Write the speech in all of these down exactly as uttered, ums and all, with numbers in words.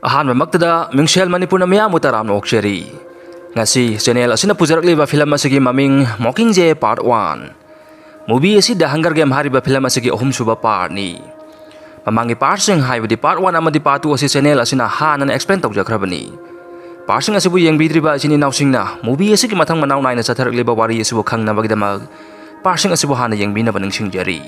ꯑꯍꯥꯟꯕꯃꯛꯇꯗ ꯃꯤꯡꯁꯦꯜ ꯃꯅꯤꯄꯨꯔꯅ ꯃꯤꯌꯥꯝꯕꯨ ꯇꯔꯥꯝꯅ ꯑꯣꯛꯆꯔꯤ꯫ ꯉꯁꯤ channel ꯑꯁꯤꯅ ꯄꯨꯖꯔꯛꯂꯤꯕ film ꯑꯁꯤꯒꯤ ꯃꯃꯤꯡ Mockingjay Part One꯫ Movie ꯑꯁꯤ The Hunger Game ꯍꯥꯏꯔꯤꯕ film ꯑꯁꯤꯒꯤ ꯑꯍꯨꯝꯁꯨꯕ partꯅꯤ꯫ ꯃꯃꯥꯡꯒꯤ partꯁꯤꯡ, ꯍꯥꯏꯕꯗꯤ Part One ꯑꯃꯗꯤ Part Two ꯑꯁꯤ channel ꯑꯁꯤꯅ ꯍꯥꯟꯅꯅ explain ꯇꯧꯖꯈ꯭ꯔꯕꯅꯤ꯫ Partꯁꯤꯡ ꯑꯁꯤꯕꯨ ꯌꯦꯡꯕꯤꯗ꯭ꯔꯤꯕ ꯏꯆꯤꯟ ꯏꯅꯥꯎꯁꯤꯡꯅ movie ꯑꯁꯤꯒꯤ ꯃꯊꯪ ꯃꯅꯥꯎ ꯅꯥꯏꯅ ꯆꯠꯊꯔꯛꯂꯤꯕ ꯋꯥꯔꯤ ꯑꯁꯤꯕꯨ ꯈꯪꯅꯕꯒꯤꯗꯃꯛ partꯁꯤꯡ ꯑꯁꯤꯕꯨ ꯍꯥꯟꯅ ꯌꯦꯡꯕꯤꯅꯕ ꯅꯤꯡꯁꯤꯡꯖꯔꯤ꯫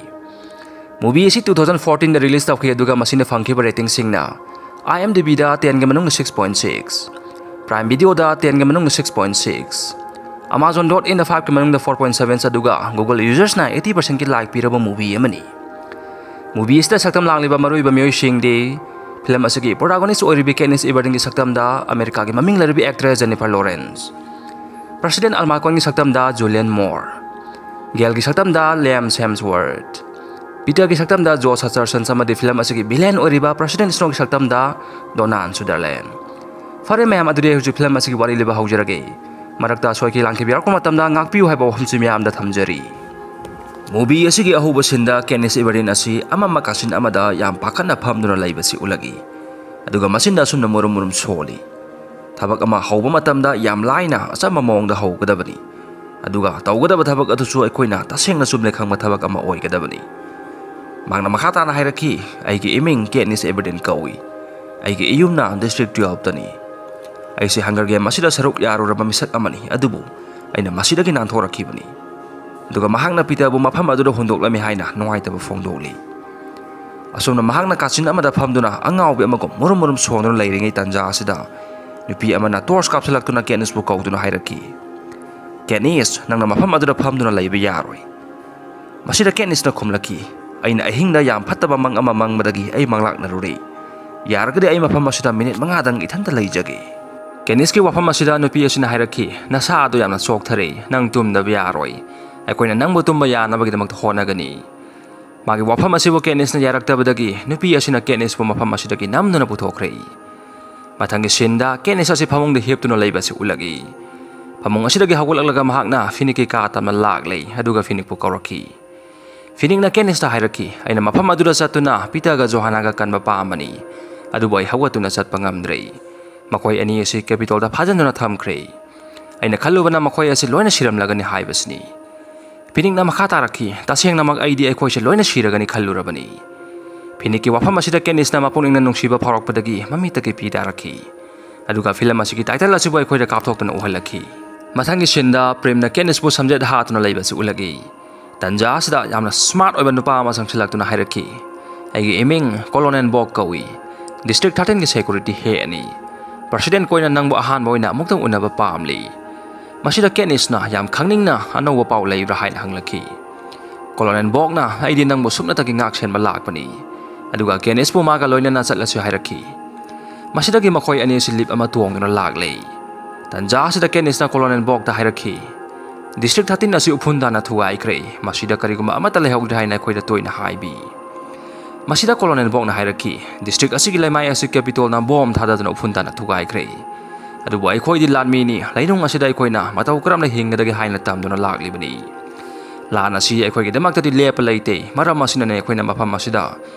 Movie ꯑꯁꯤ two thousand fourteenꯗ release ꯇꯧꯈꯤ, ꯑꯗꯨꯒ ꯃꯁꯤꯅ ꯐꯪꯈꯤꯕ ratingꯁꯤꯡꯅ IMDbꯗ tenꯒꯤ ꯃꯅꯨꯡꯗ six point six, Prime Videoꯗ tenꯒꯤ ꯃꯅꯨꯡꯗ six point six, Amazon dot inꯗ fiveꯀꯤ ꯃꯅꯨꯡꯗ four point seven, ꯑꯗꯨꯒ Google usersꯅ eighty percentꯀꯤ like ꯄꯤꯔꯕ movie ꯑꯃꯅꯤ꯫ Movie ꯑꯁꯤꯗ ꯁꯛꯇꯝ ꯂꯥꯡꯂꯤꯕ ꯃꯔꯨꯑꯣꯏꯕ ꯃꯤꯑꯣꯏꯁꯤꯡꯗꯤ, film ꯑꯁꯤꯒꯤ protagonist ꯑꯣꯏꯔꯤꯕꯤ Katniss Everdeenꯒꯤ ꯁꯛꯇꯝꯗ ꯑꯃꯦꯔꯤꯀꯥꯒꯤ ꯃꯃꯤꯡ ꯂꯩꯔꯕꯤ actress Jennifer Lawrence, President Alma Coneꯒꯤ ꯁꯛꯇꯝꯗ Julianne Moore, Gailꯒꯤ ꯁꯛꯇꯝꯗ Liam Hemsworth, Peterꯒꯤ ꯁꯛꯇꯝꯗ Josh Hutcherson, ꯑꯃꯗꯤ film ꯑꯁꯤꯒꯤ villain ꯑꯣꯏꯔꯤꯕ President Snowꯒꯤ ꯁꯛꯇꯝꯗ Donald Sutherland꯫ ꯐꯔꯦ ꯃꯌꯥꯝ, ꯑꯗꯨꯗꯤ ꯑꯩ ꯍꯧꯖꯤꯛ film ꯑꯁꯤꯒꯤ ꯋꯥꯔꯤ ꯂꯤꯕ ꯍꯧꯖꯔꯒꯦ꯫ ꯃꯔꯛꯇ ꯑꯁꯣꯏ ꯑꯀꯤ ꯂꯥꯟꯈꯤꯕ ꯌꯥꯎꯔꯛꯄ ꯃꯇꯝꯗ ꯉꯥꯛꯄꯤꯌꯨ ꯍꯥꯏꯕ ꯋꯥꯐꯝꯁꯤ ꯃꯌꯥꯝꯗ ꯊꯝꯖꯔꯤ꯫ Movie ꯑꯁꯤꯒꯤ ꯑꯍꯧꯕ sceneꯗ Katniss Everdeen ꯑꯁꯤ ꯑꯃꯝꯕ ꯀꯥꯆꯤꯟ ꯑꯃꯗ ꯌꯥꯝ ꯄꯥꯈꯠꯅ ꯐꯝꯗꯨꯅ ꯂꯩꯕꯁꯤ ꯎꯠꯂꯛꯏ꯫ ꯑꯗꯨꯒ ꯃꯆꯤꯟꯗ ꯑꯁꯨꯝꯅ ꯃꯨꯔꯨꯝ ꯃꯨꯔꯨꯝ ꯁꯣꯜꯂꯤ꯫ ꯊꯕꯛ ꯑꯃ ꯍꯧꯕ ꯃꯇꯝꯗ ꯌꯥꯝ ꯂꯥꯏꯅ ꯑꯆꯝꯕ ꯃꯑꯣꯡꯗ ꯍꯧꯒꯗꯕꯅꯤ꯫ ꯑꯗꯨꯒ ꯇꯧꯒꯗꯕ ꯊꯕꯛ ꯑꯗꯨꯁꯨ ꯑꯩꯈꯣꯏꯅ ꯇꯁꯦꯡꯅ ꯆꯨꯝꯅ ꯈꯪꯕ ꯊꯕꯛ ꯑꯃ ꯑꯣꯏꯒꯗꯕꯅꯤ꯫ ꯃꯍꯥꯛꯅ ꯃꯈꯥ ꯇꯥꯅ ꯍꯥꯏꯔꯛꯈꯤ, "ꯑꯩꯒꯤ ꯏꯃꯤꯡ Katniss Everdeen ꯀꯧꯏ꯫ ꯑꯩꯒꯤ ꯏꯌꯨꯝꯅ District twelveꯇꯅꯤ꯫ ꯑꯩꯁꯦ Hunger Game ꯑꯁꯤꯗ ꯁꯔꯨꯛ ꯌꯥꯔꯨꯔꯕ ꯃꯤꯁꯛ ꯑꯃꯅꯤ, ꯑꯗꯨꯕꯨ ꯑꯩꯅ ꯃꯁꯤꯗꯒꯤ ꯅꯥꯟꯊꯣꯔꯛꯈꯤꯕꯅꯤ꯫" ꯑꯗꯨꯒ ꯃꯍꯥꯛꯅ ꯄꯤꯇꯔꯕꯨ ꯃꯐꯝ ꯑꯗꯨꯗ ꯍꯨꯟꯗꯣꯛꯂꯝꯃꯤ ꯍꯥꯏꯅ ꯅꯨꯡꯉꯥꯏꯇꯕ ꯐꯣꯡꯗꯣꯛꯂꯤ꯫ ꯑꯁꯨꯝꯅ ꯃꯍꯥꯛꯅ ꯀꯥꯆꯤꯟ ꯑꯃꯗ ꯐꯝꯗꯨꯅ ꯑꯉꯥꯎꯕꯤ ꯑꯃꯒꯨꯝ ꯃꯨꯔꯨꯝ ꯃꯨꯔꯨꯝ ꯁꯣꯟꯗꯨꯅ ꯂꯩꯔꯤꯉꯩ ꯇꯥꯟꯖꯥ ꯑꯁꯤꯗ, ꯅꯨꯄꯤ ꯑꯃꯅ torch ꯀꯥꯞꯁꯤꯜꯂꯛꯇꯨꯅ ꯀꯦꯠꯅꯤꯁꯄꯨ ꯀꯧꯗꯨꯅ ꯍꯥꯏꯔꯛꯈꯤ, "ꯀꯦꯠꯅꯤꯁ, ꯅꯪꯅ ꯃꯐꯝ ꯑꯗꯨꯗ ꯐꯝꯗꯨꯅ ꯂꯩꯕ ꯌꯥꯔꯣꯏ꯫" ꯃꯁꯤꯗ ꯀꯦꯠꯅꯤꯁꯅ ꯈꯨꯝꯂꯛꯈꯤ, "ꯑꯩꯅ ꯑꯍꯤꯡꯗ ꯌꯥꯝ ꯐꯠꯇꯕ ꯃꯪ ꯑꯃ ꯃꯪꯕꯗꯒꯤ ꯑꯩ ꯃꯪꯂꯥꯛꯅꯔꯨꯔꯦ꯫ ꯌꯥꯔꯒꯗꯤ ꯑꯩ ꯃꯐꯝ ꯑꯁꯤꯗ ꯃꯤꯅꯤꯠ ꯃꯉꯥꯗꯪ ꯏꯊꯟꯇ ꯂꯩꯖꯒꯦ꯫" ꯀꯦꯠꯅꯤꯁꯀꯤ ꯋꯥꯐꯝ ꯑꯁꯤꯗ ꯅꯨꯄꯤ ꯑꯁꯤꯅ ꯍꯥꯏꯔꯛꯈꯤ, "ꯅꯁꯥ ꯑꯗꯨ ꯌꯥꯝꯅ ꯆꯣꯛꯊꯔꯦ, ꯅꯪ ꯇꯨꯝꯗꯕ ꯌꯥꯔꯣꯏ꯫ ꯑꯩꯈꯣꯏꯅ ꯅꯪꯕꯨ ꯇꯨꯝꯕ ꯌꯥꯅꯕꯒꯤꯗꯃꯛꯇ ꯍꯣꯠꯅꯒꯅꯤ꯫" ꯃꯥꯒꯤ ꯋꯥꯐꯝ ꯑꯁꯤꯕꯨ ꯀꯦꯠꯅꯤꯁꯅ ꯌꯥꯔꯛꯇꯕꯗꯒꯤ ꯅꯨꯄꯤ ꯑꯁꯤꯅ ꯀꯦꯠꯅꯤꯁꯄꯨ ꯃꯐꯝ ꯑꯁꯤꯗꯒꯤ ꯅꯝꯗꯨꯅ ꯄꯨꯊꯣꯛꯈ꯭ꯔꯦ꯫ ꯃꯊꯪꯒꯤ sceneꯗ ꯀꯦꯠꯅꯤꯁ ꯑꯁꯤ ꯐꯃꯨꯡꯗ ꯍꯤꯞꯇꯨꯅ ꯂꯩꯕ ꯑꯁꯤ ꯎꯠꯂꯛꯏ꯫ ꯐꯃꯨꯡ ꯑꯁꯤꯗꯒꯤ ꯍꯧꯒꯠꯂꯛꯂꯒ ꯃꯍꯥꯛꯅ ꯐꯤꯅꯤꯛꯀꯤ ꯀꯥ ꯇꯝꯅ ꯂꯥꯛꯂꯦ, ꯑꯗꯨꯒ ꯐꯤꯅꯤꯛꯄꯨ ꯀꯧꯔꯛꯈꯤ꯫ ꯐꯤꯅꯤꯛꯅ ꯀꯦꯠꯅꯤꯁꯇ ꯍꯥꯏꯔꯛꯈꯤ, "ꯑꯩꯅ ꯃꯐꯝ ꯑꯗꯨꯗ ꯆꯠꯇꯨꯅ ꯄꯤꯇꯔꯒ ꯖꯣꯍꯥꯅꯥꯒ ꯀꯟꯕ ꯄꯥꯝꯕꯅꯤ꯫ ꯑꯗꯨꯕꯨ ꯑꯩ ꯍꯧꯒꯠꯇꯨꯅ ꯆꯠꯄ ꯉꯝꯗ꯭ꯔꯦ꯫ ꯃꯈꯣꯏ ꯑꯅꯤ ꯑꯁꯤ ꯀꯦꯄꯤꯇꯣꯜꯗ ꯐꯥꯖꯤꯟꯗꯨꯅ ꯊꯝꯈ꯭ꯔꯦ꯫ ꯑꯩꯅ ꯈꯜꯂꯨꯕꯅ ꯃꯈꯣꯏ ꯑꯁꯤ ꯂꯣꯏꯅ ꯁꯤꯔꯝꯂꯒꯅꯤ ꯍꯥꯏꯕꯁꯤꯅꯤ꯫ ꯐꯤꯅꯤꯛꯅ ꯃꯈꯥ ꯇꯥꯔꯛꯈꯤ, "ꯇꯁꯦꯡꯅꯃꯛ ꯑꯩꯗꯤ ꯑꯩꯈꯣꯏꯁꯦ ꯂꯣꯏꯅ ꯁꯤꯔꯒꯅꯤ ꯈꯜꯂꯨꯔꯕꯅꯤ꯫" ꯐꯤꯅꯤꯛꯀꯤ ꯋꯥꯐꯝ ꯑꯁꯤꯗ ꯀꯦꯅꯤꯁꯅ ꯃꯄꯨꯛꯅꯤꯡꯅ ꯅꯨꯡꯁꯤꯕ ꯐꯥꯎꯔꯛꯄꯗꯒꯤ ꯃꯃꯤꯠꯇꯒꯤ ꯄꯤ ꯇꯥꯔꯛꯈꯤ꯫ ꯑꯗꯨꯒ ꯐꯤꯂꯝ ꯑꯁꯤꯒꯤ ꯇꯥꯏꯇꯜ ꯑꯁꯤꯕꯨ ꯑꯩꯈꯣꯏꯗ ꯀꯥꯞꯊꯣꯛꯇꯨꯅ ꯎꯍꯜꯂꯛꯈꯤ꯫ ꯃꯊꯪꯒꯤ ꯁꯤꯟꯗ ꯄ꯭ꯔꯦꯝꯅ ꯀꯦꯅꯤꯁꯄꯨ ꯁꯝꯖꯦꯠ ꯍꯥꯠꯇꯨꯅ ꯂꯩꯕꯁꯤ ꯎꯠꯂꯛꯏ꯫ ꯇꯟꯖꯥ ꯑꯁꯤꯗ ꯌꯥꯝꯅ ꯁ꯭ꯃꯥꯔꯠ ꯑꯣꯏꯕ ꯅꯨꯄꯥ ꯑꯃ ꯆꯪꯁꯤꯜꯂꯛꯇꯨꯅ ꯍꯥꯏꯔꯛꯈꯤ, "ꯑꯩꯒꯤ ꯏꯃꯤꯡ ꯀꯣꯂꯣꯅꯦꯜ ꯕꯣꯛ ꯀꯧꯏ꯫ ꯗꯤꯁꯇ꯭ꯔꯤꯛ ꯊꯥꯔꯇꯤꯟꯒꯤ ꯁꯦꯀ꯭ꯌꯨꯔꯤꯇꯤ ꯍꯦꯠꯅꯤ꯫ ꯄ꯭ꯔꯁꯤꯗꯦꯟ ꯀꯣꯏꯅ ꯅꯪꯕꯨ ꯑꯍꯥꯟꯕ ꯑꯣꯏꯅ ꯑꯃꯨꯛꯇꯪ ꯎꯅꯕ ꯄꯥꯝꯂꯤ꯫" ꯃꯁꯤꯗ ꯀꯦꯅꯤꯁꯅ ꯌꯥꯝ ꯈꯪꯅꯤꯡꯅ, "ꯑꯅꯧꯕ ꯄꯥꯎ ꯂꯩꯕ꯭ꯔꯥ?" ꯍꯥꯏꯅ ꯍꯪꯂꯛꯈꯤ꯫ ꯀꯣꯂꯣꯅꯦꯜ ꯕꯣꯛꯅ, "ꯑꯩꯗꯤ ꯅꯪꯕꯨ ꯁꯨꯞꯅꯇꯒꯤ ꯉꯥꯛ ꯁꯦꯟꯕ ꯂꯥꯛꯄꯅꯤ꯫ ꯑꯗꯨꯒ ꯀꯦꯅꯤꯁꯄꯨ ꯃꯥꯒ ꯂꯣꯏꯅꯅ ꯆꯠꯂꯁꯤ" ꯍꯥꯏꯔꯛꯈꯤ꯫ ꯃꯁꯤꯗꯒꯤ ꯃꯈꯣꯏ ꯑꯅꯤ ꯑꯁꯤ ꯂꯤꯞ ꯑꯃ ꯇꯣꯡꯗꯨꯅ ꯂꯥꯛꯂꯦ꯫ ꯇꯟꯖꯥ ꯑꯁꯤꯗ ꯀꯦꯅꯤꯁꯅ ꯀꯣꯂꯣꯅꯦꯜ ꯕꯣꯛꯇ ꯍꯥꯏꯔꯛꯈꯤ, "ꯗꯤꯁꯇ꯭ꯔꯤꯛ ꯊꯥꯔꯇꯤꯟ ꯑꯁꯤ ꯎꯐꯨꯟ ꯇꯥꯅ ꯊꯨꯒꯥꯏꯈ꯭ꯔꯦ꯫ ꯃꯁꯤꯗ ꯀꯔꯤꯒꯨꯝꯕ ꯑꯃꯠꯇ ꯂꯩꯍꯧꯗ꯭ꯔꯦ" ꯍꯥꯏꯅ ꯑꯩꯈꯣꯏꯗ ꯇꯣꯏꯅ ꯍꯥꯏꯕꯤ꯫ ꯃꯁꯤꯗ ꯀꯣꯂꯣꯅꯦꯜ ꯕꯣꯛꯅ ꯍꯥꯏꯔꯛꯈꯤ, "ꯗꯤꯁꯇ꯭ꯔꯤꯛ ꯑꯁꯤꯒꯤ ꯂꯩꯃꯥꯏ ꯑꯁꯤ ꯀꯦꯄꯤꯇꯣꯜꯅ ꯕꯣꯝ ꯊꯥꯗꯗꯨꯅ ꯎꯐꯨꯟ ꯇꯥꯅ ꯊꯨꯒꯥꯏꯈ꯭ꯔꯦ꯫ ꯑꯗꯨꯕꯨ ꯑꯩꯈꯣꯏꯗꯤ ꯂꯥꯟꯃꯤꯅꯤ, ꯂꯩꯅꯨꯡ ꯑꯁꯤꯗ ꯑꯩꯈꯣꯏꯅ ꯃꯇꯧ ꯀꯔꯝꯅ ꯍꯤꯡꯒꯗꯒꯦ ꯍꯥꯏꯅ ꯇꯝꯗꯨꯅ ꯂꯥꯛꯂꯤꯕꯅꯤ꯫ ꯂꯥꯟ ꯑꯁꯤ ꯑꯩꯈꯣꯏꯒꯤꯗꯃꯛꯇꯗꯤ ꯂꯦꯞꯄ ꯂꯩꯇꯦ꯫ ꯃꯔꯝ ꯑꯁꯤꯅꯅꯦ ꯑꯩꯈꯣꯏꯅ ꯃꯐꯝ ꯑꯁꯤꯗ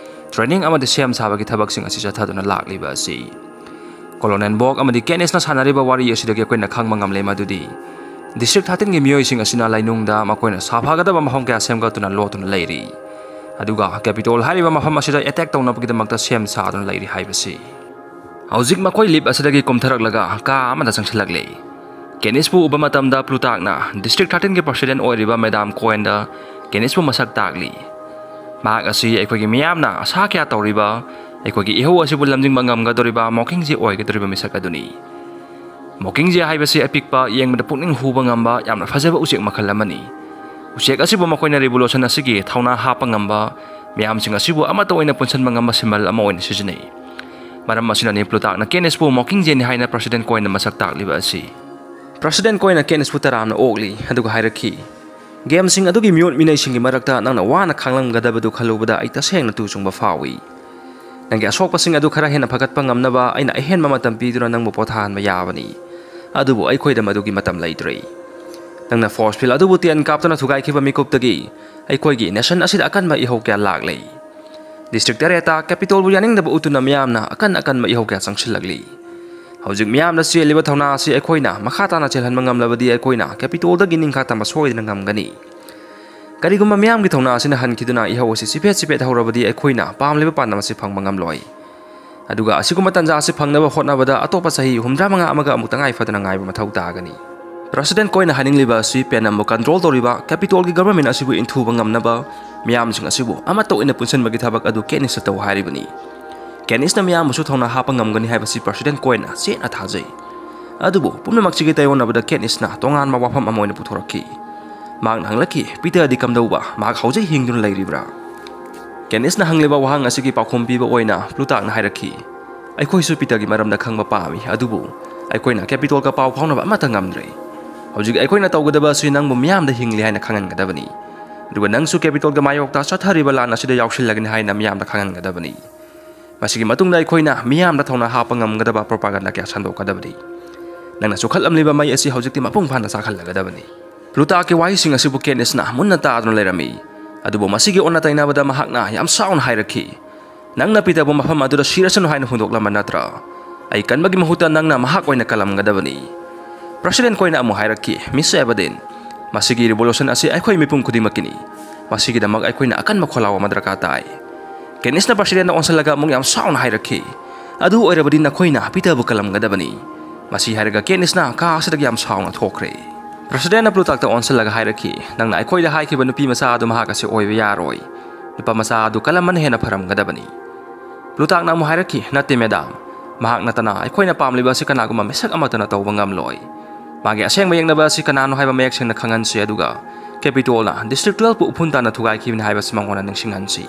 ꯇ꯭ꯔꯦꯅꯤꯡ ꯑꯃꯗꯤ ꯁꯦꯝ ꯁꯥꯕꯒꯤ ꯊꯕꯛꯁꯤꯡ ꯑꯁꯤ ꯆꯠꯊꯗꯨꯅ ꯂꯥꯛꯂꯤꯕ ꯑꯁꯤ꯫" ꯀꯣꯂꯣꯅꯦꯜ ꯕꯣꯛ ꯑꯃꯗꯤ ꯀꯦꯅꯤꯁꯅ ꯁꯥꯟꯅꯔꯤꯕ ꯋꯥꯔꯤ ꯑꯁꯤꯗꯒꯤ ꯑꯩꯈꯣꯏꯅ ꯈꯪꯕ ꯉꯝꯂꯦ ꯃꯗꯨꯗꯤ ꯗꯤꯁꯇ꯭ꯔꯤꯛ ꯊꯥꯔꯇꯤꯟꯒꯤ ꯃꯤꯑꯣꯏꯁꯤꯡ ꯑꯁꯤꯅ ꯂꯩꯅꯨꯡꯗ ꯃꯈꯣꯏꯅ ꯁꯥꯐꯒꯗꯕ ꯃꯐꯝ ꯀꯌꯥ ꯁꯦꯝꯒꯠꯇꯨꯅ ꯂꯣꯠꯇꯨꯅ ꯂꯩꯔꯤ꯫ ꯑꯗꯨꯒ ꯀꯦꯄꯤꯇꯣꯜ ꯍꯥꯏꯔꯤꯕ ꯃꯐꯝ ꯑꯁꯤꯗ ꯑꯦꯇꯦꯛ ꯇꯧꯅꯕꯒꯤꯗꯃꯛꯇ ꯁꯦꯝ ꯁꯥꯗꯨꯅ ꯂꯩꯔꯤ ꯍꯥꯏꯕꯁꯤ꯫ ꯍꯧꯖꯤꯛ ꯃꯈꯣꯏ ꯂꯤꯞ ꯑꯁꯤꯗꯒꯤ ꯀꯨꯝꯊꯔꯛꯂꯒ ꯀꯥ ꯑꯃꯗ ꯆꯪꯁꯤꯜꯂꯛꯂꯦ꯫ ꯀꯦꯅꯤꯁꯄꯨ ꯎꯕ ꯃꯇꯝꯗ ꯄ꯭ꯂꯨꯇꯥꯛꯅ ꯗꯤꯁꯇ꯭ꯔꯤꯛ ꯊꯥꯔꯇꯤꯟꯒꯤ ꯄ꯭ꯔꯁꯤꯗꯦꯟ ꯑꯣꯏꯔꯤꯕ ꯃꯦꯗꯥꯝ ꯀꯣꯏꯟꯗ ꯀꯦꯅꯤꯁꯄꯨ ꯃꯁꯛ ꯇꯥꯛꯂꯤ꯫ ꯃꯍꯥꯛ ꯑꯁꯤ ꯑꯩꯈꯣꯏꯒꯤ ꯃꯤꯌꯥꯝꯅ ꯑꯁꯥ ꯀꯌꯥ ꯇꯧꯔꯤꯕ, ꯑꯩꯈꯣꯏꯒꯤ ꯏꯍꯧ ꯑꯁꯤꯕꯨ ꯂꯝꯖꯤꯡꯕ ꯉꯝꯒꯗꯧꯔꯤꯕ ꯃꯣꯀꯤꯡꯖꯦ ꯑꯣꯏꯒꯗꯧꯔꯤꯕ ꯃꯤꯁꯛ ꯑꯗꯨꯅꯤ꯫ ꯃꯣꯀꯤꯡꯖꯦ ꯍꯥꯏꯕꯁꯤ ꯑꯄꯤꯛꯄ, ꯌꯦꯡꯕꯗ ꯄꯨꯛꯅꯤꯡ ꯍꯨꯕ ꯉꯝꯕ ꯌꯥꯝꯅ ꯐꯖꯕ ꯎꯆꯦꯛ ꯃꯈꯜ ꯑꯃꯅꯤ꯫ ꯎꯆꯦꯛ ꯑꯁꯤꯕꯨ ꯃꯈꯣꯏꯅ ꯔꯤꯚꯣꯂꯨꯁꯟ ꯑꯁꯤꯒꯤ ꯊꯧꯅꯥ ꯍꯥꯞꯄ ꯉꯝꯕ, ꯃꯤꯌꯥꯝꯁꯤꯡ ꯑꯁꯤꯕꯨ ꯑꯃꯠꯇ ꯑꯣꯏꯅ ꯄꯨꯟꯁꯤꯟꯕ ꯉꯝꯕ ꯁꯤꯝꯕꯜ ꯑꯃ ꯑꯣꯏꯅ ꯁꯤꯖꯤꯟꯅꯩ꯫ ꯃꯔꯝ ꯑꯁꯤꯅꯅꯤ ꯄ꯭ꯂꯨꯇꯥꯛꯅ ꯀꯦꯅꯤꯁꯄꯨ ꯃꯣꯀꯤꯡꯖꯦꯅꯤ ꯍꯥꯏꯅ ꯄ꯭ꯔꯁꯤꯗꯦꯟ ꯀꯣꯏꯟꯅ ꯃꯁꯛ ꯇꯥꯛꯂꯤꯕ ꯑꯁꯤ꯫ ꯄ꯭ꯔꯁꯤꯗꯦꯟ ꯀꯣꯏꯟꯅ ꯀꯦꯅꯤꯁꯄꯨ ꯇꯔꯥꯝꯅ ꯑꯣꯛꯂꯤ, ꯑꯗꯨꯒ ꯍꯥꯏꯔꯛꯈꯤ, "ꯒꯦꯝꯁꯤꯡ ꯑꯗꯨꯒꯤ ꯃꯤꯑꯣꯠ ꯃꯤꯅꯩꯁꯤꯡꯒꯤ ꯃꯔꯛꯇ ꯅꯪꯅ ꯋꯥꯅ ꯈꯥꯡꯂꯝꯒꯗꯕꯗꯨ ꯈꯜꯂꯨꯕꯗ ꯑꯩ ꯇꯁꯦꯡꯅ ꯇꯨ ꯆꯨꯡꯕ ꯐꯥꯎꯏ꯫ ꯅꯪꯒꯤ ꯑꯁꯣꯛꯄꯁꯤꯡ ꯑꯗꯨ ꯈꯔ ꯍꯦꯟꯅ ꯐꯒꯠꯄ ꯉꯝꯅꯕ ꯑꯩꯅ ꯑꯍꯦꯟꯕ ꯃꯇꯝ ꯄꯤꯗꯨꯅ ꯅꯪꯕꯨ ꯄꯣꯊꯥꯍꯟꯕ ꯌꯥꯕꯅꯤ꯫ ꯑꯗꯨꯕꯨ ꯑꯩꯈꯣꯏꯗ ꯃꯗꯨꯒꯤ ꯃꯇꯝ ꯂꯩꯇ꯭ꯔꯦ꯫ ꯅꯪꯅ ꯐꯣꯔꯁ ꯐꯤꯜ ꯑꯗꯨꯕꯨ ꯇꯦꯟ ꯀꯥꯞꯇꯨꯅ ꯊꯨꯒꯥꯏꯈꯤꯕ ꯃꯤꯀꯨꯞꯇꯒꯤ ꯑꯩꯈꯣꯏꯒꯤ ꯅꯦꯁꯟ ꯑꯁꯤꯗ ꯑꯀꯟꯕ ꯏꯍꯧ ꯀꯌꯥ ꯂꯥꯛꯂꯦ꯫ ꯗꯤꯁꯇ꯭ꯔꯤꯛ ꯇꯔꯦꯠꯇ ꯀꯦꯄꯤꯇꯣꯜꯕꯨ ꯌꯥꯅꯤꯡꯗꯕ ꯎꯠꯇꯨꯅ ꯃꯤꯌꯥꯝꯅ ꯑꯀꯟ ꯑꯀꯟꯕ ꯏꯍꯧ ꯀꯌꯥ ꯆꯪꯁꯤꯜꯂꯛꯂꯤ꯫ ꯍꯧꯖꯤꯛ ꯃꯤꯌꯥꯝꯗ ꯆꯦꯜꯂꯤꯕ ꯊꯧꯅꯥ ꯑꯁꯤ ꯑꯩꯈꯣꯏꯅ ꯃꯈꯥ ꯇꯥꯅ ꯆꯦꯜꯍꯟꯕ ꯉꯝꯂꯕꯗꯤ ꯑꯩꯈꯣꯏꯅ ꯀꯦꯄꯤꯇꯣꯜꯗꯒꯤ ꯅꯤꯡꯈꯥ ꯇꯝꯕ ꯁꯣꯏꯗꯅ ꯉꯝꯒꯅꯤ꯫ ꯀꯔꯤꯒꯨꯝꯕ ꯃꯤꯌꯥꯝꯒꯤ ꯊꯧꯅꯥ ꯑꯁꯤꯅ ꯍꯟꯈꯤꯗꯨꯅ ꯏꯍꯧ ꯑꯁꯤ ꯆꯤꯐꯦꯠ ꯆꯤꯐꯦꯠ ꯍꯧꯔꯕꯗꯤ ꯑꯩꯈꯣꯏꯅ ꯄꯥꯝꯂꯤꯕ ꯄꯥꯟꯗꯝ ꯑꯁꯤ ꯐꯪꯕ ꯉꯝꯂꯣꯏ꯫ ꯑꯗꯨꯒ ꯑꯁꯤꯒꯨꯝꯕ ꯇꯥꯟꯖꯥ ꯑꯁꯤ ꯐꯪꯅꯕ ꯍꯣꯠꯅꯕꯗ ꯑꯇꯣꯞꯄ ꯆꯍꯤ ꯍꯨꯝꯗ꯭ꯔꯥ ꯃꯉꯥ ꯑꯃꯒ ꯑꯃꯨꯛ ꯇꯉꯥꯏ ꯐꯗꯅ ꯉꯥꯏꯕ ꯃꯊꯧ ꯇꯥꯒꯅꯤ꯫ ꯄ꯭ꯔꯁꯤꯗꯦꯟꯠ ꯀꯣꯏꯟꯅ ꯍꯥꯏꯅꯤꯡꯂꯤꯕ ꯑꯁꯤ ꯄꯦꯅꯝꯕꯨ ꯀꯟꯇ꯭ꯔꯣꯜ ꯇꯧꯔꯤꯕ ꯀꯦꯄꯤꯇꯣꯜꯒꯤ ꯒꯚꯔꯟꯃꯦꯟꯠ ꯑꯁꯤꯕꯨ ꯏꯟꯊꯨꯕ ꯉꯝꯅꯕ ꯃꯤꯌꯥꯝꯁꯤꯡ ꯑꯁꯤꯕꯨ ꯑꯃꯠꯇ ꯑꯣꯏꯅ ꯄꯨꯟꯁꯤꯟꯕꯒꯤ ꯊꯕꯛ ꯑꯗꯨ ꯀꯦꯠꯅꯤꯁꯇ ꯇꯧ ꯍꯥꯏꯔꯤꯕꯅꯤ꯫ ꯀꯦꯠꯅꯤꯁꯅ ꯃꯤꯌꯥꯝꯕꯨꯁꯨ ꯊꯧꯅꯥ ꯍꯥꯞꯄ ꯉꯝꯒꯅꯤ ꯍꯥꯏꯕꯁꯤ ꯄ꯭ꯔꯁꯤꯗꯦꯟꯠ ꯀꯣꯏꯟꯅ ꯆꯦꯠꯅ ꯊꯥꯖꯩ꯫ ꯑꯗꯨꯕꯨ ꯄꯨꯝꯅꯃꯛꯁꯤꯒꯤ ꯇꯥꯏꯑꯣꯟꯅꯕꯗ ꯀꯦꯠꯅꯤꯁꯅ ꯇꯣꯉꯥꯟꯕ ꯋꯥꯐꯝ ꯑꯃ ꯑꯣꯏꯅ ꯄꯨꯊꯣꯔꯛꯈꯤ꯫ ꯃꯍꯥꯛꯅ ꯍꯪꯂꯛꯈꯤ, "ꯄꯤꯇꯔꯗꯤ ꯀꯝꯗꯧꯕ? ꯃꯍꯥꯛ ꯍꯧꯖꯤꯛ ꯍꯤꯡꯗꯨꯅ ꯂꯩꯔꯤꯕ꯭ꯔꯥ?" ꯀꯦꯠꯅꯤꯁꯅ ꯍꯪꯂꯤꯕ ꯋꯥꯍꯪ ꯑꯁꯤꯒꯤ ꯄꯥꯎꯈꯨꯝ ꯄꯤꯕ ꯑꯣꯏꯅ ꯄ꯭ꯂꯨꯇꯥꯛꯅ ꯍꯥꯏꯔꯛꯈꯤ, "ꯑꯩꯈꯣꯏꯁꯨ ꯄꯤꯇꯔꯒꯤ ꯃꯔꯝꯗ ꯈꯪꯕ ꯄꯥꯝꯃꯤ, ꯑꯗꯨꯕꯨ ꯑꯩꯈꯣꯏꯅ ꯀꯦꯄꯤꯇꯣꯜꯒ ꯄꯥꯎ ꯐꯥꯎꯅꯕ ꯑꯃꯠꯇ ꯉꯝꯗ꯭ꯔꯦ꯫ ꯍꯧꯖꯤꯛ ꯑꯩꯈꯣꯏꯅ ꯇꯧꯒꯗꯕ ꯑꯁꯤ ꯅꯪꯕꯨ ꯃꯤꯌꯥꯝꯗ ꯍꯤꯡꯂꯤ ꯍꯥꯏꯅ ꯈꯪꯍꯟꯒꯗꯕꯅꯤ, ꯑꯗꯨꯒ ꯅꯪꯁꯨ ꯀꯦꯄꯤꯇꯣꯜꯒ ꯃꯥꯌꯣꯛꯇ ꯆꯠꯊꯔꯤꯕ ꯂꯥꯟ ꯑꯁꯤꯗ ꯌꯥꯎꯁꯤꯜꯂꯒꯅꯤ ꯍꯥꯏꯅ ꯃꯤꯌꯥꯝꯗ ꯈꯪꯍꯟꯒꯗꯕꯅꯤ꯫ ꯃꯁꯤꯒꯤ ꯃꯇꯨꯡꯗ ꯑꯩꯈꯣꯏꯅ ꯃꯤꯌꯥꯝꯗ ꯊꯧꯅꯥ ꯍꯥꯞꯄ ꯉꯝꯒꯗꯕ ꯄ꯭ꯔꯣꯄꯥꯒꯟꯗꯥ ꯀꯌꯥ ꯁꯟꯗꯣꯛꯀꯗꯕꯅꯤ꯫ ꯅꯪꯅ ꯆꯨꯈꯠꯂꯝꯂꯤꯕ ꯃꯩ ꯑꯁꯤ ꯍꯧꯖꯤꯛꯇꯤ ꯃꯄꯨꯡ ꯐꯥꯅ ꯆꯥꯛꯍꯜꯂꯒꯗꯕꯅꯤ꯫" ꯄ꯭ꯂꯨꯇꯥꯛꯀꯤ ꯋꯥꯍꯩꯁꯤꯡ ꯑꯁꯤꯕꯨ ꯀꯦꯠꯅꯤꯁꯅ ꯃꯨꯟꯅ ꯇꯥꯗꯨꯅ ꯂꯩꯔꯝꯃꯤ꯫ ꯑꯗꯨꯕꯨ ꯃꯁꯤꯒꯤ ꯑꯣꯟꯅ ꯇꯩꯅꯕꯗ ꯃꯍꯥꯛꯅ ꯌꯥꯝ ꯁꯥꯎꯅ ꯍꯥꯏꯔꯛꯈꯤ, "ꯅꯪꯅ ꯄꯤꯇꯔꯕꯨ ꯃꯐꯝ ꯑꯗꯨꯗ ꯁꯤꯔꯁꯅꯨ ꯍꯥꯏꯅ ꯍꯨꯟꯗꯣꯛꯂꯝꯕ ꯅꯠꯇ꯭ꯔꯥ? ꯑꯩ ꯀꯟꯕꯒꯤ ꯃꯍꯨꯠꯇ ꯅꯪꯅ ꯃꯍꯥꯛ ꯑꯣꯏꯅ ꯀꯜꯂꯝꯒꯗꯕꯅꯤ꯫" ꯄ꯭ꯔꯁꯤꯗꯦꯟꯠ ꯀꯣꯏꯟꯅ ꯑꯃꯨꯛ ꯍꯥꯏꯔꯛꯈꯤ, "ꯃꯤꯁ ꯑꯦꯕꯗꯤꯟ, ꯃꯁꯤꯒꯤ ꯔꯤꯚꯣꯂꯨꯁꯟ ꯑꯁꯤ ꯑꯩꯈꯣꯏ ꯃꯤꯄꯨꯝ ꯈꯨꯗꯤꯡꯃꯛꯀꯤꯅꯤ꯫ ꯃꯁꯤꯒꯤꯗꯃꯛ ꯑꯩꯈꯣꯏꯅ ꯑꯀꯟꯕ ꯈꯣꯜꯂꯥꯎ ꯑꯃ ꯗꯔꯀꯥꯔ ꯇꯥꯏ꯫" ꯀꯦꯠꯅꯤꯁꯅ ꯄ꯭ꯔꯁꯤꯗꯦꯟꯠꯇ ꯑꯣꯟꯁꯤꯜꯂꯒ ꯑꯃꯨꯛ ꯌꯥꯝ ꯁꯥꯎꯅ ꯍꯥꯏꯔꯛꯈꯤ, "ꯑꯗꯨ ꯑꯣꯏꯔꯕꯗꯤ ꯅꯈꯣꯏꯅ ꯄꯤꯇꯔꯕꯨ ꯀꯜꯂꯝꯒꯗꯕꯅꯤ꯫" ꯃꯁꯤ ꯍꯥꯏꯔꯒ ꯀꯦꯠꯅꯤꯁꯅ ꯀꯥ ꯑꯁꯤꯗꯒꯤ ꯌꯥꯝ ꯁꯥꯎꯅ ꯊꯣꯛꯈ꯭ꯔꯦ꯫ ꯄ꯭ꯔꯁꯤꯗꯦꯟꯠꯅ ꯄ꯭ꯂꯨꯇꯥꯛꯇ ꯑꯣꯟꯁꯤꯜꯂꯒ ꯍꯥꯏꯔꯛꯈꯤ, "ꯅꯪꯅ ꯑꯩꯈꯣꯏꯗ ꯍꯥꯏꯈꯤꯕ ꯅꯨꯄꯤ ꯃꯆꯥ ꯑꯗꯨ ꯃꯍꯥꯛ ꯑꯁꯤ ꯑꯣꯏꯕ ꯌꯥꯔꯣꯏ꯫ ꯅꯨꯄꯥ ꯃꯆꯥ ꯑꯗꯨ ꯀꯜꯂꯝꯕꯅ ꯍꯦꯟꯅ ꯐꯔꯝꯒꯗꯕꯅꯤ꯫" ꯄ꯭ꯂꯨꯇꯥꯛꯅ ꯑꯃꯨꯛ ꯍꯥꯏꯔꯛꯈꯤ, "ꯅꯠꯇꯦ ꯃꯦꯗꯥꯝ, ꯃꯍꯥꯛ ꯅꯠꯇꯅ ꯑꯩꯈꯣꯏꯅ ꯄꯥꯝꯂꯤꯕ ꯑꯁꯤ ꯀꯅꯥꯒꯨꯝꯕ ꯃꯤꯁꯛ ꯑꯃꯠꯇꯅ ꯇꯧꯕ ꯉꯝꯂꯣꯏ꯫ ꯃꯥꯒꯤ ꯑꯁꯦꯡꯕ ꯌꯦꯛꯅꯕ ꯑꯁꯤ ꯀꯅꯥꯅꯣ ꯍꯥꯏꯕ ꯃꯌꯦꯛ ꯁꯦꯡꯅ ꯈꯪꯍꯟꯁꯤ, ꯑꯗꯨꯒ ꯀꯦꯄꯤꯇꯣꯜꯅ ꯗꯤꯁꯇ꯭ꯔꯤꯛ ꯇꯨꯋꯦꯜꯐꯄꯨ ꯎꯐꯨꯟ ꯇꯥꯅ ꯊꯨꯒꯥꯏꯈꯤꯕꯅꯤ ꯍꯥꯏꯕꯁꯤ ꯃꯉꯣꯟꯗ ꯅꯤꯡꯁꯤꯡꯍꯟꯁꯤ꯫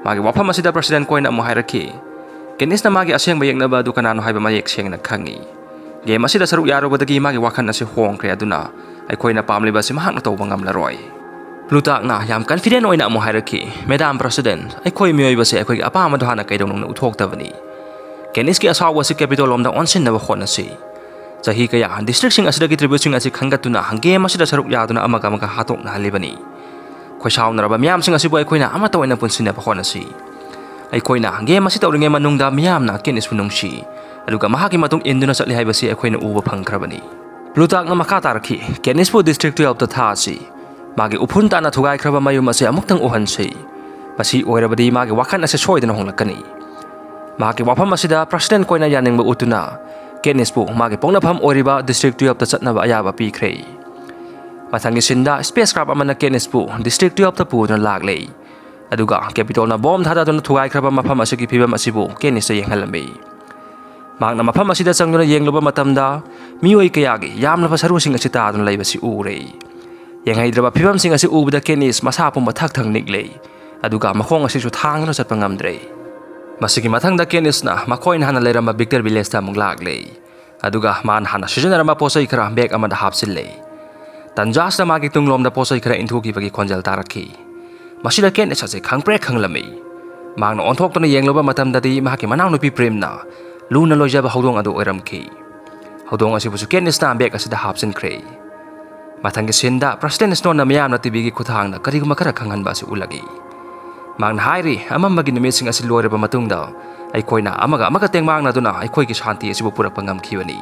ꯃꯥꯒꯤ ꯋꯥꯐꯝ ꯑꯁꯤꯗ ꯄ꯭ꯔꯁꯤꯗꯦꯟꯠ ꯀꯣꯏꯟꯅ ꯑꯃꯨꯛ ꯍꯥꯏꯔꯛꯈꯤ, "ꯀꯦꯠꯅꯤꯁꯅ ꯃꯥꯒꯤ ꯑꯁꯦꯡꯕ ꯌꯦꯛꯅꯕ ꯑꯗꯨ ꯀꯅꯥꯅꯣ ꯍꯥꯏꯕ ꯃꯌꯦꯛ ꯁꯦꯡꯅ ꯈꯪꯏ꯫ ꯒꯦꯝ ꯑꯁꯤꯗ ꯁꯔꯨꯛ ꯌꯥꯔꯨꯕꯗꯒꯤ ꯃꯥꯒꯤ ꯋꯥꯈꯜ ꯑꯁꯤ ꯍꯣꯡꯈ꯭ꯔꯦ, ꯑꯗꯨꯅ ꯑꯩꯈꯣꯏꯅ ꯄꯥꯝꯂꯤꯕ ꯑꯁꯤ ꯃꯍꯥꯛꯅ ꯇꯧꯕ ꯉꯝꯂꯔꯣꯏ꯫" ꯄ꯭ꯂꯨꯇꯥꯛꯅ ꯌꯥꯝ ꯀꯟꯐꯤꯗꯦꯟꯠ ꯑꯣꯏꯅ ꯑꯃꯨꯛ ꯍꯥꯏꯔꯛꯈꯤ, "ꯃꯦꯗꯥꯝ ꯄ꯭ꯔꯁꯤꯗꯦꯟꯠ, ꯑꯩꯈꯣꯏ ꯃꯤꯑꯣꯏꯕꯁꯦ ꯑꯩꯈꯣꯏꯒꯤ ꯑꯄꯥꯝꯕꯗꯣ ꯍꯥꯟꯅ ꯀꯩꯗꯧꯅꯨꯡꯗ ꯎꯠꯊꯣꯛꯇꯕꯅꯤ꯫ ꯀꯦꯠꯅꯤꯁꯀꯤ ꯑꯁꯥꯎꯕ ꯑꯁꯤ ꯀꯦꯄꯤꯇꯣꯜ ꯂꯣꯝꯗ ꯑꯣꯟꯁꯤꯟꯅꯕ ꯍꯣꯠꯅꯁꯤ꯫ ꯆꯍꯤ ꯀꯌꯥ ꯗꯤꯁꯇ꯭ꯔꯤꯛꯁꯤꯡ ꯑꯁꯤꯗꯒꯤ ꯇ꯭ꯔꯤꯕ꯭ꯌꯨꯠꯁꯤꯡ ꯑꯁꯤ ꯈꯟꯒꯠꯇꯨꯅ ꯒꯦꯝ ꯑꯁꯤꯗ ꯁꯔꯨꯛ ꯌꯥꯗꯨꯅ ꯑꯃꯒ ꯑꯃꯒ ꯍꯥꯠꯇꯣꯛꯅꯍꯜꯂꯤꯕꯅꯤ꯫ ꯈꯣꯏꯁꯥꯎꯅꯔꯕ ꯃꯤꯌꯥꯝꯁꯤꯡ ꯑꯁꯤꯕꯨ ꯑꯩꯈꯣꯏꯅ ꯑꯃꯠꯇ ꯑꯣꯏꯅ ꯄꯨꯟꯁꯤꯟꯅꯕ ꯍꯣꯠꯅꯁꯤ꯫ ꯑꯩꯈꯣꯏꯅ ꯒꯦꯝ ꯑꯁꯤ ꯇꯧꯔꯤꯉꯩ ꯃꯅꯨꯡꯗ ꯃꯤꯌꯥꯝꯅ ꯀꯦꯠꯅꯤꯁꯄꯨ ꯅꯨꯡꯁꯤ, ꯑꯗꯨꯒ ꯃꯍꯥꯛꯀꯤ ꯃꯇꯨꯡ ꯏꯟꯗꯨꯅ ꯆꯠꯂꯤ ꯍꯥꯏꯕꯁꯤ ꯑꯩꯈꯣꯏꯅ ꯎꯕ ꯐꯪꯈ꯭ꯔꯕꯅꯤ꯫ ꯄ꯭ꯂꯨꯇꯥꯛꯅ ꯃꯈꯥ ꯇꯥꯔꯛꯈꯤ, ꯀꯦꯠꯅꯤꯁꯄꯨ ꯗꯤꯁꯇ꯭ꯔꯤꯛ ꯇꯨꯌꯦꯜꯞꯇ ꯊꯥꯁꯤ꯫ ꯃꯥꯒꯤ ꯎꯐꯨꯟ ꯇꯥꯅ ꯊꯨꯒꯥꯏꯈ꯭ꯔꯕ ꯃꯌꯨꯝ ꯑꯁꯤ ꯑꯃꯨꯛꯇꯪ ꯎꯍꯟꯁꯤ꯫ ꯃꯁꯤ ꯑꯣꯏꯔꯕꯗꯤ ꯃꯥꯒꯤ ꯋꯥꯈꯜ ꯑꯁꯤ ꯁꯣꯏꯗꯅ ꯍꯣꯡꯂꯛꯀꯅꯤ꯫ ꯃꯍꯥꯛꯀꯤ ꯋꯥꯐꯝ ꯑꯁꯤꯗ ꯄ꯭ꯔꯁꯤꯗꯦꯟ ꯀꯣꯏꯅ ꯌꯥꯅꯤꯡꯕ ꯎꯠꯇꯨꯅ ꯀꯦꯠꯅꯤꯁꯄꯨ ꯃꯥꯒꯤ ꯄꯣꯛꯅꯐꯝ ꯑꯣꯏꯔꯤꯕ ꯗꯤꯁꯇ꯭ꯔꯤꯛ ꯇꯨꯌꯦꯜꯞꯇ ꯆꯠꯅꯕ ꯑꯌꯥꯕ ꯄꯤꯈ꯭ꯔꯦ꯫ ꯃꯊꯪꯒꯤ ꯁꯤꯟꯗ ꯁ꯭ꯄꯦꯁ ꯀ꯭ꯔꯥꯐ ꯑꯃꯅ ꯀꯦꯠꯅꯤꯁꯄꯨ ꯗꯤꯁꯇ꯭ꯔꯤꯛ ꯇꯨꯌꯦꯜꯞꯇ ꯄꯨꯗꯨꯅ ꯂꯥꯛꯂꯦ꯫ ꯑꯗꯨꯒ ꯀꯦꯄꯤꯇꯣꯜꯅ ꯕꯣꯝ ꯊꯥꯗꯗꯨꯅ ꯊꯨꯒꯥꯏꯈ꯭ꯔꯕ ꯃꯐꯝ ꯑꯁꯤꯒꯤ ꯐꯤꯕꯝ ꯑꯁꯤꯕꯨ ꯀꯦꯠꯅꯤꯁꯇ ꯌꯦꯡꯍꯜꯂꯝꯃꯤ꯫ ꯃꯍꯥꯛꯅ ꯃꯐꯝ ꯑꯁꯤꯗ ꯆꯪꯗꯨꯅ ꯌꯦꯡꯂꯨꯕ ꯃꯇꯝꯗ ꯃꯤꯑꯣꯏ ꯀꯌꯥꯒꯤ ꯌꯥꯝꯂꯕ ꯁꯔꯨꯁꯤꯡ ꯑꯁꯤ ꯇꯥꯗꯨꯅ ꯂꯩꯕꯁꯤ ꯎꯔꯦ꯫ ꯌꯦꯡꯍꯩꯗ꯭ꯔꯕ ꯐꯤꯕꯝꯁꯤꯡ ꯑꯁꯤ ꯎꯕꯗ ꯀꯦꯠꯅꯤꯁ ꯃꯁꯥ ꯄꯨꯝꯕ ꯊꯛ ꯊꯛ ꯅꯤꯛꯂꯦ, ꯑꯗꯨꯒ ꯃꯈꯣꯡ ꯑꯁꯤꯁꯨ ꯊꯥꯡꯗꯨꯅ ꯆꯠꯄ ꯉꯝꯗ꯭ꯔꯦ꯫ ꯃꯁꯤꯒꯤ ꯃꯊꯪꯗ ꯀꯦꯠꯅꯤꯁꯅ ꯃꯈꯣꯏꯅ ꯍꯥꯟꯅ ꯂꯩꯔꯝꯕ ꯕꯤꯛꯇꯔ ꯚꯤꯂꯦꯖꯇ ꯑꯃꯨꯛ ꯂꯥꯛꯂꯦ, ꯑꯗꯨꯒ ꯃꯥꯅ ꯍꯥꯟꯅ ꯁꯤꯖꯤꯟꯅꯔꯝꯕ ꯄꯣꯠꯆꯩ ꯈꯔ ꯕꯦꯒ ꯑꯃꯗ ꯍꯥꯞꯆꯤꯜꯂꯦ꯫ ꯇꯟꯖꯥꯁꯤꯗ ꯃꯥꯒꯤ ꯇꯨꯡꯂꯣꯝꯗ ꯄꯣꯠꯆꯩ ꯈꯔ ꯏꯟꯊꯣꯛꯈꯤꯕꯒꯤ ꯈꯣꯟꯖꯦꯜ ꯇꯥꯔꯛꯈꯤ꯫ ꯃꯁꯤꯗ ꯀꯦꯠꯅꯤꯁ ꯑꯁꯤ ꯈꯪꯄ꯭ꯔꯦꯛ ꯈꯪꯂꯝꯃꯤ꯫ ꯃꯍꯥꯛꯅ ꯑꯣꯟꯊꯣꯛꯇꯨꯅ ꯌꯦꯡꯂꯨꯕ ꯃꯇꯝꯗꯗꯤ ꯃꯍꯥꯛꯀꯤ ꯃꯅꯥꯎꯅꯨꯄꯤ ꯄ꯭ꯔꯦꯝꯅ ꯂꯨꯅ ꯂꯣꯏꯖꯕ ꯍꯧꯗꯣꯡ ꯑꯗꯨ ꯑꯣꯏꯔꯝꯈꯤ꯫ ꯍꯧꯗꯣꯡ ꯑꯁꯤꯕꯨꯁꯨ ꯀꯦꯠꯅꯤꯁꯅ ꯕꯦꯒ ꯑꯁꯤꯗ ꯍꯥꯞꯆꯤꯟꯈ꯭ꯔꯦ꯫ ꯃꯊꯪꯒꯤ ꯁꯤꯟꯗ ꯄ꯭ꯔꯁꯤꯗꯦꯟ ꯁ꯭ꯅꯣꯅ ꯃꯤꯌꯥꯝꯅ ꯇꯤꯚꯤꯒꯤ ꯈꯨꯠꯊꯥꯡꯗ ꯀꯔꯤꯒꯨꯝꯕ ꯈꯔ ꯈꯪꯍꯟꯕ ꯑꯁꯤ ꯎꯠꯂꯛꯏ꯫ ꯃꯍꯥꯛꯅ ꯍꯥꯏꯔꯤ, "ꯑꯃꯝꯕꯒꯤ ꯅꯨꯃꯤꯠꯁꯤꯡ ꯑꯁꯤ ꯂꯣꯏꯔꯕ ꯃꯇꯨꯡꯗ ꯑꯩꯈꯣꯏꯅ ꯑꯃꯒ ꯑꯃꯒ ꯇꯦꯡꯃꯥꯡꯅꯗꯨꯅ ꯑꯩꯈꯣꯏꯒꯤ ꯁꯥꯟꯇꯤ ꯑꯁꯤꯕꯨ ꯄꯨꯔꯛꯄ ꯉꯝꯈꯤꯕꯅꯤ꯫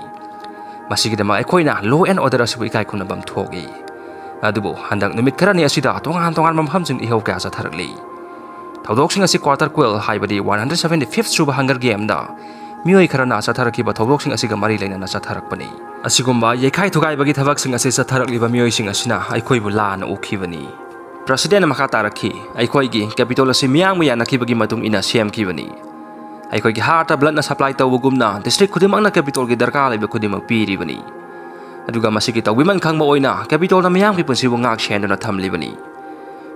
ꯃꯁꯤꯒꯤꯗꯃꯛ ꯑꯩꯈꯣꯏꯅ law and order ꯑꯁꯤꯕꯨ ꯏꯀꯥꯏ ꯈꯨꯝꯅꯐꯝ ꯊꯣꯛꯏ꯫ ꯑꯗꯨꯕꯨ ꯍꯟꯗꯛ ꯅꯨꯃꯤꯠ ꯈꯔꯅꯤ ꯑꯁꯤꯗ ꯇꯣꯉꯥꯟ ꯇꯣꯉꯥꯟꯕ ꯃꯐꯝꯁꯤꯡ ꯏꯍꯧ ꯀꯌꯥ ꯆꯠꯊꯔꯛꯂꯤ꯫ ꯊꯧꯗꯣꯛꯁꯤꯡ ꯑꯁꯤ ꯀ꯭ꯋꯥꯇꯔ ꯀ꯭ꯋꯦꯜ, ꯍꯥꯏꯕꯗꯤ ꯋꯥꯟ ꯍꯟꯗ꯭ꯔꯦꯠ ꯁꯚꯦꯟꯇꯤ ꯐꯤꯐ ꯁꯨꯕ ꯍꯪꯒꯔ ꯒꯦꯝꯗ ꯃꯤꯑꯣꯏ ꯈꯔꯅ ꯆꯠꯊꯔꯛꯈꯤꯕ ꯊꯧꯗꯣꯛꯁꯤꯡ ꯑꯁꯤꯒ ꯃꯔꯤ ꯂꯩꯅꯅ ꯆꯠꯊꯔꯛꯄꯅꯤ꯫ ꯑꯁꯤꯒꯨꯝꯕ ꯌꯩꯈꯥꯏ ꯊꯨꯒꯥꯏꯕꯒꯤ ꯊꯕꯛꯁꯤꯡ ꯑꯁꯤ ꯆꯠꯊꯔꯛꯂꯤꯕ ꯃꯤꯑꯣꯏꯁꯤꯡ ꯑꯁꯤꯅ ꯑꯩꯈꯣꯏꯕꯨ ꯂꯥꯟꯅ ꯎꯈꯤꯕꯅꯤ꯫ ꯄ꯭ꯔꯁꯤꯗꯦꯟꯅ ꯃꯈꯥ ꯇꯥꯔꯛꯈꯤ, "ꯑꯩꯈꯣꯏꯒꯤ ꯀꯦꯄꯤꯇꯣꯜ ꯑꯁꯤ ꯃꯤꯌꯥꯝꯒ ꯌꯥꯅꯈꯤꯕꯒꯤ ꯃꯇꯨꯡ ꯏꯟꯅ ꯁꯦꯝꯈꯤꯕꯅꯤ꯫ ꯑꯩꯈꯣꯏꯒꯤ ꯍꯥꯔꯠꯇ ꯕ꯭ꯂꯗꯅ ꯁꯄ꯭ꯂꯥꯏ ꯇꯧꯕꯒꯨꯝꯅ ꯗꯤꯁꯇ꯭ꯔꯤꯛ ꯈꯨꯗꯤꯡꯃꯛꯅ ꯀꯦꯄꯤꯇꯣꯜꯒꯤ ꯗꯔꯀꯥꯔ ꯂꯩꯕ ꯈꯨꯗꯤꯡꯃꯛ ꯄꯤꯔꯤꯕꯅꯤ꯫ ꯑꯗꯨꯒ ꯃꯁꯤꯒꯤ ꯇꯧꯕꯤꯃꯜ ꯈꯪꯕ ꯑꯣꯏꯅ ꯀꯦꯄꯤꯇꯣꯜꯅ ꯃꯤꯌꯥꯝꯒꯤ ꯄꯨꯟꯁꯤꯕꯨ ꯉꯥꯛ ꯁꯦꯟꯗꯨꯅ ꯊꯝꯂꯤꯕꯅꯤ꯫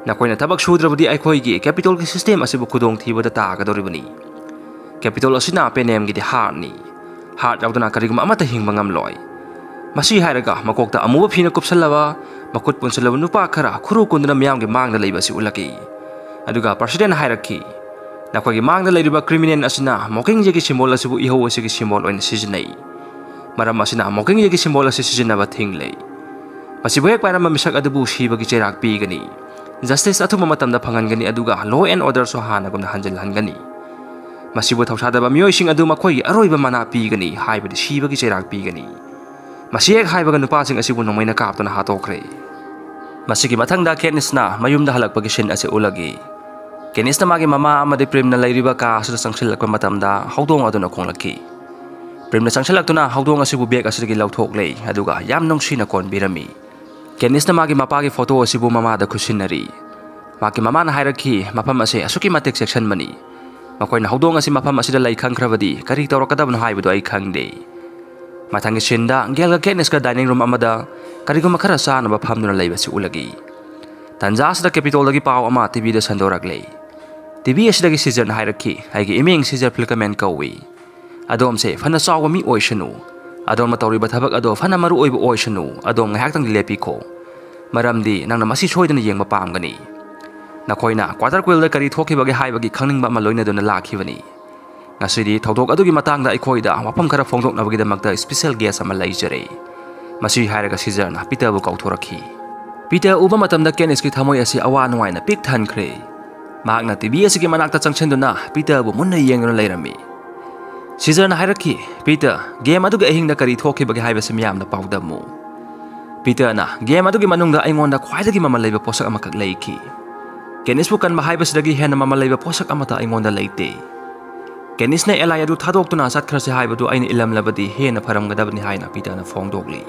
ꯅꯈꯣꯏꯅ ꯊꯕꯛ ꯁꯨꯗ꯭ꯔꯕꯗꯤ ꯑꯩꯈꯣꯏꯒꯤ ꯀꯦꯄꯤꯇꯣꯜꯒꯤ ꯁꯤꯁꯇꯦꯝ ꯑꯁꯤꯕꯨ ꯈꯨꯗꯣꯡꯊꯤꯕꯗ ꯇꯥꯒꯗꯧꯔꯤꯕꯅꯤ꯫ ꯀꯦꯄꯤꯇꯣꯜ ꯑꯁꯤꯅ ꯄꯦꯅꯦꯝꯒꯤꯗꯤ ꯍꯥꯔꯠꯅꯤ꯫ ꯍꯥꯔꯠ ꯌꯥꯎꯗꯅ ꯀꯔꯤꯒꯨꯝꯕ ꯑꯃꯠꯇ ꯍꯤꯡꯕ ꯉꯝꯂꯣꯏ꯫ ꯃꯁꯤ ꯍꯥꯏꯔꯒ ꯃꯀꯣꯛꯇ ꯑꯃꯨꯕ ꯐꯤꯅ ꯀꯨꯞꯁꯜꯂꯕ, ꯃꯈꯨꯠ ꯄꯨꯟꯁꯤꯜꯂꯕ ꯅꯨꯄꯥ ꯈꯔ ꯈꯨꯔꯨ ꯀꯨꯟꯗꯨꯅ ꯃꯤꯌꯥꯝꯒꯤ ꯃꯥꯡꯗ ꯂꯩꯕ ꯑꯁꯤ ꯎꯠꯂꯛꯏ꯫ ꯑꯗꯨꯒ ꯄ꯭ꯔꯁꯤꯗꯦꯟꯅ ꯍꯥꯏꯔꯛꯈꯤ, "ꯅꯈꯣꯏꯒꯤ ꯃꯥꯡꯗ ꯂꯩꯔꯤꯕ ꯀ꯭ꯔꯤꯃꯤꯅꯦꯜ ꯑꯁꯤꯅ ꯃꯣꯀꯤꯡꯖꯦꯒꯤ ꯁꯤꯝꯕꯣꯜ ꯑꯁꯤꯕꯨ ꯏꯍꯧ ꯑꯁꯤꯒꯤ ꯁꯤꯝꯕꯣꯜ ꯑꯣꯏꯅ ꯁꯤꯖꯤꯟꯅꯩ꯫ ꯃꯔꯝ ꯑꯁꯤꯅ ꯃꯣꯀꯤꯡꯖꯦꯒꯤ ꯁꯤꯝꯕꯣꯜ ꯑꯁꯤ ꯁꯤꯖꯤꯟꯅꯕ ꯊꯤꯡꯂꯦ꯫ ꯃꯁꯤꯕꯨ ꯍꯦꯛ ꯄꯥꯏꯔꯝꯕ ꯃꯤꯁꯛ ꯑꯗꯨꯕꯨ ꯁꯤꯕꯒꯤ ꯆꯩꯔꯥꯛ ꯄꯤꯒꯅꯤ꯫ Justice ꯑꯊꯨꯕ ꯃꯇꯝꯗ ꯐꯪꯍꯟꯒꯅꯤ, ꯑꯗꯨꯒ law and order ꯁꯨ ꯍꯥꯟꯅꯒꯨꯝꯅ ꯍꯟꯖꯤꯜꯍꯟꯒꯅꯤ꯫ ꯃꯁꯤꯕꯨ ꯊꯧꯁꯥꯗꯕ ꯃꯤꯑꯣꯏꯁꯤꯡ ꯑꯗꯨ ꯃꯈꯣꯏꯒꯤ ꯑꯔꯣꯏꯕ ꯃꯅꯥ ꯄꯤꯒꯅꯤ, ꯍꯥꯏꯕꯗꯤ ꯁꯤꯕꯒꯤ ꯆꯩꯔꯥꯛ ꯄꯤꯒꯅꯤ꯫ ꯃꯁꯤ ꯍꯦꯛ ꯍꯥꯏꯕꯒ ꯅꯨꯄꯥꯁꯤꯡ ꯑꯁꯤꯕꯨ ꯅꯣꯡꯃꯩꯅ ꯀꯥꯞꯇꯨꯅ ꯍꯥꯠꯇꯣꯛꯈ꯭ꯔꯦ꯫ ꯃꯁꯤꯒꯤ ꯃꯊꯪꯗ ꯀꯦꯠꯅꯤꯁꯅ ꯃꯌꯨꯝꯗ ꯍꯜꯂꯛꯄꯒꯤ scene ꯑꯁꯤ ꯎꯠꯂꯛꯏ꯫ ꯀꯦꯠꯅꯤꯁꯅ ꯃꯥꯒꯤ ꯃꯃꯥ ꯑꯃꯗꯤ ꯄ꯭ꯔꯤꯝꯅ ꯂꯩꯔꯤꯕ ꯀꯥ ꯑꯁꯤꯗ ꯆꯪꯁꯤꯜꯂꯛꯄ ꯃꯇꯝꯗ ꯍꯧꯗꯣꯡ ꯑꯗꯨꯅ ꯈꯣꯡꯂꯛꯈꯤ꯫ ꯄ꯭ꯔꯤꯝꯅ ꯆꯪꯁꯤꯜꯂꯛꯇꯨꯅ ꯍꯧꯗꯣꯡ ꯑꯁꯤꯕꯨ bag ꯑꯁꯤꯗꯒꯤ ꯂꯧꯊꯣꯛꯂꯦ, ꯑꯗꯨꯒ ꯌꯥꯝ ꯅꯨꯡꯁꯤꯅ ꯀꯣꯟꯕꯤꯔꯝꯃꯤ꯫ ꯀꯦꯠꯅꯤꯁꯅ ꯃꯥꯒꯤ ꯃꯄꯥꯒꯤ photo ꯑꯁꯤꯕꯨ ꯃꯃꯥꯗ ꯈꯨꯠꯁꯤꯟꯅꯔꯤ꯫ ꯃꯍꯥꯛꯀꯤ ꯃꯃꯥꯅ ꯍꯥꯏꯔꯛꯈꯤ, "ꯃꯐꯝ ꯑꯁꯤ ꯑꯁꯨꯛꯀꯤ ꯃꯇꯤꯛ ꯆꯦꯛꯁꯤꯟꯕꯅꯤ꯫ ꯃꯈꯣꯏꯅ ꯍꯧꯗꯣꯡ ꯑꯁꯤ ꯃꯐꯝ ꯑꯁꯤꯗ ꯂꯩ ꯈꯪꯈ꯭ꯔꯕꯗꯤ ꯀꯔꯤ ꯇꯧꯔꯛꯀꯗꯕꯅꯣ ꯍꯥꯏꯕꯗꯨ ꯑꯩ ꯈꯪꯗꯦ"꯫ ꯃꯊꯪꯒꯤ scene ꯗ ꯒꯦꯜꯒ ꯀꯦꯠꯅꯤꯁꯀ dining room ꯑꯃꯗ ꯀꯔꯤꯒꯨꯝꯕ ꯈꯔ ꯆꯥꯅꯕ ꯐꯝꯗꯨꯅ ꯂꯩꯕꯁꯤ ꯎꯠꯂꯛꯏ꯫ ꯇꯟꯖꯥ ꯑꯁꯤꯗ capital ꯗꯒꯤ ꯄꯥꯎ ꯑꯃ T V ꯗ ꯁꯟꯗꯣꯔꯛꯂꯦ꯫ T V ꯑꯁꯤꯗꯒꯤ ꯁꯤꯖꯔꯅ ꯍꯥꯏꯔꯛꯈꯤ, "ꯑꯩꯒꯤ ꯏꯃꯤꯡ ꯁꯤꯖꯔ ꯐꯤꯜꯀꯃꯦꯟ ꯀꯧꯏ꯫ ꯑꯗꯣꯝꯁꯦ ꯐꯅ ꯆꯥꯎꯕ ꯃꯤ ꯑꯣꯏꯁꯅꯨ꯫ ꯑꯗꯣꯝꯅ ꯇꯧꯔꯤꯕ ꯊꯕꯛ ꯑꯗꯣ ꯐꯅ ꯃꯔꯨ ꯑꯣꯏꯕ ꯑꯣꯏꯁꯅꯨ꯫ ꯑꯗꯣꯝ ꯉꯥꯏꯍꯥꯛꯇꯪꯗꯤ ꯂꯦꯞꯄꯤꯈꯣ, ꯃꯔꯝꯗꯤ ꯅꯪꯅ ꯃꯁꯤ ꯁꯣꯏꯗꯅ ꯌꯦꯡꯕ ꯄꯥꯝꯒꯅꯤ꯫ ꯅꯈꯣꯏꯅ quarter quill ꯗ ꯀꯔꯤ ꯊꯣꯛꯈꯤꯕꯒꯦ ꯍꯥꯏꯕꯒꯤ ꯈꯪꯅꯤꯡꯕ ꯑꯃ ꯂꯣꯏꯅꯗꯨꯅ ꯂꯥꯛꯈꯤꯕꯅꯤ꯫ ꯉꯁꯤꯗꯤ ꯊꯧꯗꯣꯛ ꯑꯗꯨꯒꯤ ꯃꯇꯥꯡꯗ ꯑꯩꯈꯣꯏꯗ ꯋꯥꯐꯝ ꯈꯔ ꯐꯣꯡꯗꯣꯛꯅꯕꯒꯤꯗꯃꯛꯇ special guest ꯑꯃ ꯂꯩꯖꯔꯦ"꯫ ꯃꯁꯤ ꯍꯥꯏꯔꯒ ꯁꯤꯖꯔꯅ ꯄꯤꯇꯔꯕꯨ ꯀꯧꯊꯣꯔꯛꯈꯤ꯫ ꯄꯤꯇꯔ ꯎꯕ ꯃꯇꯝꯗ ꯀꯦꯠꯅꯤꯁꯀꯤ ꯊꯃꯣꯏ ꯑꯁꯤ ꯑꯋꯥ ꯅꯨꯡꯉꯥꯏꯅ ꯄꯤꯛ ꯊꯟꯈ꯭ꯔꯦ꯫ ꯃꯍꯥꯛꯅ T V ꯑꯁꯤꯒꯤ ꯃꯅꯥꯛꯇ ꯆꯪꯁꯤꯟꯗꯨꯅ ꯄꯤꯇꯔꯕꯨ ꯃꯨꯟꯅ ꯌꯦꯡꯗꯨꯅ ꯂꯩꯔꯝꯃꯤ꯫ ꯁꯤꯖꯔꯅ ꯍꯥꯏꯔꯛꯈꯤ, "ꯄꯤꯇꯔ, game ꯑꯗꯨꯒꯤ ꯑꯍꯤꯡꯗ ꯀꯔꯤ ꯊꯣꯛꯈꯤꯕꯒꯦ ꯍꯥꯏꯕꯁꯤ ꯃꯤꯌꯥꯝꯗ ꯄꯥꯎꯗꯝꯃꯨ"꯫ ꯄꯤꯇꯔꯅ, "Game ꯑꯗꯨꯒꯤ ꯃꯅꯨꯡꯗ ꯑꯩꯉꯣꯟꯗ ꯈ꯭ꯋꯥꯏꯗꯒꯤ ꯃꯃꯜ ꯂꯩꯕ ꯄꯣꯠꯁꯛ ꯑꯃꯈꯛ ꯂꯩꯈꯤ꯫ ꯀꯦꯠꯅꯤꯁꯄꯨ ꯀꯟꯕ ꯍꯥꯏꯕꯁꯤꯗꯒꯤ ꯍꯦꯟꯅ ꯃꯃꯜ ꯂꯩꯕ ꯄꯣꯠꯁꯛ ꯑꯃꯠꯇ ꯑꯩꯉꯣꯟꯗ ꯂꯩꯇꯦ꯫ ꯀꯦꯠꯅꯤꯁꯅ ally ꯑꯗꯨ ꯊꯥꯗꯣꯛꯇꯨꯅ ꯆꯠꯈ꯭ꯔꯁꯤ ꯍꯥꯏꯕꯗꯨ ꯑꯩꯅ ꯏꯜꯂꯝꯂꯕꯗꯤ ꯍꯦꯟꯅ ꯐꯔꯝꯒꯗꯕꯅꯤ" ꯍꯥꯏꯅ ꯄꯤꯇꯔꯅ ꯐꯣꯡꯗꯣꯛꯂꯤ꯫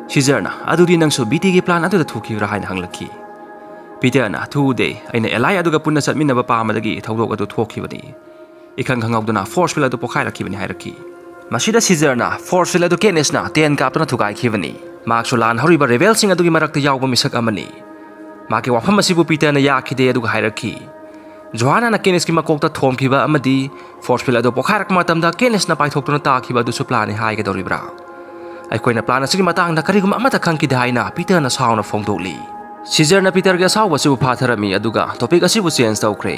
ꯁꯤꯖꯔꯅ, "ꯑꯗꯨꯗꯤ ꯅꯪꯁꯨ ꯕꯤꯇꯤꯒꯤ plan ꯑꯗꯨꯗ ꯊꯨꯈꯤꯕ꯭ꯔꯥ?" ꯍꯥꯏꯅ ꯍꯪꯂꯛꯈꯤ꯫ ꯄꯤꯇꯔꯅ, "ꯊꯨꯗꯦ, ꯑꯩꯅ ally ꯑꯗꯨꯒ ꯄꯨꯟꯅ ꯆꯠꯃꯤꯟꯅꯕ ꯄꯥꯝꯕꯗꯒꯤ ꯊꯧꯗꯣꯛ ꯑꯗꯨ ꯊꯣꯛꯈꯤꯕꯅꯤ꯫ ꯏꯈꯪ ꯈꯪꯍꯧꯗꯅ force field ꯑꯗꯨ ꯄꯣꯈꯥꯏꯔꯛꯈꯤꯕꯅꯤ" ꯍꯥꯏꯔꯛꯈꯤ꯫ ꯃꯁꯤꯗ ꯁꯤꯖꯔꯅ force field ꯑꯗꯨ ꯀꯦꯠꯅꯤꯁꯅ ꯇꯦꯟ ꯀꯥꯞꯇꯨꯅ ꯊꯨꯒꯥꯏꯈꯤꯕꯅꯤ꯫ ꯃꯍꯥꯛꯁꯨ ꯂꯥꯟ ꯍꯧꯔꯤꯕ rebelꯁꯤꯡ ꯑꯗꯨꯒꯤ ꯃꯔꯛꯇ ꯌꯥꯎꯕ ꯃꯤꯁꯛ ꯑꯃꯅꯤ꯫ ꯃꯍꯥꯛꯀꯤ ꯋꯥꯐꯝ ꯑꯁꯤꯕꯨ ꯄꯤꯇꯔꯅ ꯌꯥꯈꯤꯗꯦ, ꯑꯗꯨꯒ ꯍꯥꯏꯔꯛꯈꯤ, "ꯖꯣꯍꯥꯅꯥꯅ ꯀꯦꯠꯅꯤꯁꯀꯤ ꯃꯀꯣꯛꯇ ꯊꯣꯝꯈꯤꯕ ꯑꯃꯗꯤ force field ꯑꯗꯨ ꯄꯣꯈꯥꯏꯔꯛꯄ ꯃꯇꯝꯗ ꯀꯦꯠꯅꯤꯁꯅ ꯄꯥꯏꯊꯣꯛꯇꯨꯅ ꯇꯥꯈꯤꯕ ꯑꯗꯨꯁꯨ planꯅꯤ ꯍꯥꯏꯒꯗꯧꯔꯤꯕ꯭ꯔꯥ? ꯑꯩꯈꯣꯏꯅ plan ꯑꯁꯤꯒꯤ ꯃꯇꯥꯡꯗ ꯀꯔꯤꯒꯨꯝꯕ ꯑꯃꯠꯇ ꯈꯪꯈꯤꯗꯦ" ꯍꯥꯏꯅ ꯄꯤꯇꯔꯅ ꯁꯥꯎꯅ ꯐꯣꯡꯗꯣꯛꯂꯤ꯫ ꯁꯤꯖꯔꯅ ꯄꯤꯇꯔꯒꯤ ꯑꯁꯥꯎꯕ ꯑꯁꯤꯕꯨ ꯐꯥꯊꯔꯝꯃꯤ, ꯑꯗꯨꯒ topic ꯑꯁꯤꯕꯨ change ꯇꯧꯈ꯭ꯔꯦ꯫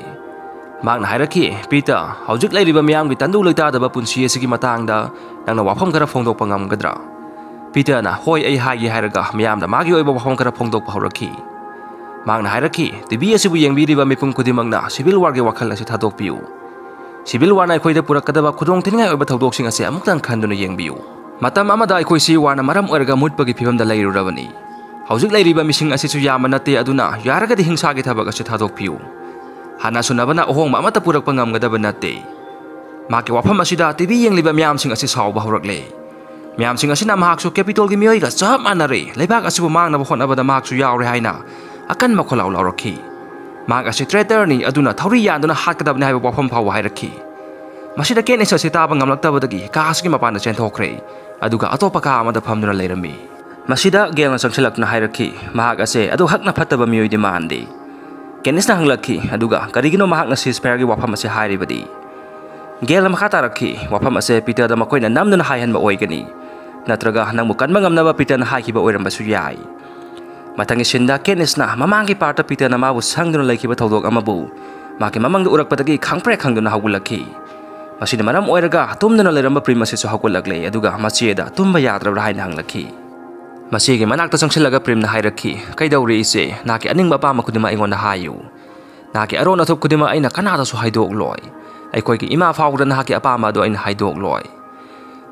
ꯃꯍꯥꯛꯅ ꯍꯥꯏꯔꯛꯈꯤ, "ꯄꯤꯇꯔ, ꯍꯧꯖꯤꯛ ꯂꯩꯔꯤꯕ ꯃꯤꯌꯥꯝꯒꯤ ꯇꯪꯗꯨ ꯂꯩꯇꯥꯗꯕ ꯄꯨꯟꯁꯤ ꯑꯁꯤꯒꯤ ꯃꯇꯥꯡꯗ ꯅꯪꯅ ꯋꯥꯐꯝ ꯈꯔ ꯐꯣꯡꯗꯣꯛꯄ ꯉꯝꯒꯗ꯭ꯔꯥ?" ꯄꯤꯇꯔꯅ "ꯍꯣꯏ, ꯑꯩ ꯍꯥꯏꯒꯦ" ꯍꯥꯏꯔꯒ ꯃꯤꯌꯥꯝꯗ ꯃꯥꯒꯤ ꯑꯣꯏꯕ ꯋꯥꯐꯝ ꯈꯔ ꯐꯣꯡꯗꯣꯛꯄ ꯍꯧꯔꯛꯈꯤ꯫ ꯃꯍꯥꯛꯅ ꯍꯥꯏꯔꯛꯈꯤ, "ꯇꯤꯚꯤ ꯑꯁꯤꯕꯨ ꯌꯦꯡꯕꯤꯔꯤꯕ ꯃꯤꯄꯨꯝ ꯈꯨꯗꯤꯡꯃꯛꯅ ꯁꯤꯚꯤꯜ ꯋꯥꯔꯒꯤ ꯋꯥꯈꯜ ꯑꯁꯤ ꯊꯥꯗꯣꯛꯄꯤꯌꯨ꯫ ꯁꯤꯚꯤꯜ ꯋꯥꯔꯅ ꯑꯩꯈꯣꯏꯗ ꯄꯨꯔꯛꯀꯗꯕ ꯈꯨꯗꯣꯡꯊꯤꯅꯤꯡꯉꯥꯏ ꯑꯣꯏꯕ ꯊꯧꯗꯣꯛꯁꯤꯡ ꯑꯁꯤ ꯑꯃꯨꯛꯇꯪ ꯈꯟꯗꯨꯅ ꯌꯦꯡꯕꯤꯌꯨ꯫ ꯃꯇꯝ ꯑꯃꯗ ꯑꯩꯈꯣꯏꯁꯤ ꯋꯥꯔꯅ ꯃꯔꯝ ꯑꯣꯏꯔꯒ ꯃꯨꯠꯄꯒꯤ ꯐꯤꯕꯝꯗ ꯂꯩꯔꯨꯔꯕꯅꯤ꯫ ꯍꯧꯖꯤꯛ ꯂꯩꯔꯤꯕ ꯃꯤꯁꯤꯡ ꯑꯁꯤꯁꯨ ꯌꯥꯝꯕ ꯅꯠꯇꯦ, ꯑꯗꯨꯅ ꯌꯥꯔꯒꯗꯤ ꯍꯤꯡꯁꯥꯒꯤ ꯊꯕꯛ ꯑꯁꯤ ꯊꯥꯗꯣꯛꯄꯤꯌꯨ꯫ ꯍꯥꯟꯅ ꯁꯨꯅꯕꯅ ꯑꯍꯣꯡꯕ ꯑꯃꯠꯇ ꯄꯨꯔꯛꯄ ꯉꯝꯒꯗꯕ ꯅꯠꯇꯦ"꯫ ꯃꯍꯥꯛꯀꯤ ꯋꯥꯐꯝ ꯑꯁꯤꯗ ꯇꯤꯚꯤ ꯌꯦꯡꯂꯤꯕ ꯃꯤꯌꯥꯝꯁꯤꯡ ꯑꯁꯤ ꯁꯥꯎꯕ ꯍꯧꯔꯛꯂꯦ꯫ ꯃꯤꯌꯥꯝꯁꯤꯡ ꯑꯁꯤꯅ ꯃꯍꯥꯛꯁꯨ ꯀꯦꯄꯤꯇꯣꯜꯒꯤ ꯃꯤꯑꯣꯏꯒ ꯆꯞ ꯃꯥꯟꯅꯔꯦ, ꯂꯩꯕꯥꯛ ꯑꯁꯤꯕꯨ ꯃꯥꯡꯅꯕ ꯍꯣꯠꯅꯕꯗ ꯃꯍꯥꯛꯁꯨ ꯌꯥꯎꯔꯦ ꯍꯥꯏꯅ ꯑꯀꯟꯕ ꯈꯣꯜꯂꯥꯎ ꯂꯥꯎꯔꯛꯈꯤ꯫ ꯃꯍꯥꯛ ꯑꯁꯤ ꯇ꯭ꯔꯦꯇꯔꯅꯤ, ꯑꯗꯨꯅ ꯊꯧꯔꯤ ꯌꯥꯟꯗꯨꯅ ꯍꯥꯠꯀꯗꯕꯅꯤ ꯍꯥꯏꯕ ꯋꯥꯐꯝ ꯐꯥꯎꯕ ꯍꯥꯏꯔꯛꯈꯤ꯫ ꯃꯁꯤꯗ ꯀꯦꯠꯅꯤꯁ ꯑꯁꯤ ꯇꯥꯕ ꯉꯝꯂꯛꯇꯕꯗꯒꯤ ꯀꯥ ꯑꯁꯤꯒꯤ ꯃꯄꯥꯟꯗ ꯆꯦꯟꯊꯣꯛꯈ꯭ꯔꯦ, ꯑꯗꯨꯒ ꯑꯇꯣꯞꯄ ꯀꯥ ꯑꯃꯗ ꯐꯝꯗꯨꯅ ꯂꯩꯔꯝꯃꯤ꯫ ꯃꯁꯤꯗ ꯒꯦꯜꯅ ꯆꯪꯁꯤꯜꯂꯛꯇꯨꯅ ꯍꯥꯏꯔꯛꯈꯤ, "ꯃꯍꯥꯛ ꯑꯁꯦ ꯑꯗꯨꯛ ꯍꯛꯅ ꯐꯠꯇꯕ ꯃꯤꯑꯣꯏꯗꯤ ꯃꯥꯟꯗꯦ"꯫ ꯀꯦꯠꯅꯤꯁꯅ ꯍꯪꯂꯛꯈꯤ, "ꯑꯗꯨꯒ ꯀꯔꯤꯒꯤꯅꯣ ꯃꯍꯥꯛꯅ ꯁꯤꯁꯐꯥꯌꯔꯒꯤ ꯋꯥꯐꯝ ꯑꯁꯤ ꯍꯥꯏꯔꯤꯕꯗꯤ?" ꯒꯦꯜꯅ ꯃꯈꯥ ꯇꯥꯔꯛꯈꯤ, "ꯋꯥꯐꯝ ꯑꯁꯦ ꯄꯤꯇꯔꯗ ꯃꯈꯣꯏꯅ ꯅꯝꯗꯨꯅ ꯍꯥꯏꯍꯟꯕ ꯑꯣꯏꯒꯅꯤ, ꯅꯠꯇ꯭ꯔꯒ ꯅꯪꯕꯨ ꯀꯟꯕ ꯉꯝꯅꯕ ꯄꯤꯇꯔꯅ ꯍꯥꯏꯈꯤꯕ ꯑꯣꯏꯔꯝꯕꯁꯨ ꯌꯥꯏ"꯫ ꯃꯊꯪꯒꯤ ꯁꯤꯟꯗ ꯀꯦꯠꯅꯤꯁꯅ ꯃꯃꯥꯡꯒꯤ ꯄꯥꯔꯠꯇ ꯄꯤꯇꯔꯅ ꯃꯥꯕꯨ ꯁꯪꯗꯨꯅ ꯂꯩꯈꯤꯕ ꯊꯧꯗꯣꯛ ꯑꯃꯕꯨ ꯃꯍꯥꯛꯀꯤ ꯃꯃꯪꯗ ꯎꯔꯛꯄꯗꯒꯤ ꯈꯪꯄ꯭ꯔꯦꯛ ꯈꯪꯗꯨꯅ ꯍꯧꯒꯠꯂꯛꯈꯤ꯫ ꯃꯁꯤꯅ ꯃꯔꯝ ꯑꯣꯏꯔꯒ ꯇꯨꯝꯗꯨꯅ ꯂꯩꯔꯝꯕ ꯄ꯭ꯔꯤꯝ ꯑꯁꯤꯁꯨ ꯍꯧꯒꯠꯂꯛꯂꯦ, ꯑꯗꯨꯒ ꯃꯆꯦꯗ ꯇꯨꯝꯕ ꯌꯥꯗ꯭ꯔꯕ꯭ꯔꯥ ꯍꯥꯏꯅ ꯍꯪꯂꯛꯈꯤ꯫ ꯃꯆꯦꯒꯤ ꯃꯅꯥꯛꯇ ꯆꯪꯁꯤꯜꯂꯒ ꯄ꯭ꯔꯤꯝꯅ ꯍꯥꯏꯔꯛꯈꯤ, "ꯀꯩꯗꯧꯔꯦ ꯏꯆꯦ? ꯅꯍꯥꯛꯀꯤ ꯑꯅꯤꯡꯕ ꯑꯄꯥꯝꯕ ꯈꯨꯗꯤꯡꯃꯛ ꯑꯩꯉꯣꯟꯗ ꯍꯥꯏꯌꯨ꯫ ꯅꯍꯥꯛꯀꯤ ꯑꯔꯣꯟ ꯑꯊꯨꯞ ꯈꯨꯗꯤꯡꯃꯛ ꯑꯩꯅ ꯀꯅꯥꯗꯁꯨ ꯍꯥꯏꯗꯣꯛꯂꯣꯏ꯫ ꯑꯩꯈꯣꯏꯒꯤ ꯏꯃꯥ ꯐꯥꯎꯕꯗ ꯅꯍꯥꯛꯀꯤ ꯑꯄꯥꯝꯕ ꯑꯗꯨ ꯑꯩꯅ ꯍꯥꯏꯗꯣꯛꯂꯣꯏ"꯫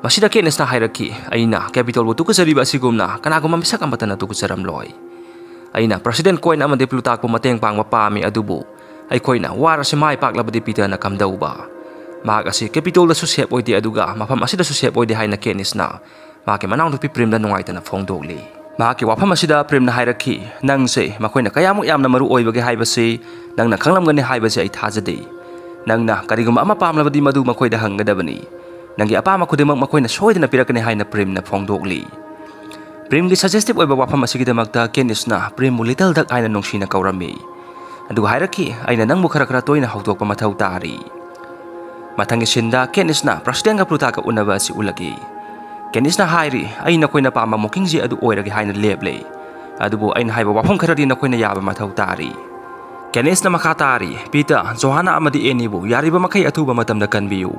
ꯃꯁꯤꯗ ꯀꯦꯠꯅꯤꯁꯅ ꯍꯥꯏꯔꯛꯈꯤ, "ꯑꯩꯅ ꯀꯦꯄꯤꯇꯣꯜꯕꯨ ꯇꯨꯀꯠꯆꯔꯤꯕ ꯑꯁꯤꯒꯨꯝꯅ ꯀꯅꯥꯒꯨꯝꯕ ꯃꯤꯁꯛ ꯑꯃꯠꯇꯅ ꯇꯨꯀꯠꯆꯔꯝꯂꯣꯏ꯫ ꯑꯩꯅ ꯄ꯭ꯔꯁꯤꯗꯦꯟ ꯀꯣꯏꯟ ꯑꯃꯗꯤ ꯄ꯭ꯂꯨꯇꯥꯛꯄꯨ ꯃꯇꯦꯡ ꯄꯥꯡꯕ ꯄꯥꯝꯃꯤ, ꯑꯗꯨꯕꯨ ꯑꯩꯈꯣꯏꯅ ꯋꯥꯔ ꯑꯁꯤ ꯃꯥꯏ ꯄꯥꯛꯂꯕꯗꯤ ꯄꯤꯇꯔꯅ ꯀꯝꯗꯧꯕ? ꯃꯍꯥꯛ ꯑꯁꯤ ꯀꯦꯄꯤꯇꯣꯜꯗꯁꯨ ꯁꯦꯞ ꯑꯣꯏꯗꯦ, ꯑꯗꯨꯒ ꯃꯐꯝ ꯑꯁꯤꯗꯁꯨ ꯁꯦꯞ ꯑꯣꯏꯗꯦ" ꯍꯥꯏꯅ ꯀꯦꯠꯅꯤꯁꯅ ꯃꯍꯥꯛꯀꯤ ꯃꯅꯥꯎꯅꯨꯄꯤ ꯄ꯭ꯔꯤꯝꯗ ꯅꯨꯡꯉꯥꯏꯇꯅ ꯐꯣꯡꯗꯣꯛꯂꯤ꯫ ꯃꯍꯥꯛꯀꯤ ꯋꯥꯐꯝ ꯑꯁꯤꯗ ꯄ꯭ꯔꯤꯝꯅ ꯍꯥꯏꯔꯛꯈꯤ, "ꯅꯪꯁꯦ ꯃꯈꯣꯏꯅ ꯀꯌꯥꯃꯨꯛ ꯌꯥꯝꯅ ꯃꯔꯨ ꯑꯣꯏꯕꯒꯦ ꯍꯥꯏꯕꯁꯤ ꯅꯪꯅ ꯈꯪꯂꯝꯒꯅꯤ ꯍꯥꯏꯕꯁꯤ ꯑꯩ ꯊꯥꯖꯗꯦ꯫ ꯅꯪꯅ ꯀꯔꯤꯒꯨꯝꯕ ꯑꯃ ꯄꯥꯝꯂꯕꯗꯤ ꯃꯗꯨ ꯃꯈꯣꯏꯗ ꯍꯪꯒꯗꯕꯅꯤ꯫ ꯅꯪꯒꯤ ꯑꯄꯥꯝꯕ ꯈꯨꯗꯤꯡꯃꯛ ꯃꯈꯣꯏꯅ ꯁꯣꯏꯗꯅ ꯄꯤꯔꯛꯀꯅꯤ" ꯍꯥꯏꯅ ꯄ꯭ꯔꯤꯝꯅ ꯐꯣꯡꯗꯣꯛꯂꯤ꯫ ꯄ꯭ꯔꯤꯝꯒꯤ ꯁꯖꯦꯁꯇꯤꯚ ꯑꯣꯏꯕ ꯋꯥꯐꯝ ꯑꯁꯤꯒꯤꯗꯃꯛꯇ ꯀꯦꯠꯅꯤꯁꯅ ꯄ꯭ꯔꯤꯝꯕꯨ ꯂꯤꯇꯜ ꯗꯛ ꯍꯥꯏꯅ ꯅꯨꯡꯁꯤꯅ ꯀꯧꯔꯝꯃꯤ꯫ ꯑꯗꯨꯒ ꯍꯥꯏꯔꯛꯈꯤ, "ꯑꯩꯅ ꯅꯪꯕꯨ ꯈꯔ ꯈꯔ ꯇꯣꯏꯅ ꯍꯧꯗꯣꯛꯄ ꯃꯊꯧ ꯇꯥꯔꯤ"꯫ ꯃꯊꯪꯒꯤ ꯁꯤꯟꯗ ꯀꯦꯠꯅꯤꯁꯅ ꯄ꯭ꯔꯁꯤꯗꯦꯟꯒ ꯄ꯭ꯂꯨꯇꯥꯒ ꯎꯅꯕ ꯑꯁꯤ ꯎꯠꯂꯛꯏ꯫ ꯀꯦꯠꯅꯤꯁꯅ ꯍꯥꯏꯔꯤ, "ꯑꯩ ꯅꯈꯣꯏꯅ ꯄꯥꯝꯕ ꯃꯣꯀꯤꯡꯖꯦ ꯑꯗꯨ ꯑꯣꯏꯔꯒꯦ ꯍꯥꯏꯅ ꯂꯦꯞꯂꯦ꯫ ꯑꯗꯨꯕꯨ ꯑꯩꯅ ꯍꯥꯏꯕ ꯋꯥꯐꯝ ꯈꯔꯗꯤ ꯅꯈꯣꯏꯅ ꯌꯥꯕ ꯃꯊꯧ ꯇꯥꯔꯤ"꯫ ꯀꯦꯠꯅꯤꯁꯅ ꯃꯈꯥ ꯇꯥꯔꯤ, "ꯄꯤꯇꯔ, ꯖꯣꯍꯥꯅꯥ ꯑꯃꯗꯤ ꯑꯦꯅꯤꯕꯨ ꯌꯥꯔꯤꯕ ꯃꯈꯩ ꯑꯊꯨꯕ ꯃꯇꯝꯗ ꯀꯟꯕꯤꯌꯨ꯫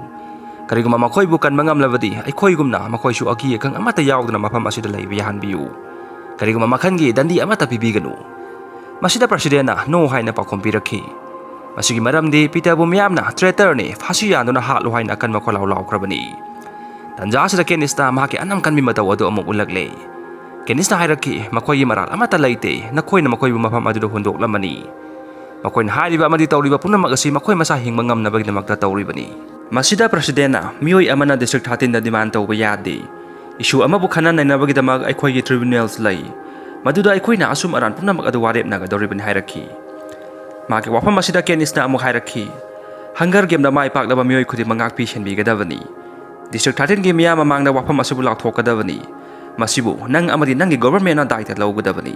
ꯀꯔꯤꯒꯨꯝꯕ ꯃꯈꯣꯏꯕꯨ ꯀꯟꯕ ꯉꯝꯂꯕꯗꯤ ꯑꯩꯈꯣꯏꯒꯨꯝꯅ ꯃꯈꯣꯏꯁꯨ ꯑꯀꯤ ꯑꯈꯪ ꯑꯃꯠꯇ ꯌꯥꯎꯗꯅ ꯃꯐꯝ ꯑꯁꯤꯗ ꯂꯩꯕ ꯌꯥꯍꯟꯕꯤꯌꯨ꯫ ꯀꯔꯤꯒꯨꯝꯕ ꯃꯈꯜꯒꯤ ꯗꯟꯗꯤ ꯑꯃꯠꯇ ꯄꯤꯕꯤꯒꯅꯨ"꯫ ꯃꯁꯤꯗ ꯄ꯭ꯔꯁꯤꯗꯦꯟꯅ "No" ꯍꯥꯏꯅ ꯄꯥꯎꯈꯨꯝ ꯄꯤꯔꯛꯈꯤ꯫ ꯃꯁꯤꯒꯤ ꯃꯔꯝꯗꯤ ꯄꯤꯇꯔꯕꯨ ꯃꯤꯌꯥꯝꯅ "Traitor"ꯅꯤ, ꯐꯥꯁꯤ ꯌꯥꯟꯗꯨꯅ ꯍꯥꯠꯂꯨ ꯍꯥꯏꯅ ꯑꯀꯟꯕ ꯈꯣꯜꯂꯥꯎ ꯂꯥꯎꯈ꯭ꯔꯕꯅꯤ꯫ ꯇꯟꯖꯥ ꯑꯁꯤꯗ ꯀꯦꯅꯤꯁꯅ ꯃꯍꯥꯛꯀꯤ ꯑꯅꯝ ꯀꯟꯕꯤ ꯃꯇꯧ ꯑꯗꯨ ꯑꯃꯨꯛ ꯎꯠꯂꯛꯂꯦ꯫ ꯀꯦꯅꯤꯁꯅ ꯍꯥꯏꯔꯛꯈꯤ, "ꯃꯈꯣꯏꯒꯤ ꯃꯔꯥꯜ ꯑꯃꯠꯇ ꯂꯩꯇꯦ, ꯅꯈꯣꯏꯅ ꯃꯈꯣꯏꯕꯨ ꯃꯐꯝ ꯑꯗꯨꯗ ꯍꯨꯟꯗꯣꯛꯂꯝꯕꯅꯤ꯫ ꯃꯈꯣꯏꯅ ꯍꯥꯏꯔꯤꯕ ꯑꯃꯗꯤ ꯇꯧꯔꯤꯕ ꯄꯨꯝꯅꯃꯛ ꯑꯁꯤ ꯃꯈꯣꯏ ꯃꯁꯥ ꯍꯤꯡꯕ ꯉꯝꯅꯕꯒꯤꯗꯃꯛꯇ ꯇꯧꯔꯤꯕꯅꯤ꯫" ꯃꯁꯤꯗ ꯄ꯭ꯔꯁꯤꯗꯦꯟꯅ, "ꯃꯤꯑꯣꯏ ꯑꯃꯅ ꯗꯤꯁꯇ꯭ꯔꯤꯛ ꯊꯥꯔꯇꯤꯟꯗ ꯗꯤꯃꯥꯟ ꯇꯧꯕ ꯌꯥꯗꯦ꯫ ꯏꯁꯨ ꯑꯃꯕꯨ ꯈꯟꯅ ꯅꯩꯅꯕꯒꯤꯗꯃꯛ ꯑꯩꯈꯣꯏꯒꯤ ꯇ꯭ꯔꯤꯕ꯭ꯌꯨꯅꯦꯜꯁ ꯂꯩ꯫ ꯃꯗꯨꯗ ꯑꯩꯈꯣꯏꯅ ꯑꯆꯨꯝ ꯑꯔꯥꯟ ꯄꯨꯝꯅꯃꯛ ꯑꯗꯨ ꯋꯥꯔꯦꯞꯅꯒꯗꯧꯔꯤꯕꯅꯤ" ꯍꯥꯏꯔꯛꯈꯤ꯫ ꯃꯍꯥꯛꯀꯤ ꯋꯥꯐꯝ ꯑꯁꯤꯗ ꯀꯦꯅꯤꯁꯅ ꯑꯃꯨꯛ ꯍꯥꯏꯔꯛꯈꯤ, "ꯍꯪꯒꯔ ꯒꯦꯝꯗ ꯃꯥꯏ ꯄꯥꯛꯂꯕ ꯃꯤꯑꯣꯏ ꯈꯨꯗꯤꯡꯃꯛ ꯉꯥꯛꯄꯤ ꯁꯦꯟꯕꯤꯒꯗꯕꯅꯤ꯫ ꯗꯤꯁꯇ꯭ꯔꯤꯛ ꯊꯥꯔꯇꯤꯟꯒꯤ ꯃꯤꯌꯥꯝ ꯃꯃꯥꯡꯗ ꯋꯥꯐꯝ ꯑꯁꯤꯕꯨ ꯂꯥꯎꯊꯣꯛꯀꯗꯕꯅꯤ꯫ ꯃꯁꯤꯕꯨ ꯅꯪ ꯑꯃꯗꯤ ꯅꯪꯒꯤ ꯒꯣꯚꯔꯟꯃꯦꯟꯅ ꯗꯥꯏꯇ ꯂꯧꯒꯗꯕꯅꯤ꯫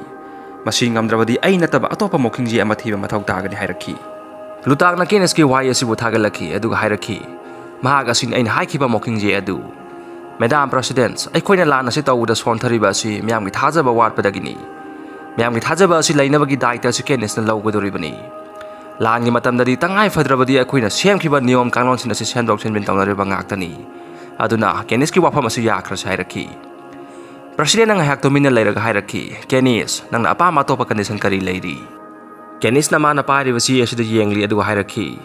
ꯃꯁꯤ ꯉꯝꯗ꯭ꯔꯕꯗꯤ ꯑꯩ ꯅꯠꯇꯕ ꯑꯇꯣꯞꯄ ꯃꯣꯀꯤꯡꯖꯦ ꯑꯃ ꯊꯤꯕ ꯃꯊꯧ ꯇꯥꯒꯅꯤ" ꯍꯥꯏꯔꯛꯈꯤ꯫ ꯄ꯭ꯂꯨꯇꯥꯛꯅ ꯀꯦꯅꯤꯁꯀꯤ ꯋꯥꯍꯩ ꯑꯁꯤꯕꯨ ꯊꯥꯒꯠꯂꯛꯈꯤ, ꯑꯗꯨꯒ ꯍꯥꯏꯔꯛꯈꯤ, "ꯃꯍꯥꯛ ꯑꯁꯤꯅꯤ ꯑꯩꯅ ꯍꯥꯏꯈꯤꯕ ꯃꯣꯀꯤꯡꯖꯦ ꯑꯗꯨ꯫ ꯃꯦꯗꯥꯝ ꯄ꯭ꯔꯁꯤꯗꯦꯟꯁ, ꯑꯩꯈꯣꯏꯅ ꯂꯥꯟ ꯑꯁꯤ ꯇꯧꯕꯗ ꯁꯣꯟꯊꯔꯤꯕ ꯑꯁꯤ ꯃꯤꯌꯥꯝꯒꯤ ꯊꯥꯖꯕ ꯋꯥꯠꯄꯗꯒꯤꯅꯤ꯫ ꯃꯤꯌꯥꯝꯒꯤ ꯊꯥꯖꯕ ꯑꯁꯤ ꯂꯩꯅꯕꯒꯤ ꯗꯥꯏꯇ ꯑꯁꯤ ꯀꯦꯅꯤꯁꯅ ꯂꯧꯒꯗꯧꯔꯤꯕꯅꯤ꯫ ꯂꯥꯟꯒꯤ ꯃꯇꯝꯗꯗꯤ ꯇꯉꯥꯏ ꯐꯗ꯭ꯔꯕꯗꯤ ꯑꯩꯈꯣꯏꯅ ꯁꯦꯝꯈꯤꯕ ꯅꯤꯌꯣꯝ ꯀꯥꯡꯂꯣꯟꯁꯤꯡ ꯑꯁꯤ ꯁꯦꯝꯗꯣꯛ ꯁꯦꯝꯖꯤꯟ ꯇꯧꯅꯔꯤꯕ ꯉꯥꯛꯇꯅꯤ꯫ ꯑꯗꯨꯅ ꯀꯦꯅꯤꯁꯀꯤ ꯋꯥꯐꯝ ꯑꯁꯤ ꯌꯥꯈ꯭ꯔꯁꯤ" ꯍꯥꯏꯔꯛꯈꯤ꯫ ꯄ꯭ꯔꯁꯤꯗꯦꯟꯅ ꯉꯥꯏꯍꯥꯛ ꯇꯨꯃꯤꯟꯅ ꯂꯩꯔꯒ ꯍꯥꯏꯔꯛꯈꯤ, "ꯀꯦꯅꯤꯁ, ꯅꯪꯅ ꯑꯄꯥꯝꯕ ꯑꯇꯣꯞꯄ ꯀꯟꯗꯤꯁꯟ ꯀꯔꯤ ꯂꯩꯔꯤ?" ꯀꯦꯅꯤꯁꯅ ꯃꯥꯅ ꯄꯥꯏꯔꯤꯕ ꯆꯦ ꯑꯁꯤꯗ ꯌꯦꯡꯂꯤ, ꯑꯗꯨꯒ ꯍꯥꯏꯔꯛꯈꯤ,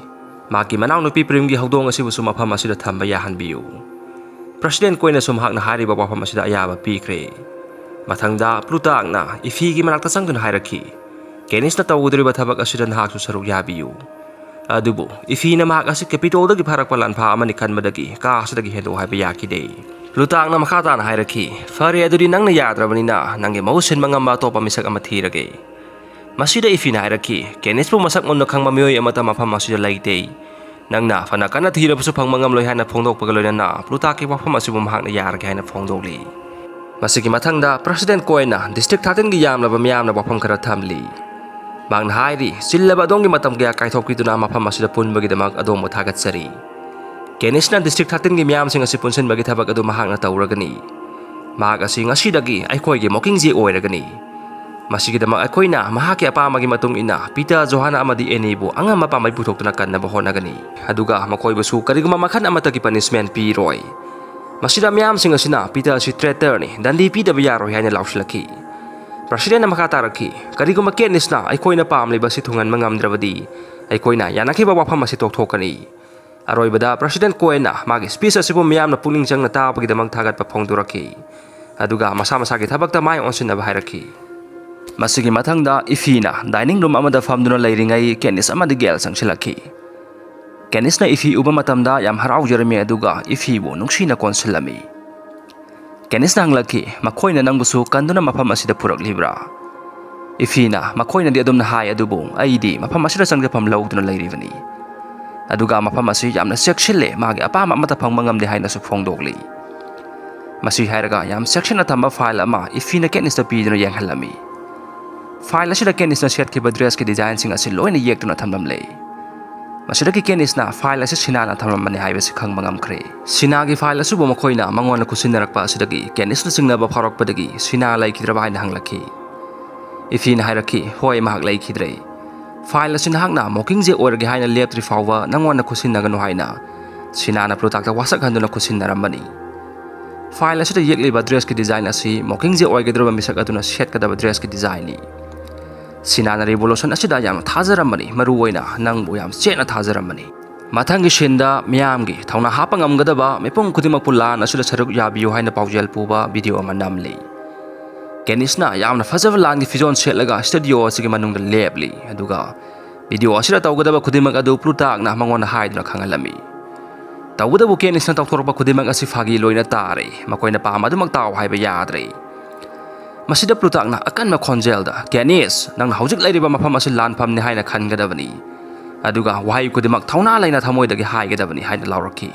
"ꯃꯍꯥꯛꯀꯤ ꯃꯅꯥꯎꯅꯨꯄꯤ ꯄ꯭ꯔꯤꯝꯒꯤ ꯍꯧꯗꯣꯡ ꯑꯁꯤꯕꯨꯁꯨ ꯃꯐꯝ ꯑꯁꯤꯗ ꯊꯝꯕ ꯌꯥꯍꯟꯕꯤꯌꯨ꯫" ꯄ꯭ꯔꯁꯤꯗꯦꯟ ꯀꯣꯏꯅꯁꯨ ꯃꯍꯥꯛꯅ ꯍꯥꯏꯔꯤꯕ ꯋꯥꯐꯝ ꯑꯁꯤꯗ ꯑꯌꯥꯕ ꯄꯤꯈ꯭ꯔꯦ꯫ ꯃꯊꯪꯗ ꯄ꯭ꯂꯨꯇꯥꯛꯅ ꯏꯐꯤꯒꯤ ꯃꯅꯥꯛꯇ ꯆꯪꯗꯨꯅ ꯍꯥꯏꯔꯛꯈꯤ, "ꯀꯦꯅꯤꯁꯅ ꯇꯧꯒꯗꯧꯔꯤꯕ ꯊꯕꯛ ꯑꯁꯤꯗ ꯅꯍꯥꯛꯁꯨ ꯁꯔꯨꯛ ꯌꯥꯕꯤꯌꯨ꯫" ꯑꯗꯨꯕꯨ ꯏꯐꯤꯅ ꯃꯍꯥꯛ ꯑꯁꯤ ꯀꯦꯄꯤꯇꯣꯜꯗꯒꯤ ꯐꯥꯔꯛꯄ ꯂꯥꯟꯐꯥ ꯑꯃꯅꯤ ꯈꯟꯕꯗꯒꯤ ꯀꯥ ꯑꯁꯤꯗꯒꯤ ꯍꯦꯟꯗꯣꯛꯎ ꯍꯥꯏꯕ ꯌꯥꯈꯤꯗꯦ꯫ ꯄ꯭ꯂꯨꯇꯥꯛꯅ ꯃꯈꯥ ꯇꯥꯅ ꯍꯥꯏꯔꯛꯈꯤ, "ꯐꯔꯦ, ꯑꯗꯨꯗꯤ ꯅꯪꯅ ꯌꯥꯗ꯭ꯔꯕꯅꯤꯅ ꯅꯪꯒꯤ ꯃꯍꯨꯠ ꯁꯤꯟꯕ ꯉꯝꯕ ꯑꯇꯣꯞꯄ ꯃꯤꯁꯛ ꯑꯃ ꯊꯤꯔꯒꯦ꯫" ꯃꯁꯤꯗ ꯏꯐꯤꯅ ꯍꯥꯏꯔꯛꯈꯤ, "ꯀꯦꯅꯤꯁꯄꯨ ꯃꯁꯛ ꯃꯨꯟꯅ ꯈꯪꯕ ꯃꯤꯑꯣꯏ ꯑꯃꯠꯇ ꯃꯐꯝ ꯑꯁꯤꯗ ꯂꯩꯇꯦ꯫ ꯅꯪꯅ ꯐꯅ ꯀꯟꯅ ꯊꯤꯔꯕꯁꯨ ꯐꯪꯕ ꯉꯝꯂꯣꯏ" ꯍꯥꯏꯅ ꯐꯣꯡꯗꯣꯛꯄꯒ ꯂꯣꯏꯅꯅ ꯄ꯭ꯂꯨꯇꯥꯛꯀꯤ ꯋꯥꯐꯝ ꯑꯁꯤꯕꯨ ꯃꯍꯥꯛꯅ ꯌꯥꯔꯒꯦ ꯍꯥꯏꯅ ꯐꯣꯡꯗꯣꯛꯂꯤ꯫ ꯃꯁꯤꯒꯤ ꯃꯊꯪꯗ ꯄ꯭ꯔꯁꯤꯗꯦꯟ ꯀꯣꯏꯅ ꯗꯤꯁꯇ꯭ꯔꯤꯛ ꯊꯥꯔꯇꯤꯟꯒꯤ ꯌꯥꯝꯂꯕ ꯃꯤꯌꯥꯝꯅ ꯋꯥꯐꯝ ꯈꯔ ꯊꯝꯂꯤ꯫ ꯃꯍꯥꯛꯅ ꯍꯥꯏꯔꯤ, "ꯆꯤꯜꯂꯕ ꯑꯗꯣꯝꯒꯤ ꯃꯇꯝ ꯀꯌꯥ ꯀꯥꯏꯊꯣꯛꯄꯤꯗꯨꯅ ꯃꯐꯝ ꯑꯁꯤꯗ ꯄꯨꯟꯕꯒꯤꯗꯃꯛ ꯑꯗꯣꯝꯕꯨ ꯊꯥꯒꯠꯆꯔꯤ꯫ ꯀꯦꯅꯤꯁꯅ ꯗꯤꯁꯇ꯭ꯔꯤꯛ ꯊꯥꯔꯇꯤꯟꯒꯤ ꯃꯤꯌꯥꯝꯁꯤꯡ ꯑꯁꯤ ꯄꯨꯟꯁꯤꯟꯕꯒꯤ ꯊꯕꯛ ꯑꯗꯨ ꯃꯍꯥꯛꯅ ꯇꯧꯔꯒꯅꯤ꯫ ꯃꯍꯥꯛ ꯑꯁꯤ ꯉꯁꯤꯗꯒꯤ ꯑꯩꯈꯣꯏꯒꯤ ꯃꯣꯀꯤꯡꯖꯦ ꯑꯣꯏꯔꯒꯅꯤ꯫ ꯃꯁꯤꯒꯤꯗꯃꯛ ꯑꯩꯈꯣꯏꯅ ꯃꯍꯥꯛꯀꯤ ꯑꯄꯥꯝꯕꯒꯤ ꯃꯇꯨꯡ ꯏꯟꯅ ꯄꯤꯇꯔ, ꯖꯣꯍꯥꯅ ꯑꯃꯗꯤ ꯑꯦꯅꯤꯕꯨ ꯑꯉꯝꯕ ꯄꯥꯝꯕꯩ ꯄꯨꯊꯣꯛꯇꯨꯅ ꯀꯟꯅꯕ ꯍꯣꯠꯅꯒꯅꯤ꯫ ꯑꯗꯨꯒ ꯃꯈꯣꯏꯕꯨꯁꯨ ꯀꯔꯤꯒꯨꯝꯕ ꯃꯈꯜ ꯑꯃꯠꯇꯒꯤ ꯄꯅꯤꯁꯃꯦꯟ ꯄꯤꯔꯣꯏ꯫" ꯃꯁꯤꯗ ꯃꯤꯌꯥꯝꯁꯤꯡ ꯑꯁꯤꯅ ꯄꯤꯇꯔ ꯑꯁꯤ ꯇ꯭ꯔꯦꯇꯔꯅꯤ, ꯗꯟꯗꯤ ꯄꯤꯗꯕ ꯌꯥꯔꯣꯏ ꯍꯥꯏꯅ ꯂꯥꯎꯁꯤꯜꯂꯛꯈꯤ꯫ ꯄ꯭ꯔꯁꯤꯗꯦꯟꯅ ꯃꯈꯥ ꯇꯥꯔꯛꯈꯤ, "ꯀꯔꯤꯒꯨꯝꯕ ꯀꯦꯠꯅꯤꯁꯅ ꯑꯩꯈꯣꯏꯅ ꯄꯥꯝꯂꯤꯕ ꯑꯁꯤ ꯊꯨꯡꯍꯟꯕ ꯉꯝꯗ꯭ꯔꯕꯗꯤ, ꯑꯩꯈꯣꯏꯅ ꯌꯥꯅꯈꯤꯕ ꯋꯥꯐꯝ ꯑꯁꯤ ꯇꯣꯛꯊꯣꯛꯀꯅꯤ"꯫ ꯑꯔꯣꯏꯕꯗ ꯄ꯭ꯔꯁꯤꯗꯦꯟ ꯀꯣꯑꯦꯟꯅ ꯃꯥꯒꯤ ꯁ꯭ꯄꯤꯆ ꯑꯁꯤꯕꯨ ꯃꯤꯌꯥꯝꯅ ꯄꯨꯛꯅꯤꯡ ꯆꯪꯅ ꯇꯥꯕꯒꯤꯗꯃꯛ ꯊꯥꯒꯠꯄ ꯐꯣꯡꯗꯣꯔꯛꯈꯤ꯫ ꯑꯗꯨꯒ ꯃꯁꯥ ꯃꯁꯥꯒꯤ ꯊꯕꯛꯇ ꯃꯥꯏ ꯑꯣꯟꯁꯤꯟꯅꯕ ꯍꯥꯏꯔꯛꯈꯤ꯫ ꯃꯁꯤꯒꯤ ꯃꯊꯪꯗ ꯏꯐꯤꯅ ꯗꯥꯏꯅꯤꯡ ꯔꯨꯝ ꯑꯃꯗ ꯐꯝꯗꯨꯅ ꯂꯩꯔꯤꯉꯩ ꯀꯦꯠꯅꯤꯁ ꯑꯃꯗꯤ ꯒꯦꯜ ꯆꯪꯁꯤꯜꯂꯛꯈꯤ꯫ ꯀꯦꯠꯅꯤꯁꯅ ꯏꯐꯤ ꯎꯕ ꯃꯇꯝꯗ ꯌꯥꯝ ꯍꯔꯥꯎꯖꯔꯝꯃꯤ, ꯑꯗꯨꯒ ꯏꯐꯤꯕꯨ ꯅꯨꯡꯁꯤꯅ ꯀꯣꯟꯁꯤꯜꯂꯝꯃꯤ꯫ ꯀꯦꯠꯅꯤꯁꯅ ꯍꯪꯂꯛꯈꯤ, "ꯃꯈꯣꯏꯅ ꯅꯪꯕꯨꯁꯨ ꯀꯟꯗꯨꯅ ꯃꯐꯝ ꯑꯁꯤꯗ ꯄꯨꯔꯛꯂꯤꯕ꯭ꯔꯥ?" ꯏꯐꯤꯅ, "ꯃꯈꯣꯏꯅꯗꯤ ꯑꯗꯨꯝꯅ ꯍꯥꯏ, ꯑꯗꯨꯕꯨ ꯑꯩꯗꯤ ꯃꯐꯝ ꯑꯁꯤꯗ ꯆꯪꯖꯐꯝ ꯂꯧꯗꯨꯅ ꯂꯩꯔꯤꯕꯅꯤ꯫ ꯑꯗꯨꯒ ꯃꯐꯝ ꯑꯁꯤ ꯌꯥꯝꯅ ꯆꯦꯛꯁꯤꯜꯂꯦ, ꯃꯥꯒꯤ ꯑꯄꯥꯝꯕ ꯑꯃꯠꯇ ꯐꯪꯕ ꯉꯝꯗꯦ" ꯍꯥꯏꯅꯁꯨ ꯐꯣꯡꯗꯣꯛꯂꯤ꯫ ꯃꯁꯤ ꯍꯥꯏꯔꯒ ꯌꯥꯝ ꯆꯦꯛꯁꯤꯟꯅ ꯊꯝꯕ ꯐꯥꯏꯜ ꯑꯃ ꯏꯐꯤꯅ ꯀꯦꯠꯅꯤꯁꯇ ꯄꯤꯗꯨꯅ ꯌꯦꯡꯍꯜꯂꯝꯃꯤ꯫ ꯐꯥꯏꯜ ꯑꯁꯤꯗ ꯀꯦꯠꯅꯤꯁꯅ ꯁꯦꯠꯈꯤꯕ ꯗ꯭ꯔꯦꯁꯀꯤ ꯗꯤꯖꯥꯏꯟꯁꯤꯡ ꯑꯁꯤ ꯂꯣꯏꯅ ꯌꯦꯛꯇꯨꯅ ꯊꯝꯂꯝꯂꯦ꯫ ꯃꯁꯤꯗꯒꯤ ꯀꯦꯠꯅꯤꯁꯅ ꯐꯥꯏꯜ ꯑꯁꯤ ꯁꯤꯅꯥꯅ ꯊꯝꯂꯝꯕꯅꯤ ꯍꯥꯏꯕꯁꯤ ꯈꯪꯕ ꯉꯝꯈ꯭ꯔꯦ꯫ ꯁꯤꯅꯥꯒꯤ ꯐꯥꯏꯜ ꯑꯁꯤꯕꯨ ꯃꯈꯣꯏꯅ ꯃꯉꯣꯟꯗ ꯈꯨꯠꯁꯤꯟꯅꯔꯛꯄ ꯑꯁꯤꯗꯒꯤ ꯀꯦꯠꯅꯤꯁꯅ ꯆꯤꯡꯅꯕ ꯐꯥꯎꯔꯛꯄꯗꯒꯤ ꯁꯤꯅꯥ ꯂꯩꯈꯤꯗ꯭ꯔꯕ ꯍꯥꯏꯅ ꯍꯪꯂꯛꯈꯤ꯫ ꯏꯐꯤꯅ ꯍꯥꯏꯔꯛꯈꯤ, "ꯍꯣꯏ, ꯃꯍꯥꯛ ꯂꯩꯈꯤꯗ꯭ꯔꯦ꯫ ꯐꯥꯏꯜ ꯑꯁꯤ ꯅꯍꯥꯛꯅ ꯃꯣꯀꯤꯡꯖꯦ ꯑꯣꯏꯔꯒꯦ ꯍꯥꯏꯅ ꯂꯦꯞꯇ꯭ꯔꯤ ꯐꯥꯎꯕ ꯅꯪꯉꯣꯟꯗ ꯈꯨꯠꯁꯤꯟꯅꯒꯅꯨ" ꯍꯥꯏꯅ ꯁꯤꯅꯥꯅ ꯄ꯭ꯂꯨꯇꯥꯛꯇ ꯋꯥꯁꯛꯍꯟꯗꯨꯅ ꯈꯨꯠꯁꯤꯟꯅꯔꯝꯕꯅꯤ꯫ ꯐꯥꯏꯜ ꯑꯁꯤꯗ ꯌꯦꯛꯂꯤꯕ ꯗ꯭ꯔꯦꯁꯀꯤ ꯗꯤꯖꯥꯏꯟ ꯑꯁꯤ ꯃꯣꯀꯤꯡꯖꯦ ꯑꯣꯏꯒꯗꯧꯔꯕ ꯃꯤꯁꯛ ꯑꯗꯨꯅ ꯁꯦꯠꯀꯗꯕ ꯗ꯭ꯔꯦꯁꯀꯤ ꯗꯤꯖꯥꯏꯟꯅꯤ꯫ ꯁꯤꯅꯥꯅ ꯔꯤꯚꯣꯂꯨꯁꯟ ꯑꯁꯤꯗ ꯌꯥꯝꯅ ꯊꯥꯖꯔꯝꯕꯅꯤ, ꯃꯔꯨꯑꯣꯏꯅ ꯅꯪꯕꯨ ꯌꯥꯝ ꯆꯦꯠꯅ ꯊꯥꯖꯔꯝꯕꯅꯤ꯫ ꯃꯊꯪꯒꯤ ꯁꯤꯟꯗ ꯃꯤꯌꯥꯝꯒꯤ ꯊꯧꯅꯥ ꯍꯥꯞꯄ ꯉꯝꯒꯗꯕ ꯃꯤꯄꯨꯝ ꯈꯨꯗꯤꯡꯃꯛꯄꯨ ꯂꯥꯟ ꯑꯁꯤꯗ ꯁꯔꯨꯛ ꯌꯥꯕꯤꯌꯨ ꯍꯥꯏꯅ ꯄꯥꯎꯖꯦꯜ ꯄꯨꯕ ꯚꯤꯗꯤꯑꯣ ꯑꯃ ꯅꯝꯂꯤ꯫ ꯀꯦꯅꯤꯁꯅ ꯌꯥꯝꯅ ꯐꯖꯕ ꯂꯥꯟꯒꯤ ꯐꯤꯖꯣꯜ ꯁꯦꯠꯂꯒ ꯁ꯭ꯇꯨꯗꯤꯑꯣ ꯑꯁꯤꯒꯤ ꯃꯅꯨꯡꯗ ꯂꯦꯞꯂꯤ, ꯑꯗꯨꯒ ꯚꯤꯗꯤꯑꯣ ꯑꯁꯤꯗ ꯇꯧꯒꯗꯕ ꯈꯨꯗꯤꯡꯃꯛ ꯑꯗꯨ ꯄ꯭ꯂꯨꯇꯥꯛꯅ ꯃꯉꯣꯟꯗ ꯍꯥꯏꯗꯨꯅ ꯈꯪꯍꯜꯂꯝꯃꯤ꯫ ꯇꯧꯕꯇꯕꯨ ꯀꯦꯅꯤꯁꯅ ꯇꯧꯊꯣꯔꯛꯄ ꯈꯨꯗꯤꯡꯃꯛ ꯑꯁꯤ ꯐꯥꯒꯤ ꯂꯣꯏꯅ ꯇꯥꯔꯦ, ꯃꯈꯣꯏꯅ ꯄꯥꯝꯕ ꯑꯗꯨꯃꯛ ꯇꯥꯎ ꯍꯥꯏꯕ ꯌꯥꯗ꯭ꯔꯦ꯫ ꯃꯁꯤꯗ ꯄ꯭ꯂꯨꯇꯥꯛꯅ ꯑꯀꯟꯕ ꯈꯣꯟꯖꯦꯜꯗ, "ꯀꯦꯅꯤꯁ, ꯅꯪꯅ ꯍꯧꯖꯤꯛ ꯂꯩꯔꯤꯕ ꯃꯐꯝ ꯑꯁꯤ ꯂꯥꯟꯐꯝꯅꯤ ꯍꯥꯏꯅ ꯈꯟꯒꯗꯕꯅꯤ, ꯑꯗꯨꯒ ꯋꯥꯍꯩ ꯈꯨꯗꯤꯡꯃꯛ ꯊꯧꯅꯥ ꯂꯩꯅ ꯊꯃꯣꯏꯗꯒꯤ ꯍꯥꯏꯒꯗꯕꯅꯤ" ꯍꯥꯏꯅ ꯂꯥꯎꯔꯛꯈꯤ꯫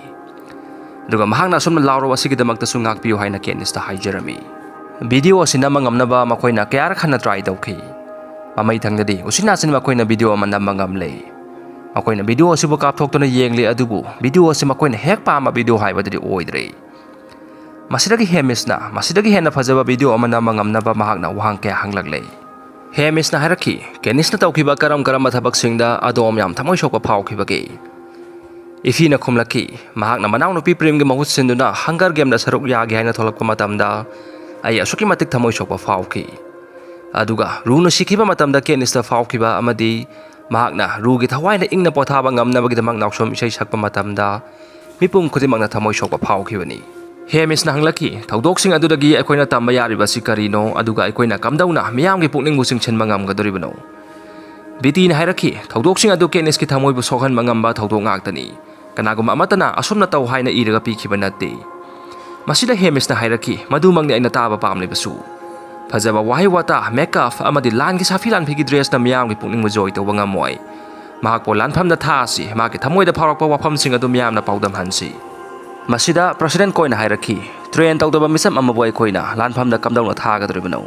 ꯑꯗꯨꯒ ꯃꯍꯥꯛꯅ ꯑꯁꯨꯝꯅ ꯂꯥꯎꯔꯕ ꯑꯁꯤꯒꯤꯗꯃꯛꯇꯁꯨ ꯉꯥꯛꯄꯤꯌꯨ ꯍꯥꯏꯅ ꯀꯦꯅꯤꯁꯇ ꯍꯥꯏꯖꯔꯝꯃꯤ꯫ ꯚꯤꯗꯤꯑꯣ ꯑꯁꯤ ꯅꯝꯕ ꯉꯝꯅꯕ ꯃꯈꯣꯏꯅ ꯀꯌꯥꯔꯛ ꯍꯟꯅ ꯇ꯭ꯔꯥꯏ ꯇꯧꯈꯤ꯫ ꯃꯃꯩꯊꯪꯗꯗꯤ ꯎꯆꯤꯟ ꯅꯥꯆꯤꯟ ꯃꯈꯣꯏꯅ ꯚꯤꯗꯤꯑꯣ ꯑꯃ ꯅꯝꯕ ꯉꯝꯂꯦ꯫ ꯃꯈꯣꯏꯅ ꯚꯤꯗꯤꯑꯣ ꯑꯁꯤꯕꯨ ꯀꯥꯞꯊꯣꯛꯇꯨꯅ ꯌꯦꯡꯂꯤ, ꯑꯗꯨꯕꯨ ꯚꯤꯗꯤꯑꯣ ꯑꯁꯤ ꯃꯈꯣꯏꯅ ꯍꯦꯛ ꯄꯥꯝꯕ ꯚꯤꯗꯤꯑꯣ ꯍꯥꯏꯕꯗꯨꯗꯤ ꯑꯣꯏꯗ꯭ꯔꯦ꯫ ꯃꯁꯤꯗꯒꯤ ꯍꯦꯃꯤꯁꯅ ꯃꯁꯤꯗꯒꯤ ꯍꯦꯟꯅ ꯐꯖꯕ ꯚꯤꯗꯤꯑꯣ ꯑꯃ ꯅꯝꯕ ꯉꯝꯅꯕ ꯃꯍꯥꯛꯅ ꯋꯥꯍꯪ ꯀꯌꯥ ꯍꯪꯂꯛꯂꯦ꯫ ꯍꯦꯃꯤꯁꯅ ꯍꯥꯏꯔꯛꯈꯤ, "ꯀꯦꯅꯤꯁꯅ ꯇꯧꯈꯤꯕ ꯀꯔꯝ ꯀꯔꯝꯕ ꯊꯕꯛꯁꯤꯡꯗ ꯑꯗꯣꯝ ꯌꯥꯝ ꯊꯃꯣꯏ ꯁꯣꯛꯄ ꯐꯥꯎꯈꯤꯕꯒꯦ?" ꯏꯐꯤꯅ ꯈꯨꯝꯂꯛꯈꯤ, "ꯃꯍꯥꯛꯅ ꯃꯅꯥꯎꯅꯨꯄꯤ ꯄ꯭ꯔꯤꯝꯒꯤ ꯃꯍꯨꯠ ꯁꯤꯟꯗꯨꯅ ꯍꯪꯒꯔ ꯒꯦꯝꯗ ꯁꯔꯨꯛ ꯌꯥꯒꯦ ꯍꯥꯏꯅ ꯊꯣꯛꯂꯛꯄ ꯃꯇꯝꯗ ꯑꯩ ꯑꯁꯨꯛꯀꯤ ꯃꯇꯤꯛ ꯊꯃꯣꯏ ꯁꯣꯛꯄ ꯐꯥꯎꯈꯤ"꯫ ꯑꯗꯨꯒ ꯔꯨꯅ ꯁꯤꯈꯤꯕ ꯃꯇꯝꯗ ꯀꯦꯠꯅꯤꯁꯇ ꯐꯥꯎꯈꯤꯕ ꯑꯃꯗꯤ ꯃꯍꯥꯛꯅ ꯔꯨꯒꯤ ꯊꯋꯥꯏꯅ ꯏꯪꯅ ꯄꯣꯊꯥꯕ ꯉꯝꯅꯕꯒꯤꯗꯃꯛ ꯅꯥꯎꯁꯣꯝ ꯏꯁꯩ ꯁꯛꯄ ꯃꯇꯝꯗ ꯃꯤꯄꯨꯝ ꯈꯨꯗꯤꯡꯃꯛꯅ ꯊꯃꯣꯏ ꯁꯣꯛꯄ ꯐꯥꯎꯈꯤꯕꯅꯤ꯫ ꯍꯦꯃꯤꯁꯅ ꯍꯪꯂꯛꯈꯤ, "ꯊꯧꯗꯣꯛꯁꯤꯡ ꯑꯗꯨꯗꯒꯤ ꯑꯩꯈꯣꯏꯅ ꯇꯝꯕ ꯌꯥꯔꯤꯕ ꯑꯁꯤ ꯀꯔꯤꯅꯣ? ꯑꯗꯨꯒ ꯑꯩꯈꯣꯏꯅ ꯀꯝꯗꯧꯅ ꯃꯤꯌꯥꯝꯒꯤ ꯄꯨꯛꯅꯤꯡꯕꯨ ꯆꯤꯡꯁꯤꯟꯕ ꯉꯝꯒꯗꯧꯔꯤꯕꯅꯣ?" ꯕꯤꯇꯤꯅ ꯍꯥꯏꯔꯛꯈꯤ, "ꯊꯧꯗꯣꯛꯁꯤꯡ ꯑꯗꯨ ꯀꯦꯠꯅꯤꯁꯀꯤ ꯊꯃꯣꯏꯕꯨ ꯁꯣꯛꯍꯟꯕ ꯉꯝꯕ ꯊꯧꯗꯣꯛ ꯉꯥꯛꯇꯅꯤ꯫ ꯀꯅꯥꯒꯨꯝꯕ ꯑꯃꯠꯇꯅ ꯑꯁꯨꯝꯅ ꯇꯧ ꯍꯥꯏꯅ ꯏꯔꯒ ꯄꯤꯈꯤꯕ ꯅꯠꯇꯦ꯫" ꯃꯁꯤꯗ ꯍꯦꯃꯤꯁꯅ ꯍꯥꯏꯔꯛꯈꯤ, "ꯃꯗꯨꯃꯛꯅꯤ ꯑꯩꯅ ꯇꯥꯕ ꯄꯥꯝꯂꯤꯕꯁꯨ꯫ ꯐꯖꯕ ꯋꯥꯍꯩ ꯋꯥꯇꯥ, ꯃꯦꯀꯞ ꯑꯃꯗꯤ ꯂꯥꯟꯒꯤ ꯁꯥꯐꯤ ꯂꯥꯟꯐꯤꯒꯤ ꯗ꯭ꯔꯦꯁꯅ ꯃꯤꯌꯥꯝꯒꯤ ꯄꯨꯛꯅꯤꯡꯕꯨ ꯖꯣꯏ ꯇꯧꯕ ꯉꯝꯃꯣꯏ꯫ ꯃꯍꯥꯛꯄꯨ ꯂꯥꯟꯐꯝꯗ ꯊꯥꯁꯤ, ꯃꯍꯥꯛꯀꯤ ꯊꯃꯣꯏꯗ ꯐꯥꯎꯔꯛꯄ ꯋꯥꯐꯝꯁꯤꯡ ꯑꯗꯨ ꯃꯤꯌꯥꯝꯅ ꯄꯥꯎꯗꯝꯍꯟꯁꯤ꯫" ꯃꯁꯤꯗ ꯄ꯭ꯔꯁꯤꯗꯦꯟ ꯀꯣꯏꯅ ꯍꯥꯏꯔꯛꯈꯤ, "ꯇ꯭ꯔꯦꯟ ꯇꯧꯗꯕ ꯃꯤꯁꯛ ꯑꯃꯕꯨ ꯑꯩꯈꯣꯏꯅ ꯂꯥꯟꯐꯝꯗ ꯀꯝꯗꯧꯅ ꯊꯥꯒꯗꯧꯔꯤꯕꯅꯣ?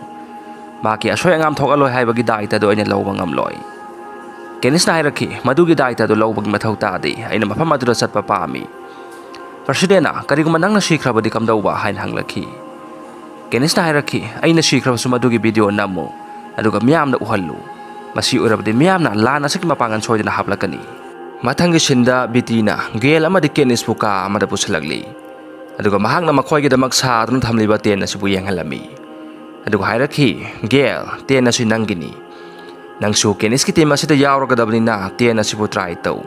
ꯃꯍꯥꯛꯀꯤ ꯑꯁꯣꯏ ꯑꯉꯥꯝ ꯊꯣꯛꯍꯜꯂꯣꯏ ꯍꯥꯏꯕꯒꯤ ꯗꯥꯏꯇ ꯑꯗꯨ ꯑꯩꯅ ꯂꯧꯕ ꯉꯝꯂꯣꯏ꯫" ꯀꯦꯅꯤꯁꯅ ꯍꯥꯏꯔꯛꯈꯤ, "ꯃꯗꯨꯒꯤ ꯗꯥꯏꯇ ꯑꯗꯨ ꯂꯧꯕꯒꯤ ꯃꯊꯧ ꯇꯥꯗꯦ꯫ ꯑꯩꯅ ꯃꯐꯝ ꯑꯗꯨꯗ ꯆꯠꯄ ꯄꯥꯝꯃꯤ꯫" ꯄ꯭ꯔꯁꯤꯗꯦꯟꯅ, "ꯀꯔꯤꯒꯨꯝꯕ ꯅꯪꯅ ꯁꯤꯈ꯭ꯔꯕꯗꯤ ꯀꯝꯗꯧꯕ?" ꯍꯥꯏꯅ ꯍꯪꯂꯛꯈꯤ꯫ ꯀꯦꯅꯤꯁꯅ ꯍꯥꯏꯔꯛꯈꯤ, "ꯑꯩꯅ ꯁꯤꯈ꯭ꯔꯕꯁꯨ ꯃꯗꯨꯒꯤ ꯚꯤꯗꯤꯑꯣ ꯅꯝꯃꯨ, ꯑꯗꯨꯒ ꯃꯤꯌꯥꯝꯗ ꯎꯍꯜꯂꯨ꯫ ꯃꯁꯤ ꯎꯔꯕꯗꯤ ꯃꯤꯌꯥꯝꯅ ꯂꯥꯟ ꯑꯁꯤꯒꯤ ꯃꯄꯥꯡꯒꯜ ꯁꯣꯏꯗꯅ ꯍꯥꯞꯂꯛꯀꯅꯤ꯫" ꯃꯊꯪꯒꯤ ꯁꯤꯟꯗ ꯕꯤꯇꯤꯅ ꯒꯦꯜ ꯑꯃꯗꯤ ꯀꯦꯅꯤꯁꯄꯨ ꯀꯥ ꯑꯃꯗ ꯄꯨꯁꯤꯜꯂꯛꯂꯤ꯫ ꯑꯗꯨꯒ ꯃꯍꯥꯛꯅ ꯃꯈꯣꯏꯒꯤꯗꯃꯛ ꯁꯥꯗꯨꯅ ꯊꯝꯂꯤꯕ ꯇꯦꯟ ꯑꯁꯤꯕꯨ ꯌꯦꯡꯍꯜꯂꯝꯃꯤ꯫ ꯑꯗꯨꯒ ꯍꯥꯏꯔꯛꯈꯤ, "ꯒꯦꯜ, ꯇꯦꯟ ꯑꯁꯤ ꯅꯪꯒꯤꯅꯤ꯫ ꯅꯪꯁꯨ ꯀꯦꯅꯤꯁꯀꯤ ꯇꯤꯝ ꯑꯁꯤꯗ ꯌꯥꯎꯔꯒꯗꯕꯅꯤꯅ ꯇꯦꯟ ꯑꯁꯤꯕꯨ ꯇ꯭ꯔꯥꯏ ꯇꯧ꯫"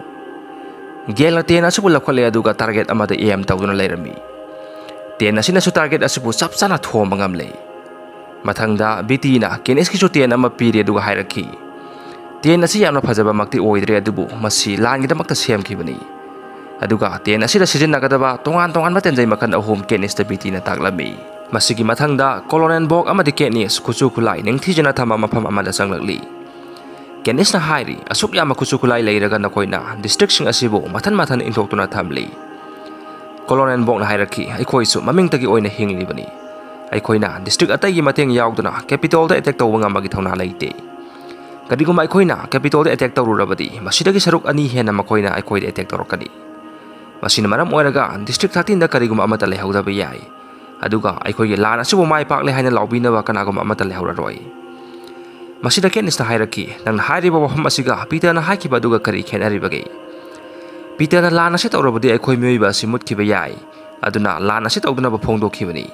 ꯒꯦꯜꯅ ꯇꯦꯟ ꯑꯁꯤꯕꯨ ꯂꯧꯈꯠꯂꯦ ꯑꯗꯨꯒ ꯇꯥꯔꯒꯦꯠ ꯑꯃꯗ ꯑꯦꯝ ꯇꯧꯗꯨꯅ ꯂꯩꯔꯝꯃꯤ꯫ ꯇꯦꯟ ꯑꯁꯤꯅꯁꯨ ꯇꯥꯔꯒꯦꯠ ꯑꯁꯤꯕꯨ ꯆꯞ ꯆꯥꯅ ꯊꯣꯝꯕ ꯉꯝꯂꯦ꯫ ꯃꯊꯪꯗ ꯕꯤꯇꯤꯅ ꯀꯦꯅꯤꯁꯀꯤꯁꯨ ꯇꯦꯟ ꯑꯃ ꯄꯤꯔꯤ ꯑꯗꯨꯒ ꯍꯥꯏꯔꯛꯈꯤ, "ꯇꯦꯟ ꯑꯁꯤ ꯌꯥꯝꯅ ꯐꯖꯕꯃꯛꯇꯤ ꯑꯣꯏꯗ꯭ꯔꯦ, ꯑꯗꯨꯕꯨ ꯃꯁꯤ ꯂꯥꯟꯒꯤꯗꯃꯛꯇ ꯁꯦꯝꯈꯤꯕꯅꯤ꯫" ꯑꯗꯨꯒ ꯇꯦꯟ ꯑꯁꯤꯗ ꯁꯤꯖꯤꯟꯅꯒꯗꯕ ꯇꯣꯉꯥꯟ ꯇꯣꯉꯥꯟꯕ ꯇꯦꯟꯖꯩ ꯃꯈꯜ ꯑꯍꯨꯝ ꯀꯦꯅꯤꯁꯇ ꯕꯤꯇꯤꯅ ꯇꯥꯛꯂꯝꯃꯤ꯫ ꯃꯁꯤꯒꯤ ꯃꯊꯪꯗ ꯀꯣꯂꯣꯅꯦꯟꯕꯣꯛ ꯑꯃꯗꯤ ꯀꯦꯠꯅꯤꯁ ꯈꯨꯠꯁꯨ ꯈꯨꯠꯂꯥꯏ ꯅꯤꯡꯊꯤꯖꯅ ꯊꯝꯕ ꯃꯐꯝ ꯑꯃꯗ ꯆꯪꯂꯛꯂꯤ꯫ ꯀꯦꯅꯤꯁꯅ ꯍꯥꯏꯔꯤ, "ꯑꯁꯨꯛ ꯌꯥꯝꯕ ꯈꯨꯠꯁꯨ ꯈꯨꯠꯂꯥꯏ ꯂꯩꯔꯒ ꯅꯈꯣꯏꯅ ꯗꯤꯁꯇ꯭ꯔꯤꯛꯁꯤꯡ ꯑꯁꯤꯕꯨ ꯃꯊꯟ ꯃꯊꯟ ꯏꯟꯊꯣꯛꯇꯨꯅ ꯊꯝꯂꯤ꯫" ꯀꯣꯂꯣꯅꯦꯟꯕꯣꯛꯅ ꯍꯥꯏꯔꯛꯈꯤ, "ꯑꯩꯈꯣꯏꯁꯨ ꯃꯃꯤꯡꯇꯒꯤ ꯑꯣꯏꯅ ꯍꯤꯡꯂꯤꯕꯅꯤ꯫ ꯑꯩꯈꯣꯏꯅ ꯗꯤꯁꯇ꯭ꯔꯤꯛ ꯑꯇꯩꯒꯤ ꯃꯇꯦꯡ ꯌꯥꯎꯗꯅ ꯀꯦꯄꯤꯇꯣꯜꯗ ꯑꯦꯇꯦꯛ ꯇꯧꯕ ꯉꯝꯕꯒꯤ ꯊꯧꯅꯥ ꯂꯩꯇꯦ꯫ ꯀꯔꯤꯒꯨꯝꯕ ꯑꯩꯈꯣꯏꯅ ꯀꯦꯄꯤꯇꯣꯜꯗ ꯑꯦꯇꯦꯛ ꯇꯧꯔꯨꯔꯕꯗꯤ, ꯃꯁꯤꯗꯒꯤ ꯁꯔꯨꯛ ꯑꯅꯤ ꯍꯦꯟꯅ ꯃꯈꯣꯏꯅ ꯑꯩꯈꯣꯏꯗ ꯑꯦꯇꯦꯛ ꯇꯧꯔꯛꯀꯅꯤ꯫ ꯃꯁꯤꯅ ꯃꯔꯝ ꯑꯣꯏꯔꯒ ꯗꯤꯁꯇ꯭ꯔꯤꯛ ꯊꯥꯔꯇꯤꯟꯗ ꯀꯔꯤꯒꯨꯝꯕ ꯑꯃꯠꯇ ꯂꯩꯍꯧꯗꯕ ꯌꯥꯏ꯫ ꯑꯗꯨꯒ ꯑꯩꯈꯣꯏꯒꯤ ꯂꯥꯟ ꯑꯁꯤꯕꯨ ꯃꯥꯏ ꯄꯥꯛꯂꯦ ꯍꯥꯏꯅ ꯂꯥꯎꯕꯤꯅꯕ ꯀꯅꯥꯒꯨꯝꯕ ꯑꯃꯠꯇ ꯂꯩꯍꯧꯔꯔꯣꯏ꯫" ꯃꯁꯤꯗ ꯀꯦꯠꯅꯤꯁꯅ ꯍꯥꯏꯔꯛꯈꯤ, "ꯅꯪꯅ ꯍꯥꯏꯔꯤꯕ ꯋꯥꯐꯝ ꯑꯁꯤꯒ ꯄꯤꯇꯔꯅ ꯍꯥꯏꯈꯤꯕ ꯑꯗꯨꯒ ꯀꯔꯤ ꯈꯦꯠꯅꯔꯤꯕꯒꯦ? ꯄꯤꯇꯔꯅ ꯂꯥꯟ ꯑꯁꯤ ꯇꯧꯔꯕꯗꯤ ꯑꯩꯈꯣꯏ ꯃꯤꯑꯣꯏꯕ ꯑꯁꯤ ꯃꯨꯠꯈꯤꯕ ꯌꯥꯏ꯫ ꯑꯗꯨꯅ ꯂꯥꯟ ꯑꯁꯤ ꯇꯧꯗꯅꯕ ꯐꯣꯡꯗꯣꯛꯈꯤꯕꯅꯤ꯫"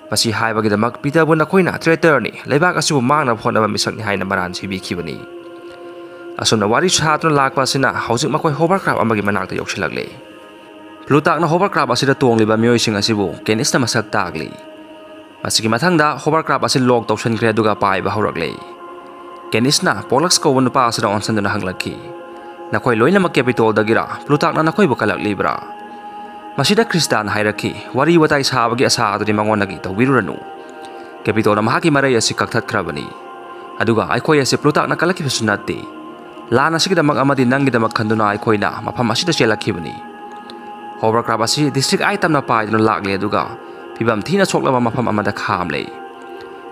ꯃꯁꯤ ꯍꯥꯏꯕꯒꯤꯗꯃꯛ ꯄꯤꯇꯔꯕꯨ ꯅꯈꯣꯏꯅ ꯇ꯭ꯔꯦꯇꯔꯅꯤ, ꯂꯩꯕꯥꯛ ꯑꯁꯤꯕꯨ ꯃꯥꯡꯅꯕ ꯍꯣꯠꯅꯕ ꯃꯤꯁꯛꯅꯤ ꯍꯥꯏꯅ ꯃꯔꯥꯜ ꯁꯤꯕꯤꯈꯤꯕꯅꯤ꯫ ꯑꯁꯨꯝꯅ ꯋꯥꯔꯤ ꯁꯥꯗꯨꯅ ꯂꯥꯛꯄ ꯑꯁꯤꯅ ꯍꯧꯖꯤꯛ ꯃꯈꯣꯏ ꯍꯣꯕꯔꯀ꯭ꯔꯥꯐ ꯑꯃꯒꯤ ꯃꯅꯥꯛꯇ ꯌꯧꯁꯤꯜꯂꯛꯂꯦ꯫ ꯄ꯭ꯂꯨꯇꯥꯛꯅ ꯍꯣꯕꯔꯀ꯭ꯔꯥꯐ ꯑꯁꯤꯗ ꯇꯣꯡꯂꯤꯕ ꯃꯤꯑꯣꯏꯁꯤꯡ ꯑꯁꯤꯕꯨ ꯀꯦꯅꯤꯁꯅ ꯃꯁꯛ ꯇꯥꯛꯂꯤ꯫ ꯃꯁꯤꯒꯤ ꯃꯊꯪꯗ ꯍꯣꯕꯔꯀ꯭ꯔꯥꯐ ꯑꯁꯤ ꯂꯣꯛ ꯇꯧꯁꯤꯟꯈ꯭ꯔꯦ ꯑꯗꯨꯒ ꯄꯥꯏꯕ ꯍꯧꯔꯛꯂꯦ꯫ ꯀꯦꯅꯤꯁꯅ ꯄꯣꯂꯛꯁ ꯀꯧꯕ ꯅꯨꯄꯥ ꯑꯁꯤꯗ ꯑꯣꯟꯁꯤꯟꯗꯨꯅ ꯍꯪꯂꯛꯈꯤ, "ꯅꯈꯣꯏ ꯂꯣꯏꯅꯃꯛ ꯀꯦꯄꯤꯇꯣꯜꯗꯒꯤꯔꯥ? ꯄ꯭ꯂꯨꯇꯥꯛꯅ ꯅꯈꯣꯏꯕꯨ ꯀꯜꯂꯛꯂꯤꯕ꯭ꯔꯥ?" ꯃꯁꯤꯗ ꯈ꯭ꯔꯤꯁꯇꯥꯟ ꯍꯥꯏꯔꯛꯈꯤ, "ꯋꯥꯔꯤ ꯋꯥꯇꯥꯏ ꯁꯥꯕꯒꯤ ꯑꯁꯥ ꯑꯗꯨꯗꯤ ꯃꯉꯣꯟꯗꯒꯤ ꯇꯧꯕꯤꯔꯨꯔꯅꯨ꯫ ꯀꯦꯄꯤꯇꯣꯜꯅ ꯃꯍꯥꯛꯀꯤ ꯃꯔꯩ ꯑꯁꯤ ꯀꯛꯊꯠꯈ꯭ꯔꯕꯅꯤ꯫ ꯑꯗꯨꯒ ꯑꯩꯈꯣꯏ ꯑꯁꯤ ꯄ꯭ꯂꯨꯇꯥꯛꯅ ꯀꯜꯂꯛꯈꯤꯕꯁꯨ ꯅꯠꯇꯦ꯫ ꯂꯥꯟ ꯑꯁꯤꯒꯤꯗꯃꯛ ꯑꯃꯗꯤ ꯅꯪꯒꯤꯗꯃꯛ ꯈꯟꯗꯨꯅ ꯑꯩꯈꯣꯏꯅ ꯃꯐꯝ ꯑꯁꯤꯗ ꯆꯦꯜꯂꯛꯈꯤꯕꯅꯤ꯫" ꯍꯣꯕꯔꯀ꯭ꯔꯥꯐ ꯑꯁꯤ ꯗꯤꯁꯇ꯭ꯔꯤꯛ ꯑꯥꯏꯠ ꯇꯝꯅ ꯄꯥꯏꯗꯨꯅ ꯂꯥꯛꯂꯦ ꯑꯗꯨꯒ ꯐꯤꯕꯝ ꯊꯤꯅ ꯁꯣꯛꯂꯕ ꯃꯐꯝ ꯑꯃꯗ ꯈꯥꯝꯂꯦ꯫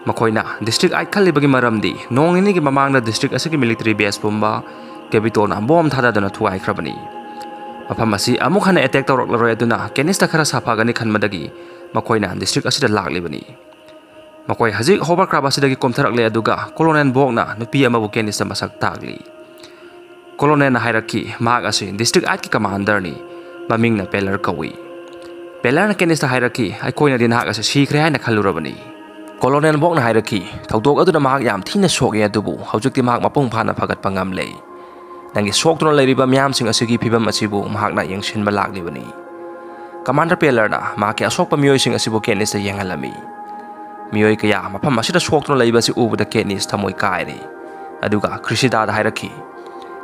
ꯃꯈꯣꯏꯅ ꯗꯤꯁꯇ꯭ꯔꯤꯛ ꯑꯥꯏꯠ ꯈꯜꯂꯤꯕꯒꯤ ꯃꯔꯝꯗꯤ ꯅꯣꯡ ꯅꯤꯅꯤꯒꯤ ꯃꯃꯥꯡꯗ ꯗꯤꯁꯇ꯭ꯔꯤꯛ ꯑꯁꯤꯒꯤ ꯃꯤꯂꯤꯇꯔꯤ ꯕꯦꯁ ꯄꯨꯝꯕ ꯀꯦꯄꯤꯇꯣꯜꯅ ꯕꯣꯝ ꯊꯥꯗꯗꯨꯅ ꯊꯨꯒꯥꯏꯈ꯭ꯔꯕꯅꯤ꯫ ꯃꯐꯝ ꯑꯁꯤ ꯑꯃꯨꯛ ꯍꯟꯅ ꯑꯦꯇꯦꯛ ꯇꯧꯔꯛꯂꯔꯣꯏ ꯑꯗꯨꯅ ꯀꯦꯅꯤꯁꯇ ꯈꯔ ꯁꯥꯐꯒꯅꯤ ꯈꯟꯕꯗꯒꯤ ꯃꯈꯣꯏꯅ ꯗꯤꯁꯇ꯭ꯔꯤꯛ ꯑꯁꯤꯗ ꯂꯥꯛꯂꯤꯕꯅꯤ꯫ ꯃꯈꯣꯏ ꯍꯧꯖꯤꯛ ꯍꯣꯕꯔꯀ꯭ꯔꯥꯐ ꯑꯁꯤꯗꯒꯤ ꯀꯨꯝꯊꯔꯛꯂꯦ ꯑꯗꯨꯒ ꯀꯣꯂꯣꯅꯦꯜ ꯕꯣꯛꯅ ꯅꯨꯄꯤ ꯑꯃꯕꯨ ꯀꯦꯅꯤꯁꯇ ꯃꯁꯛ ꯇꯥꯛꯂꯤ꯫ ꯀꯣꯂꯣꯅꯦꯜꯅ ꯍꯥꯏꯔꯛꯈꯤ, "ꯃꯍꯥꯛ ꯑꯁꯤ ꯗꯤꯁꯇ꯭ꯔꯤꯛ ꯑꯥꯏꯠꯀꯤ ꯀꯃꯥꯟꯗꯔꯅꯤ꯫ ꯃꯃꯤꯡꯅ ꯄꯦꯂꯔ ꯀꯧꯏ꯫" ꯄꯦꯂꯔꯅ ꯀꯦꯅꯤꯁꯇ ꯍꯥꯏꯔꯛꯈꯤ, "ꯑꯩꯈꯣꯏꯅꯗꯤ ꯅꯍꯥꯛ ꯑꯁꯤ ꯁꯤꯈ꯭ꯔꯦ ꯍꯥꯏꯅ ꯈꯜꯂꯨꯔꯕꯅꯤ꯫" ꯀꯣꯂꯣꯅꯦꯜ ꯕꯣꯛꯅ ꯍꯥꯏꯔꯛꯈꯤ, "ꯊꯧꯗꯣꯛ ꯑꯗꯨꯅ ꯃꯍꯥꯛ ꯌꯥꯝ ꯊꯤꯅ ꯁꯣꯛꯑꯦ, ꯑꯗꯨꯕꯨ ꯍꯧꯖꯤꯛꯇꯤ ꯃꯍꯥꯛ ꯃꯄꯨꯡ ꯐꯥꯅ ꯐꯒꯠꯄ ꯉꯝꯂꯦ꯫ ꯅꯪꯒꯤ ꯁꯣꯛꯇꯨꯅ ꯂꯩꯔꯤꯕ ꯃꯤꯌꯥꯝꯁꯤꯡ ꯑꯁꯤꯒꯤ ꯐꯤꯕꯝ ꯑꯁꯤꯕꯨ ꯃꯍꯥꯛꯅ ꯌꯦꯡꯁꯤꯟꯕ ꯂꯥꯛꯂꯤꯕꯅꯤ꯫" ꯀꯃꯥꯟꯗꯔ ꯄꯦꯂꯔꯅ ꯃꯍꯥꯛꯀꯤ ꯑꯁꯣꯛꯄ ꯃꯤꯑꯣꯏꯁꯤꯡ ꯑꯁꯤꯕꯨ ꯀꯦꯅꯤꯁꯇ ꯌꯦꯡꯍꯜꯂꯝꯃꯤ꯫ ꯃꯤꯑꯣꯏ ꯀꯌꯥ ꯃꯐꯝ ꯑꯁꯤꯗ ꯁꯣꯛꯇꯨꯅ ꯂꯩꯕ ꯑꯁꯤ ꯎꯕꯗ ꯀꯦꯅꯤꯁ ꯊꯃꯣꯏ ꯀꯥꯏꯔꯦ꯫ ꯑꯗꯨꯒ ꯈ꯭ꯔꯤꯁꯤꯗꯥꯗ ꯍꯥꯏꯔꯛꯈꯤ,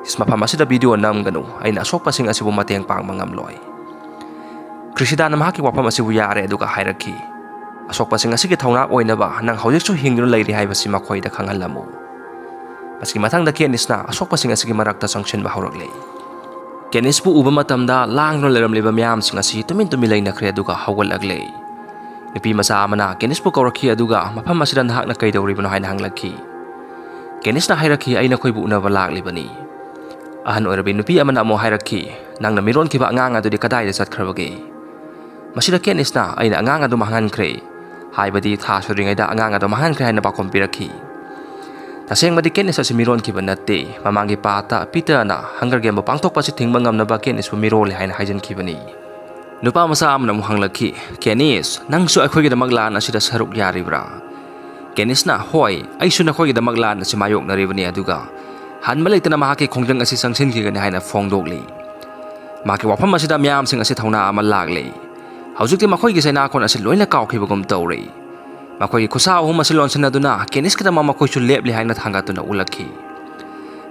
"ꯏꯁ, ꯃꯐꯝ ꯑꯁꯤꯗ ꯚꯤꯗꯤꯑꯣ ꯅꯝꯒꯅꯨ, ꯑꯩꯅ ꯑꯁꯣꯛꯄꯁꯤꯡ ꯑꯁꯤꯕꯨ ꯃꯇꯦꯡ ꯄꯥꯡꯕ ꯉꯝꯂꯣꯏ꯫" ꯈ꯭ꯔꯤꯁꯤꯗꯥꯅ ꯃꯍꯥꯛꯀꯤ ꯋꯥꯐꯝ ꯑꯁꯤꯕꯨ ꯌꯥꯔꯦ ꯑꯗꯨꯒ ꯍꯥꯏꯔꯛꯈꯤ, "ꯑꯁꯣꯛꯄꯁꯤꯡ ꯑꯁꯤꯒꯤ ꯊꯧꯅꯥ ꯑꯣꯏꯅꯕ ꯅꯪ ꯍꯧꯖꯤꯛꯁꯨ ꯍꯤꯡꯗꯨꯅ ꯂꯩꯔꯤ ꯍꯥꯏꯕꯁꯤ ꯃꯈꯣꯏꯗ ꯈꯪꯍꯜꯂꯝꯃꯨ꯫" ꯃꯁꯤꯒꯤ ꯃꯊꯪꯗ ꯀꯦꯅꯤꯁꯅ ꯑꯁꯣꯛꯄꯁꯤꯡ ꯑꯁꯤꯒꯤ ꯃꯔꯛꯇ ꯆꯪꯁꯤꯟꯕ ꯍꯧꯔꯛꯂꯦ꯫ ꯀꯦꯅꯤꯁꯄꯨ ꯎꯕ ꯃꯇꯝꯗ ꯂꯥꯡꯗꯨꯅ ꯂꯩꯔꯝꯂꯤꯕ ꯃꯤꯌꯥꯝꯁꯤꯡ ꯑꯁꯤ ꯇꯨꯃꯤꯟ ꯇꯨꯃꯤꯟ ꯂꯩꯅꯈ꯭ꯔꯦ ꯑꯗꯨꯒ ꯍꯧꯒꯠꯂꯛꯂꯦ꯫ ꯅꯨꯄꯤ ꯃꯆꯥ ꯑꯃꯅ ꯀꯦꯅꯤꯁꯄꯨ ꯀꯧꯔꯛꯈꯤ ꯑꯗꯨꯒ ꯃꯐꯝ ꯑꯁꯤꯗ ꯅꯍꯥꯛꯅ ꯀꯩꯗꯧꯔꯤꯕꯅꯣ ꯍꯥꯏꯅ ꯍꯪꯂꯛꯈꯤ꯫ ꯀꯦꯅꯤꯁꯅ ꯍꯥꯏꯔꯛꯈꯤ, "ꯑꯩ ꯅꯈꯣꯏꯕꯨ ꯎꯅꯕ ꯂꯥꯛꯂꯤꯕꯅꯤ꯫" ꯑꯍꯟ ꯑꯣꯏꯔꯕꯤ ꯅꯨꯄꯤ ꯑꯃꯅ ꯑꯃꯨꯛ ꯍꯥꯏꯔꯛꯈꯤ, "ꯅꯪꯅ ꯃꯤꯔꯣꯟꯈꯤꯕ ꯑꯉꯥꯡ ꯑꯗꯨꯗꯤ ꯀꯗꯥꯏꯗ ꯆꯠꯈ꯭ꯔꯕꯒꯦ?" ꯃꯁꯤꯗ ꯀꯦꯅꯤꯁꯅ, "ꯑꯩꯅ ꯑꯉꯥꯡ ꯑꯗꯨ ꯃꯥꯡꯍꯟꯈ꯭ꯔꯦ, ꯍꯥꯏꯕꯗꯤ ꯊꯥ ꯁꯨꯗ꯭ꯔꯤꯉꯩꯗ ꯑꯉꯥꯡ ꯑꯗꯨ ꯃꯥꯡꯍꯟꯈ꯭ꯔꯦ" ꯍꯥꯏꯅ ꯄꯥꯎꯈꯨꯝ ꯄꯤꯔꯛꯈꯤ꯫ ꯇꯁꯦꯡꯕꯗꯤ ꯀꯦꯅꯤꯁ ꯑꯁꯤ ꯃꯤꯔꯣꯟꯈꯤꯕ ꯅꯠꯇꯦ꯫ ꯃꯃꯥꯡꯒꯤ ꯄꯥꯠꯇ ꯄꯤꯇꯔꯅ ꯍꯪꯒꯔ ꯒꯦꯝꯕꯨ ꯄꯥꯡꯊꯣꯛꯄ ꯑꯁꯤ ꯊꯤꯡꯕ ꯉꯝꯅꯕ ꯀꯦꯅꯤꯁꯄꯨ ꯃꯤꯔꯣꯜꯂꯦ ꯍꯥꯏꯅ ꯍꯥꯏꯖꯤꯟꯈꯤꯕꯅꯤ꯫ ꯅꯨꯄꯥ ꯃꯆꯥ ꯑꯃꯅ ꯑꯃꯨꯛ ꯍꯪꯂꯛꯈꯤ, "ꯀꯦꯅꯤꯁ, ꯅꯪꯁꯨ ꯑꯩꯈꯣꯏꯒꯤꯗꯃꯛ ꯂꯥꯟ ꯑꯁꯤꯗ ꯁꯔꯨꯛ ꯌꯥꯔꯤꯕ꯭ꯔꯥ?" ꯀꯦꯅꯤꯁꯅ, "ꯍꯣꯏ, ꯑꯩꯁꯨ ꯅꯈꯣꯏꯒꯤꯗꯃꯛ ꯂꯥꯟ ꯑꯁꯤ ꯃꯥꯌꯣꯛꯅꯔꯤꯕꯅꯤ, ꯑꯗꯨꯒ ꯍꯟꯕ ꯂꯩꯇꯅ ꯃꯍꯥꯛꯀꯤ ꯈꯣꯡꯖꯪ ꯑꯁꯤ ꯆꯪꯁꯤꯟꯈꯤꯒꯅꯤ" ꯍꯥꯏꯅ ꯐꯣꯡꯗꯣꯛꯂꯤ꯫ ꯃꯍꯥꯛꯀꯤ ꯋꯥꯐꯝ ꯑꯁꯤꯗ ꯃꯤꯌꯥꯝꯁꯤꯡ ꯑꯁꯤ ꯊꯧꯅꯥ ꯑꯃ ꯂꯥꯛꯂꯤ꯫ ꯍꯧꯖꯤꯛꯇꯤ ꯃꯈꯣꯏꯒꯤ ꯆꯩꯅꯥꯀꯣꯟ ꯑꯁꯤ ꯂꯣꯏꯅ ꯀꯥꯎꯈꯤꯕꯒꯨꯝ ꯇꯧꯔꯤ꯫ ꯃꯈꯣꯏꯒꯤ ꯈꯨꯠꯁꯥ ꯑꯍꯨꯝ ꯑꯁꯤ ꯂꯣꯟꯁꯤꯟꯅꯗꯨꯅ ꯀꯦꯅꯤꯁꯀꯤꯗꯃꯛ ꯃꯈꯣꯏꯁꯨ ꯂꯦꯞꯂꯤ ꯍꯥꯏꯅ ꯊꯥꯡꯒꯠꯇꯨꯅ ꯎꯠꯂꯛꯈꯤ꯫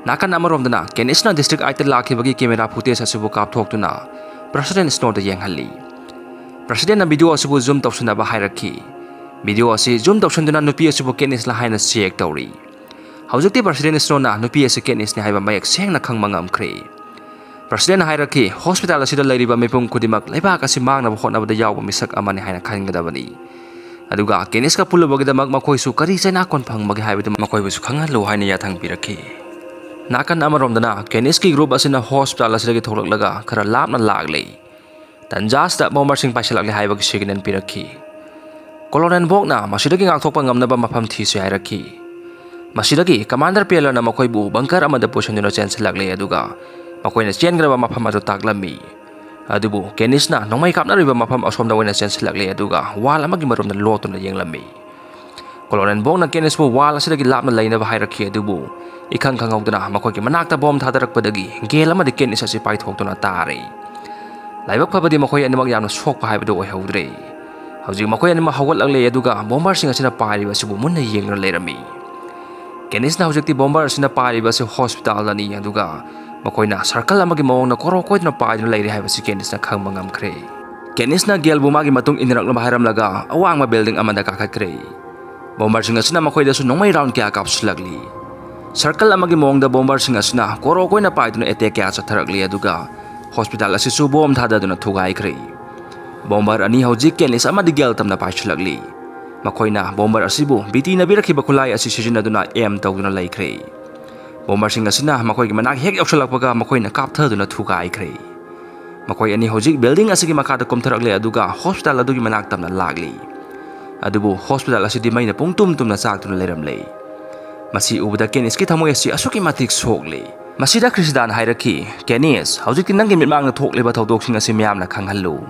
ꯅꯥꯀꯟ ꯑꯃꯔꯣꯝꯗꯅ ꯀꯦꯅꯤꯁꯅ ꯗꯤꯁꯇ꯭ꯔꯤꯛ ꯑꯥꯏꯠꯇ ꯂꯥꯛꯈꯤꯕꯒꯤ ꯀꯦꯃꯦꯔꯥ ꯐꯨꯇꯦꯖ ꯑꯁꯤꯕꯨ ꯀꯥꯞꯊꯣꯛꯇꯨꯅ ꯄ꯭ꯔꯁꯤꯗꯦꯟ ꯁ꯭ꯅꯣꯗ ꯌꯦꯡꯍꯜꯂꯤ꯫ ꯄ꯭ꯔꯁꯤꯗꯦꯟꯅ ꯚꯤꯗꯤꯑꯣ ꯑꯁꯤꯕꯨ ꯖꯨꯝ ꯇꯧꯁꯤꯟꯅꯕ ꯍꯥꯏꯔꯛꯈꯤ꯫ ꯚꯤꯗꯤꯑꯣ ꯑꯁꯤ ꯖꯨꯝ ꯇꯧꯁꯤꯟꯗꯨꯅ ꯅꯨꯄꯤ ꯑꯁꯤꯕꯨ ꯀꯦꯅꯤꯁꯂ ꯍꯥꯏꯅ ꯆꯦꯛ ꯇꯧꯔꯤ꯫ ꯍꯧꯖꯤꯛꯇꯤ ꯄ꯭ꯔꯁꯤꯗꯦꯟ ꯁ꯭ꯅꯣꯅ ꯅꯨꯄꯤ ꯑꯁꯤ ꯀꯦꯅꯤꯁꯅꯤ ꯍꯥꯏꯕ ꯃꯌꯦꯛ ꯁꯦꯡꯅ ꯈꯪꯕ ꯉꯝꯈ꯭ꯔꯦ꯫ ꯄ꯭ꯔꯁꯤꯗꯦꯟꯅ ꯍꯥꯏꯔꯛꯈꯤ, "ꯍꯣꯁꯄꯤꯇꯥꯜ ꯑꯁꯤꯗ ꯂꯩꯔꯤꯕ ꯃꯤꯄꯨꯝ ꯈꯨꯗꯤꯡꯃꯛ ꯂꯩꯕꯥꯛ ꯑꯁꯤ ꯃꯥꯡꯅꯕ ꯍꯣꯠꯅꯕꯗ ꯌꯥꯎꯕ ꯃꯤꯁꯛ ꯑꯃꯅꯤ ꯍꯥꯏꯅ ꯈꯟꯒꯗꯕꯅꯤ꯫ ꯑꯗꯨꯒ ꯀꯦꯅꯤꯁꯀ ꯄꯨꯜꯂꯨꯕꯒꯤꯗꯃꯛ ꯃꯈꯣꯏꯁꯨ ꯀꯔꯤ ꯆꯩꯅꯥꯀꯣꯟ ꯐꯪꯕꯒꯦ ꯍꯥꯏꯕꯗꯨ ꯃꯈꯣꯏꯕꯨꯁꯨ ꯈꯪꯍꯜꯂꯨ" ꯍꯥꯏꯅ ꯌꯥꯊꯪ ꯄꯤꯔꯛꯈꯤ꯫ ꯅꯥꯀꯟ ꯑꯃꯔꯣꯝꯗꯅ ꯀꯦꯅꯤꯁꯀꯤ ꯒ꯭ꯔꯨꯞ ꯑꯁꯤꯅ ꯍꯣꯁꯄꯤꯇꯥꯜ ꯑꯁꯤꯗꯒꯤ ꯊꯣꯛꯂꯛꯂꯒ ꯈꯔ ꯂꯥꯞꯅ ꯂꯥꯛꯂꯤ꯫ ꯇꯟꯖꯥ ꯑꯁꯤꯗ ꯕꯣꯝꯕꯔꯁꯤꯡ ꯄꯥꯏꯁꯤꯜꯂꯛꯂꯦ ꯍꯥꯏꯕꯒꯤ ꯁꯤꯒꯅꯦꯜ ꯄꯤꯔꯛꯈꯤ꯫ ꯀꯣꯂꯣꯅꯦꯜ ꯕꯣꯛꯅ ꯃꯁꯤꯗꯒꯤ ꯉꯥꯛꯊꯣꯛꯄ ꯉꯝꯅꯕ ꯃꯐꯝ ꯊꯤꯁꯤ ꯍꯥꯏꯔꯛꯈꯤ꯫ ꯃꯁꯤꯗꯒꯤ ꯀꯃꯥꯟꯗꯔ ꯄꯦꯂꯔꯅ ꯃꯈꯣꯏꯕꯨ ꯕꯪꯀꯔ ꯑꯃꯗ ꯄꯨꯁꯤꯟꯗꯨꯅ ꯆꯦꯟꯁꯤꯜꯂꯛꯂꯦ, ꯑꯗꯨꯒ ꯃꯈꯣꯏꯅ ꯆꯦꯟꯈ꯭ꯔꯕ ꯃꯐꯝ ꯑꯗꯨ ꯇꯥꯛꯂꯝꯃꯤ꯫ ꯑꯗꯨꯕꯨ ꯀꯦꯅꯤꯁꯅ ꯅꯣꯡꯃꯩ ꯀꯥꯞꯅꯔꯤꯕ ꯃꯐꯝ ꯑꯁꯣꯝꯗ ꯑꯣꯏꯅ ꯆꯦꯟꯁꯤꯜꯂꯛꯂꯦ, ꯑꯗꯨꯒ ꯋꯥꯜ ꯑꯃꯒꯤ ꯃꯔꯨꯝꯗ ꯂꯣꯠꯇꯨꯅ ꯌꯦꯡꯂꯝꯃꯤ꯫ ꯀꯣꯂꯣꯅꯦꯜ ꯕꯣꯛꯅ ꯀꯦꯅꯤꯁꯄꯨ ꯋꯥꯜ ꯑꯁꯤꯗꯒꯤ ꯂꯥꯞꯅ ꯂꯩꯅꯕ ꯍꯥꯏꯔꯛꯈꯤ, ꯑꯗꯨꯕꯨ ꯏꯈꯪ ꯈꯪꯍꯧꯗꯅ ꯃꯈꯣꯏꯒꯤ ꯃꯅꯥꯛꯇ ꯕꯣꯝ ꯊꯥꯗꯔꯛꯄꯗꯒꯤ ꯒꯦꯜ ꯑꯃꯗꯤ ꯀꯦꯅꯤꯁ ꯑꯁꯤ ꯄꯥꯏꯊꯣꯛꯇꯨꯅ ꯇꯥꯔꯦ꯫ ꯂꯥꯏꯕꯛ ꯐꯕꯗꯤ ꯃꯈꯣꯏ ꯑꯅꯤꯃꯛ ꯌꯥꯝꯅ ꯁꯣꯛꯄ ꯍꯥꯏꯕꯗꯨ ꯑꯣꯏꯍꯧꯗ꯭ꯔꯦ꯫ ꯍꯧꯖꯤꯛ ꯃꯈꯣꯏ ꯑꯅꯤꯃꯛ ꯍꯧꯒꯠꯂꯛꯂꯦ, ꯑꯗꯨꯒ ꯕꯣꯝꯕꯔꯁꯤꯡ ꯑꯁꯤꯅ ꯄꯥꯏꯔꯤꯕ ꯑꯁꯤꯕꯨ ꯃꯨꯟꯅ ꯌꯦꯡꯗꯨꯅ ꯂꯩꯔꯝꯃꯤ꯫ ꯀꯦꯅꯤꯁꯅ ꯍꯧꯖꯤꯛꯇꯤ ꯕꯣꯝꯕꯔ ꯑꯁꯤꯅ ꯄꯥꯏꯔꯤꯕ ꯑꯁꯤ ꯍꯣꯁꯄꯤꯇꯥꯜꯗꯅꯤ, ꯑꯗꯨꯒ ꯃꯈꯣꯏꯅ ꯁꯔꯀꯜ ꯑꯃꯒꯤ ꯃꯑꯣꯡꯗ ꯀꯣꯔꯣ ꯀꯣꯏꯗꯨꯅ ꯄꯥꯏꯗꯨꯅ ꯂꯩꯔꯤ ꯍꯥꯏꯕꯁꯤ ꯀꯦꯅꯤꯁꯅ ꯈꯪꯕ ꯉꯝꯈ꯭ꯔꯦ꯫ ꯀꯦꯅꯤꯁꯅ ꯒꯦꯜꯕꯨ ꯃꯥꯒꯤ ꯃꯇꯨꯡ ꯏꯟꯅꯔꯛꯅꯕ ꯍꯥꯏꯔꯝꯂꯒ ꯑꯋꯥꯡꯕ ꯕꯤꯜꯗꯤꯡ ꯑꯃꯗ ꯀꯥꯈꯠꯈ꯭ꯔꯦ꯫ ꯕꯣꯝꯕꯔꯁꯤꯡ ꯑꯁꯤꯅ ꯃꯈꯣꯏꯗꯁꯨ ꯅꯣꯡꯃꯩ ꯔꯥꯎꯟ ꯀꯌꯥ ꯀꯥꯞꯁꯤꯜꯂꯛꯂꯤ꯫ ꯁꯔꯀꯜ ꯑꯃꯒꯤ ꯃꯑꯣꯡꯗ ꯕꯣꯝꯕꯔꯁꯤꯡ ꯑꯁꯤꯅ ꯀꯣꯔꯣ ꯀꯣꯏꯅ ꯄꯥꯏꯗꯨꯅ ꯑꯦꯇꯦꯛ ꯀꯌꯥ ꯆꯠꯊꯔꯛꯂꯤ, ꯑꯗꯨꯒ ꯍꯣꯁꯄꯤꯇꯥꯜ ꯑꯁꯤꯁꯨ ꯕꯣꯝ ꯊꯥꯗꯗꯨꯅ ꯊꯨꯒꯥꯏꯈ꯭ꯔꯦ꯫ ꯕꯣꯝꯕꯔ ꯑꯅꯤ ꯍꯧꯖꯤꯛ ꯀꯦꯅꯤꯁ ꯑꯃꯗꯤ ꯒꯦꯜ ꯇꯝꯅ ꯄꯥꯏꯁꯤꯜꯂꯛꯂꯤ꯫ ꯃꯈꯣꯏꯅ ꯕꯣꯝꯕꯔ ꯑꯁꯤꯕꯨ ꯕꯤꯇꯤꯅ ꯄꯤꯔꯛꯈꯤꯕ ꯈꯨꯠꯂꯥꯏ ꯑꯁꯤ ꯁꯤꯖꯤꯟꯅꯗꯨꯅ ꯑꯦꯝ ꯇꯧꯗꯨꯅ ꯂꯩꯈ꯭ꯔꯦ꯫ ꯕꯣꯝꯕꯔꯁꯤꯡ ꯑꯁꯤꯅ ꯃꯈꯣꯏꯒꯤ ꯃꯅꯥꯛ ꯍꯦꯛ ꯌꯧꯁꯤꯜꯂꯛꯄꯒ ꯃꯈꯣꯏꯅ ꯀꯥꯞꯊꯗꯨꯅ ꯊꯨꯒꯥꯏꯈ꯭ꯔꯦ꯫ ꯃꯈꯣꯏ ꯑꯅꯤ ꯍꯧꯖꯤꯛ ꯕꯤꯜꯗꯤꯡ ꯑꯁꯤꯒꯤ ꯃꯈꯥꯗ ꯀꯨꯝꯊꯔꯛꯂꯦ, ꯑꯗꯨꯒ ꯍꯣꯁꯄꯤꯇꯥꯜ ꯑꯗꯨꯒꯤ ꯃꯅꯥꯛ ꯇꯝꯅ ꯂꯥꯛꯂꯤ꯫ ꯑꯗꯨꯕꯨ ꯍꯣꯁꯄꯤꯇꯥꯜ ꯑꯁꯤꯗꯤ ꯃꯩꯅ ꯄꯨꯡ ꯇꯨꯝ ꯇꯨꯝꯅ ꯆꯥꯛꯇꯨꯅ ꯂꯩꯔꯝꯂꯦ꯫ ꯃꯁꯤ ꯎꯕꯗ ꯀꯦꯅꯤꯁꯀꯤ ꯊꯃꯣꯏ ꯑꯁꯤ ꯑꯁꯨꯛꯀꯤ ꯃꯇꯤꯛ ꯁꯣꯛꯂꯦ꯫ ꯃꯁꯤꯗ ꯈ꯭ꯔꯤꯁꯤꯗꯥꯅ ꯍꯥꯏꯔꯛꯈꯤ, "ꯀꯦꯅꯤꯁ, ꯍꯧꯖꯤꯛꯇꯤ ꯅꯪꯒꯤ ꯃꯤꯠꯃꯥꯡꯗ ꯊꯣꯛꯂꯤꯕ ꯊꯧꯗꯣꯛꯁꯤꯡ ꯑꯁꯤ ꯃꯤꯌꯥꯝꯅ ꯈꯪꯍꯜꯂꯨ꯫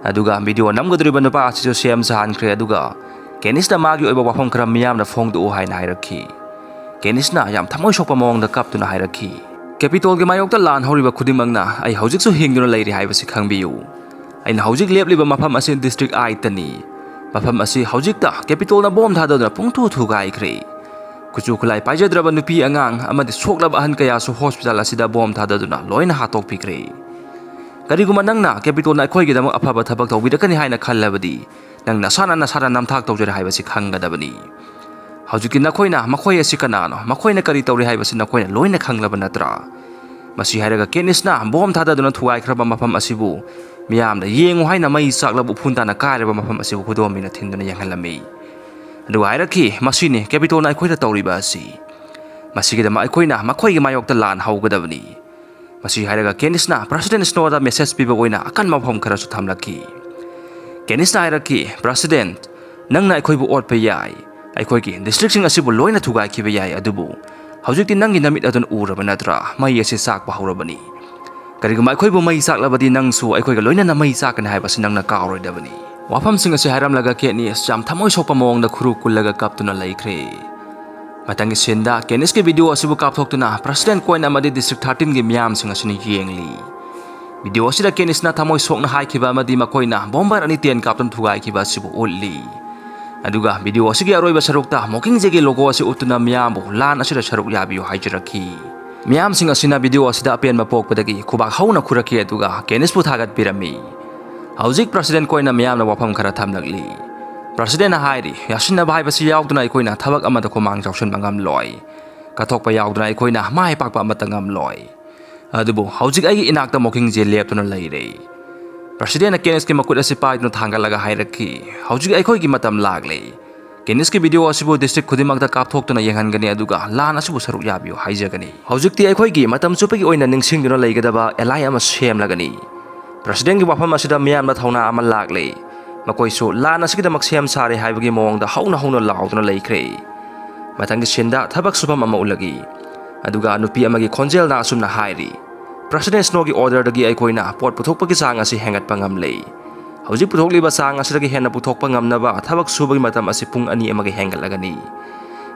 ꯑꯗꯨꯒ ꯚꯤꯗꯤꯑꯣ ꯅꯝꯒꯗꯧꯔꯤꯕ ꯅꯨꯄꯥ ꯑꯁꯤꯁꯨ ꯁꯦꯝ ꯁꯥꯍꯟꯈ꯭ꯔꯦ, ꯑꯗꯨꯒ ꯀꯦꯅꯤꯁꯅ ꯃꯥꯒꯤ ꯑꯣꯏꯕ ꯋꯥꯐꯝ ꯈꯔ ꯃꯤꯌꯥꯝꯗ ꯐꯣꯡꯗꯣꯛꯎ" ꯍꯥꯏꯅ ꯍꯥꯏꯔꯛꯈꯤ꯫ ꯀꯦꯅꯤꯁꯅ ꯌꯥꯝ ꯊꯃꯣꯏ ꯁꯣꯛꯄ ꯃꯑꯣꯡꯗ ꯀꯞꯇꯨꯅ ꯍꯥꯏꯔꯛꯈꯤ, "ꯀꯦꯄꯤꯇꯣꯜꯒꯤ ꯃꯥꯌꯣꯛꯇ ꯂꯥꯟ ꯍꯧꯔꯤꯕ ꯈꯨꯗꯤꯡꯃꯛꯅ ꯑꯩ ꯍꯧꯖꯤꯛꯁꯨ ꯍꯤꯡꯗꯨꯅ ꯂꯩꯔꯤ ꯍꯥꯏꯕꯁꯤ ꯈꯪꯕꯤꯌꯨ꯫ ꯑꯩꯅ ꯍꯧꯖꯤꯛ ꯂꯦꯞꯂꯤꯕ ꯃꯐꯝ ꯑꯁꯤ ꯗꯤꯁꯇ꯭ꯔꯤꯛ ꯑꯥꯏꯠꯇꯅꯤ꯫ ꯃꯐꯝ ꯑꯁꯤ ꯍꯧꯖꯤꯛꯇ ꯀꯦꯄꯤꯇꯣꯜꯅ ꯕꯣꯝ ꯊꯥꯗꯗꯨꯅ ꯄꯨꯡꯊꯨ ꯊꯨꯒꯥꯏꯈ꯭ꯔꯦ꯫ ꯀꯨꯆꯨ ꯈꯨꯠꯂꯥꯏ ꯄꯥꯏꯖꯗ꯭ꯔꯕ ꯅꯨꯄꯤ ꯑꯉꯥꯡ ꯑꯃꯗꯤ ꯁꯣꯛꯂꯕ ꯑꯍꯟ ꯀꯌꯥꯁꯨ ꯍꯣꯁꯄꯤꯇꯥꯜ ꯑꯁꯤꯗ ꯕꯣꯝ ꯊꯥꯗꯗꯨꯅ ꯂꯣꯏꯅ ꯍꯥꯠꯇꯣꯛꯄꯤꯈ꯭ꯔꯦ꯫ ꯀꯔꯤꯒꯨꯝꯕ ꯅꯪꯅ ꯀꯦꯄꯤꯇꯣꯜꯅ ꯑꯩꯈꯣꯏꯒꯤꯗꯃꯛ ꯑꯐꯕ ꯊꯕꯛ ꯇꯧꯕꯤꯔꯛꯀꯅꯤ ꯍꯥꯏꯅ ꯈꯜꯂꯕꯗꯤ, ꯅꯪ ꯅꯁꯥꯅ ꯅꯁꯥꯗ ꯅꯝꯊꯥꯛ ꯇꯧꯖꯔꯦ ꯍꯥꯏꯕꯁꯤ ꯈꯪꯒꯗꯕꯅꯤ꯫ ꯍꯧꯖꯤꯛꯇꯤ ꯅꯈꯣꯏꯅ ꯃꯈꯣꯏ ꯑꯁꯤ ꯀꯅꯥꯅꯣ, ꯃꯈꯣꯏꯅ ꯀꯔꯤ ꯇꯧꯔꯤ ꯍꯥꯏꯕꯁꯤ ꯅꯈꯣꯏꯅ ꯂꯣꯏꯅ ꯈꯪꯂꯕ ꯅꯠꯇ꯭ꯔꯥ?" ꯃꯁꯤ ꯍꯥꯏꯔꯒ ꯀꯦꯅꯤꯁꯅ ꯕꯣꯝ ꯊꯥꯗꯗꯨꯅ ꯊꯨꯒꯥꯏꯈ꯭ꯔꯕ ꯃꯐꯝ ꯑꯁꯤꯕꯨ ꯃꯤꯌꯥꯝꯗ ꯌꯦꯡꯉꯨ ꯍꯥꯏꯅ ꯃꯩ ꯆꯥꯛꯂꯕ ꯎꯐꯨꯟ ꯇꯥꯅ ꯀꯥꯏꯔꯕ ꯃꯐꯝ ꯑꯁꯤꯕꯨ ꯈꯨꯗꯣꯝꯕꯤꯅ ꯊꯤꯟꯗꯨꯅ ꯌꯦꯡꯍꯜꯂꯝꯃꯤ꯫ ꯑꯗꯨꯒ ꯍꯥꯏꯔꯛꯈꯤ, "ꯃꯁꯤꯅꯤ ꯀꯦꯄꯤꯇꯣꯜꯅ ꯑꯩꯈꯣꯏꯗ ꯇꯧꯔꯤꯕ ꯑꯁꯤ꯫ ꯃꯁꯤꯒꯤꯗꯃꯛ ꯑꯩꯈꯣꯏꯅ ꯃꯈꯣꯏꯒꯤ ꯃꯥꯌꯣꯛꯇ ꯂꯥꯟ ꯍꯧꯒꯗꯕꯅꯤ"꯫ ꯃꯁꯤ ꯍꯥꯏꯔꯒ ꯀꯦꯅꯤꯁꯅ ꯄ꯭ꯔꯁꯤꯗꯦꯟ ꯁ꯭ꯅꯣꯗ ꯃꯦꯁꯦꯖ ꯄꯤꯕ ꯑꯣꯏꯅ ꯑꯀꯟꯕ ꯋꯥꯐꯝ ꯈꯔꯁꯨ ꯊꯝꯂꯛꯈꯤ꯫ ꯀꯦꯅꯤꯁꯅ ꯍꯥꯏꯔꯛꯈꯤ, "ꯄ꯭ꯔꯁꯤꯗꯦꯟ, ꯅꯪꯅ ꯑꯩꯈꯣꯏꯕꯨ ꯑꯣꯠꯄ ꯌꯥꯏ, ꯑꯩꯈꯣꯏꯒꯤ ꯗꯤꯁꯇ꯭ꯔꯤꯛꯁꯤꯡ ꯑꯁꯤꯕꯨ ꯂꯣꯏꯅ ꯊꯨꯒꯥꯏꯈꯤꯕ ꯌꯥꯏ, ꯑꯗꯨꯕꯨ ꯍꯧꯖꯤꯛꯇꯤ ꯅꯪꯒꯤ ꯅꯃꯤꯠ ꯑꯗꯨꯅ ꯎꯔꯕ ꯅꯠꯇ꯭ꯔꯥ? ꯃꯩ ꯑꯁꯤ ꯆꯥꯛꯄ ꯍꯧꯔꯕꯅꯤ꯫ ꯀꯔꯤꯒꯨꯝꯕ ꯑꯩꯈꯣꯏꯕꯨ ꯃꯩ ꯆꯥꯛꯂꯕꯗꯤ ꯅꯪꯁꯨ ꯑꯩꯈꯣꯏꯒ ꯂꯣꯏꯅꯅ ꯃꯩ ꯆꯥꯛꯀꯅꯤ ꯍꯥꯏꯕꯁꯤ ꯅꯪꯅ ꯀꯥꯎꯔꯣꯏꯗꯕꯅꯤ"꯫ ꯋꯥꯐꯝꯁꯤꯡ ꯑꯁꯤ ꯍꯥꯏꯔꯝꯂꯒ ꯀꯦꯅꯤꯁ ꯌꯥꯝ ꯊꯃꯣꯏ ꯁꯣꯛꯄ ꯃꯑꯣꯡꯗ ꯈꯨꯔꯨ ꯀꯨꯜꯂꯒ ꯀꯞꯇꯨꯅ ꯂꯩꯈ꯭ꯔꯦ꯫ ꯃꯊꯪꯒꯤ ꯁꯤꯟꯗ ꯀꯦꯅꯤꯁꯀꯤ ꯚꯤꯗꯤꯑꯣ ꯑꯁꯤꯕꯨ ꯀꯥꯞꯊꯣꯛꯇꯨꯅ ꯄ꯭ꯔꯁꯤꯗꯦꯟ ꯀꯣꯏꯟ ꯑꯃꯗꯤ ꯗꯤꯁꯇ꯭ꯔꯤꯛ ꯊꯥꯔꯇꯤꯟꯒꯤ ꯃꯤꯌꯥꯝꯁꯤꯡ ꯑꯁꯤꯅ ꯌꯦꯡꯂꯤ꯫ ꯚꯤꯗꯤꯑꯣ ꯑꯁꯤꯗ ꯀꯦꯅꯤꯁꯅ ꯊꯃꯣꯏ ꯁꯣꯛꯅ ꯍꯥꯏꯈꯤꯕ ꯑꯃꯗꯤ ꯃꯈꯣꯏꯅ ꯕꯣꯝꯕꯔ ꯑꯅꯤ ꯇꯦꯟ ꯀꯥꯞꯇꯨꯅ ꯊꯨꯒꯥꯏꯈꯤꯕ ꯑꯁꯤꯕꯨ ꯎꯠꯂꯤ꯫ ꯑꯗꯨꯒ ꯚꯤꯗꯤꯑꯣ ꯑꯁꯤꯒꯤ ꯑꯔꯣꯏꯕ ꯁꯔꯨꯛꯇ ꯃꯣꯀꯤꯡꯖꯦꯒꯤ ꯂꯣꯒꯣ ꯑꯁꯤ ꯎꯠꯇꯨꯅ ꯃꯤꯌꯥꯝꯕꯨ ꯂꯥꯟ ꯑꯁꯤꯗ ꯁꯔꯨꯛ ꯌꯥꯕꯤꯌꯨ ꯍꯥꯏꯖꯔꯛꯈꯤ꯫ ꯃꯤꯌꯥꯝꯁꯤꯡ ꯑꯁꯤꯅ ꯚꯤꯗꯤꯑꯣ ꯑꯁꯤꯗ ꯑꯄꯦꯟꯕ ꯄꯣꯛꯄꯗꯒꯤ ꯈꯨꯕꯥꯛ ꯍꯧꯅ ꯈꯨꯔꯛꯈꯤ, ꯑꯗꯨꯒ ꯀꯦꯅꯤꯁꯄꯨ ꯊꯥꯒꯠꯄꯤꯔꯝꯃꯤ꯫ ꯍꯧꯖꯤꯛ ꯄ꯭ꯔꯁꯤꯗꯦꯟ ꯀꯣꯏꯟꯅ ꯃꯤꯌꯥꯝꯅ ꯋꯥꯐꯝ ꯈꯔ ꯊꯝꯂꯛꯂꯤ꯫ ꯄ꯭ꯔꯁꯤꯗꯦꯟꯅ ꯍꯥꯏꯔꯤ, "ꯌꯥꯁꯤꯟꯅꯕ ꯍꯥꯏꯕꯁꯤ ꯌꯥꯎꯗꯅ ꯑꯩꯈꯣꯏꯅ ꯊꯕꯛ ꯑꯃꯗ ꯈꯨꯃꯥꯡ ꯆꯥꯎꯁꯤꯟꯕ ꯉꯝꯂꯣꯏ꯫ ꯀꯠꯊꯣꯛꯄ ꯌꯥꯎꯗꯅ ꯑꯩꯈꯣꯏꯅ ꯃꯥꯏ ꯄꯥꯛꯄ ꯑꯃꯠꯇ ꯉꯝꯂꯣꯏ꯫ ꯑꯗꯨꯕꯨ ꯍꯧꯖꯤꯛ ꯑꯩꯒꯤ ꯏꯅꯥꯛꯇ ꯃꯣꯀꯤꯡꯖꯦ ꯂꯦꯞꯇꯨꯅ ꯂꯩꯔꯦ"꯫ ꯄ꯭ꯔꯁꯤꯗꯦꯟꯅ ꯀꯦꯅꯤꯁꯀꯤ ꯃꯈꯨꯠ ꯑꯁꯤ ꯄꯥꯏꯗꯨꯅ ꯊꯥꯡꯒꯠꯂꯒ ꯍꯥꯏꯔꯛꯈꯤ, "ꯍꯧꯖꯤꯛ ꯑꯩꯈꯣꯏꯒꯤ ꯃꯇꯝ ꯂꯥꯛꯂꯦ꯫ ꯀꯦꯅꯤꯁꯀꯤ ꯚꯤꯗꯤꯑꯣ ꯑꯁꯤꯕꯨ ꯗꯤꯁꯇ꯭ꯔꯤꯛ ꯈꯨꯗꯤꯡꯃꯛꯇ ꯀꯥꯞꯊꯣꯛꯇꯨꯅ ꯌꯦꯡꯍꯟꯒꯅꯤ, ꯑꯗꯨꯒ ꯂꯥꯟ ꯑꯁꯤꯕꯨ ꯁꯔꯨꯛ ꯌꯥꯕꯤꯌꯨ ꯍꯥꯏꯖꯒꯅꯤ꯫ ꯍꯧꯖꯤꯛꯇꯤ ꯑꯩꯈꯣꯏꯒꯤ ꯃꯇꯝ ꯆꯨꯞꯄꯒꯤ ꯑꯣꯏꯅ ꯅꯤꯡꯁꯤꯡꯗꯨꯅ ꯂꯩꯒꯗꯕ ꯑꯦꯂꯥꯏ ꯑꯃ ꯁꯦꯝꯂꯒꯅꯤ꯫ ꯄ꯭ꯔꯁꯤꯗꯦꯟꯒꯤ ꯋꯥꯐꯝ ꯑꯁꯤꯗ ꯃꯤꯌꯥꯝꯅ ꯊꯧꯅꯥ ꯑꯃ ꯂꯥꯛꯂꯦ꯫ ꯃꯈꯣꯏꯁꯨ ꯂꯥꯟ ꯑꯁꯤꯒꯤꯗꯃꯛ ꯁꯦꯝ ꯁꯥꯔꯦ ꯍꯥꯏꯕꯒꯤ ꯃꯑꯣꯡꯗ ꯍꯧꯅ ꯍꯧꯅ ꯂꯥꯎꯗꯨꯅ ꯂꯩꯈ꯭ꯔꯦ꯫ ꯃꯊꯪꯒꯤ ꯁꯤꯟꯗ ꯊꯕꯛ ꯁꯨꯐꯝ ꯑꯃ ꯎꯠꯂꯒꯤ꯫ ꯑꯗꯨꯒ ꯅꯨꯄꯤ ꯑꯃꯒꯤ ꯈꯣꯟꯖꯦꯜꯅ ꯑꯁꯨꯝꯅ ꯍꯥꯏꯔꯤ, "ꯄ꯭ꯔꯁꯤꯗꯦꯟ ꯁ꯭ꯅꯣꯒꯤ ꯑꯣꯔꯗꯔꯗꯒꯤ ꯑꯩꯈꯣꯏꯅ ꯄꯣꯠ ꯄꯨꯊꯣꯛꯄꯒꯤ ꯆꯥꯡ ꯑꯁꯤ ꯍꯦꯟꯒꯠꯄ ꯉꯝꯂꯦ꯫ ꯍꯧꯖꯤꯛ ꯄꯨꯊꯣꯛꯂꯤꯕ ꯆꯥꯡ ꯑꯁꯤꯗꯒꯤ ꯍꯦꯟꯅ ꯄꯨꯊꯣꯛꯄ ꯉꯝꯅꯕ ꯊꯕꯛ ꯁꯨꯕꯒꯤ ꯃꯇꯝ ꯑꯁꯤ ꯄꯨꯡ ꯑꯅꯤ ꯑꯃꯒ ꯍꯦꯟꯒꯠꯂꯒꯅꯤ꯫"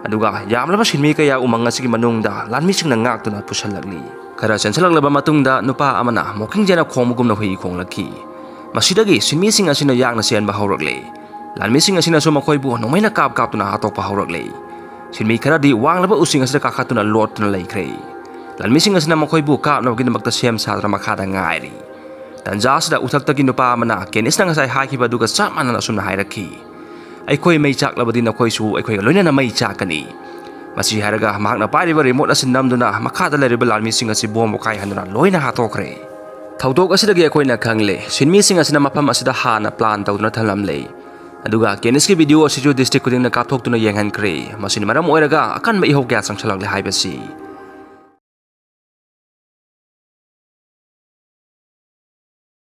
ꯑꯗꯨꯒ ꯌꯥꯝꯂꯕ ꯁꯤꯟꯃꯤ ꯀꯌꯥ ꯎꯃꯪ ꯑꯁꯤꯒꯤ ꯃꯅꯨꯡꯗ ꯂꯥꯟꯃꯤꯁꯤꯡꯅ ꯉꯥꯛꯇꯨꯅ ꯄꯨꯁꯜꯂꯛꯂꯤ꯫ ꯈꯔ ꯆꯦꯟꯁꯤꯜꯂꯛꯂꯕ ꯃꯇꯨꯡꯗ ꯅꯨꯄꯥ ꯑꯃꯅ ꯃꯣꯀꯤꯡ ꯖꯦꯟꯅ ꯈꯣꯡꯕꯒꯨꯝꯅ ꯍꯨꯏ ꯈꯣꯡꯂꯛꯈꯤ꯫ ꯃꯁꯤꯗꯒꯤ ꯁꯤꯟꯃꯤꯁꯤꯡ ꯑꯁꯤꯅ ꯌꯥꯡꯅ ꯆꯦꯟꯕ ꯍꯧꯔꯛꯂꯦ꯫ ꯂꯥꯟꯃꯤꯁꯤꯡ ꯑꯁꯤꯅꯁꯨ ꯃꯈꯣꯏꯕꯨ ꯅꯣꯡꯃꯩꯅ ꯀꯥꯞ ꯀꯥꯞꯇꯨꯅ ꯍꯥꯠꯇꯣꯛꯄ ꯍꯧꯔꯛꯂꯦ꯫ ꯁꯤꯟꯃꯤ ꯈꯔꯗꯤ ꯋꯥꯡꯂꯕ ꯎꯁꯤꯡ ꯑꯁꯤꯗ ꯀꯥꯈꯠꯇꯨꯅ ꯂꯣꯠꯇꯨꯅ ꯂꯩꯈ꯭ꯔꯦ꯫ ꯂꯥꯟꯃꯤꯁꯤꯡ ꯑꯁꯤꯅ ꯃꯈꯣꯏꯕꯨ ꯀꯥꯞꯅꯕꯒꯤꯗꯃꯛꯇ ꯁꯦꯝ ꯁꯥꯗꯨꯅ ꯃꯈꯥꯗ ꯉꯥꯏꯔꯤ꯫ ꯇꯟꯖꯥ ꯑꯁꯤꯗ ꯎꯊꯛꯇꯒꯤ ꯅꯨꯄꯥ ꯑꯃꯅ ꯀꯦꯅꯤꯁꯅ ꯉꯁꯥꯏ ꯍꯥꯏꯈꯤꯕ ꯑꯗꯨꯒ ꯆꯞ ꯃꯥꯟꯅꯅ ꯑꯁꯨꯝꯅ ꯍꯥꯏꯔꯛꯈꯤ, "ꯑꯩꯈꯣꯏ ꯃꯩ ꯆꯥꯛꯂꯕꯗꯤ ꯅꯈꯣꯏꯁꯨ ꯑꯩꯈꯣꯏꯒ ꯂꯣꯏꯅꯅ ꯃꯩ ꯆꯥꯛꯀꯅꯤ꯫" ꯃꯁꯤ ꯍꯥꯏꯔꯒ ꯃꯍꯥꯛꯅ ꯄꯥꯏꯔꯤꯕ ꯔꯤꯃꯣꯠ ꯑꯁꯤ ꯅꯝꯗꯨꯅ ꯃꯈꯥꯗ ꯂꯩꯔꯤꯕ ꯂꯥꯟꯃꯤꯁꯤꯡ ꯑꯁꯤ ꯕꯣꯝ ꯄꯣꯈꯥꯏꯍꯟꯗꯨꯅ ꯂꯣꯏꯅ ꯍꯥꯠꯇꯣꯛꯈ꯭ꯔꯦ꯫ ꯊꯧꯗꯣꯛ ꯑꯁꯤꯗꯒꯤ ꯑꯩꯈꯣꯏꯅ ꯈꯪꯂꯦ, ꯁꯤꯟꯃꯤꯁꯤꯡ ꯑꯁꯤꯅ ꯃꯐꯝ ꯑꯁꯤꯗ ꯍꯥꯟꯅ ꯄ꯭ꯂꯥꯟ ꯇꯧꯗꯨꯅ ꯊꯝꯂꯝꯂꯦ꯫ ꯑꯗꯨꯒ ꯀꯦꯅꯤꯁꯀꯤ ꯚꯤꯗꯤꯑꯣ ꯑꯁꯤꯁꯨ ꯗꯤꯁꯇ꯭ꯔꯤꯛ ꯈꯨꯗꯤꯡꯅ ꯀꯥꯞꯊꯣꯛꯇꯨꯅ ꯌꯦꯡꯍꯟꯈ꯭ꯔꯦ꯫ ꯃꯁꯤꯅ ꯃꯔꯝ ꯑꯣꯏꯔꯒ ꯑꯀꯟꯕ ꯏꯍꯧ ꯀꯌꯥ ꯆꯪꯁꯤꯜꯂꯛꯂꯦ ꯍꯥꯏꯕꯁꯤ꯫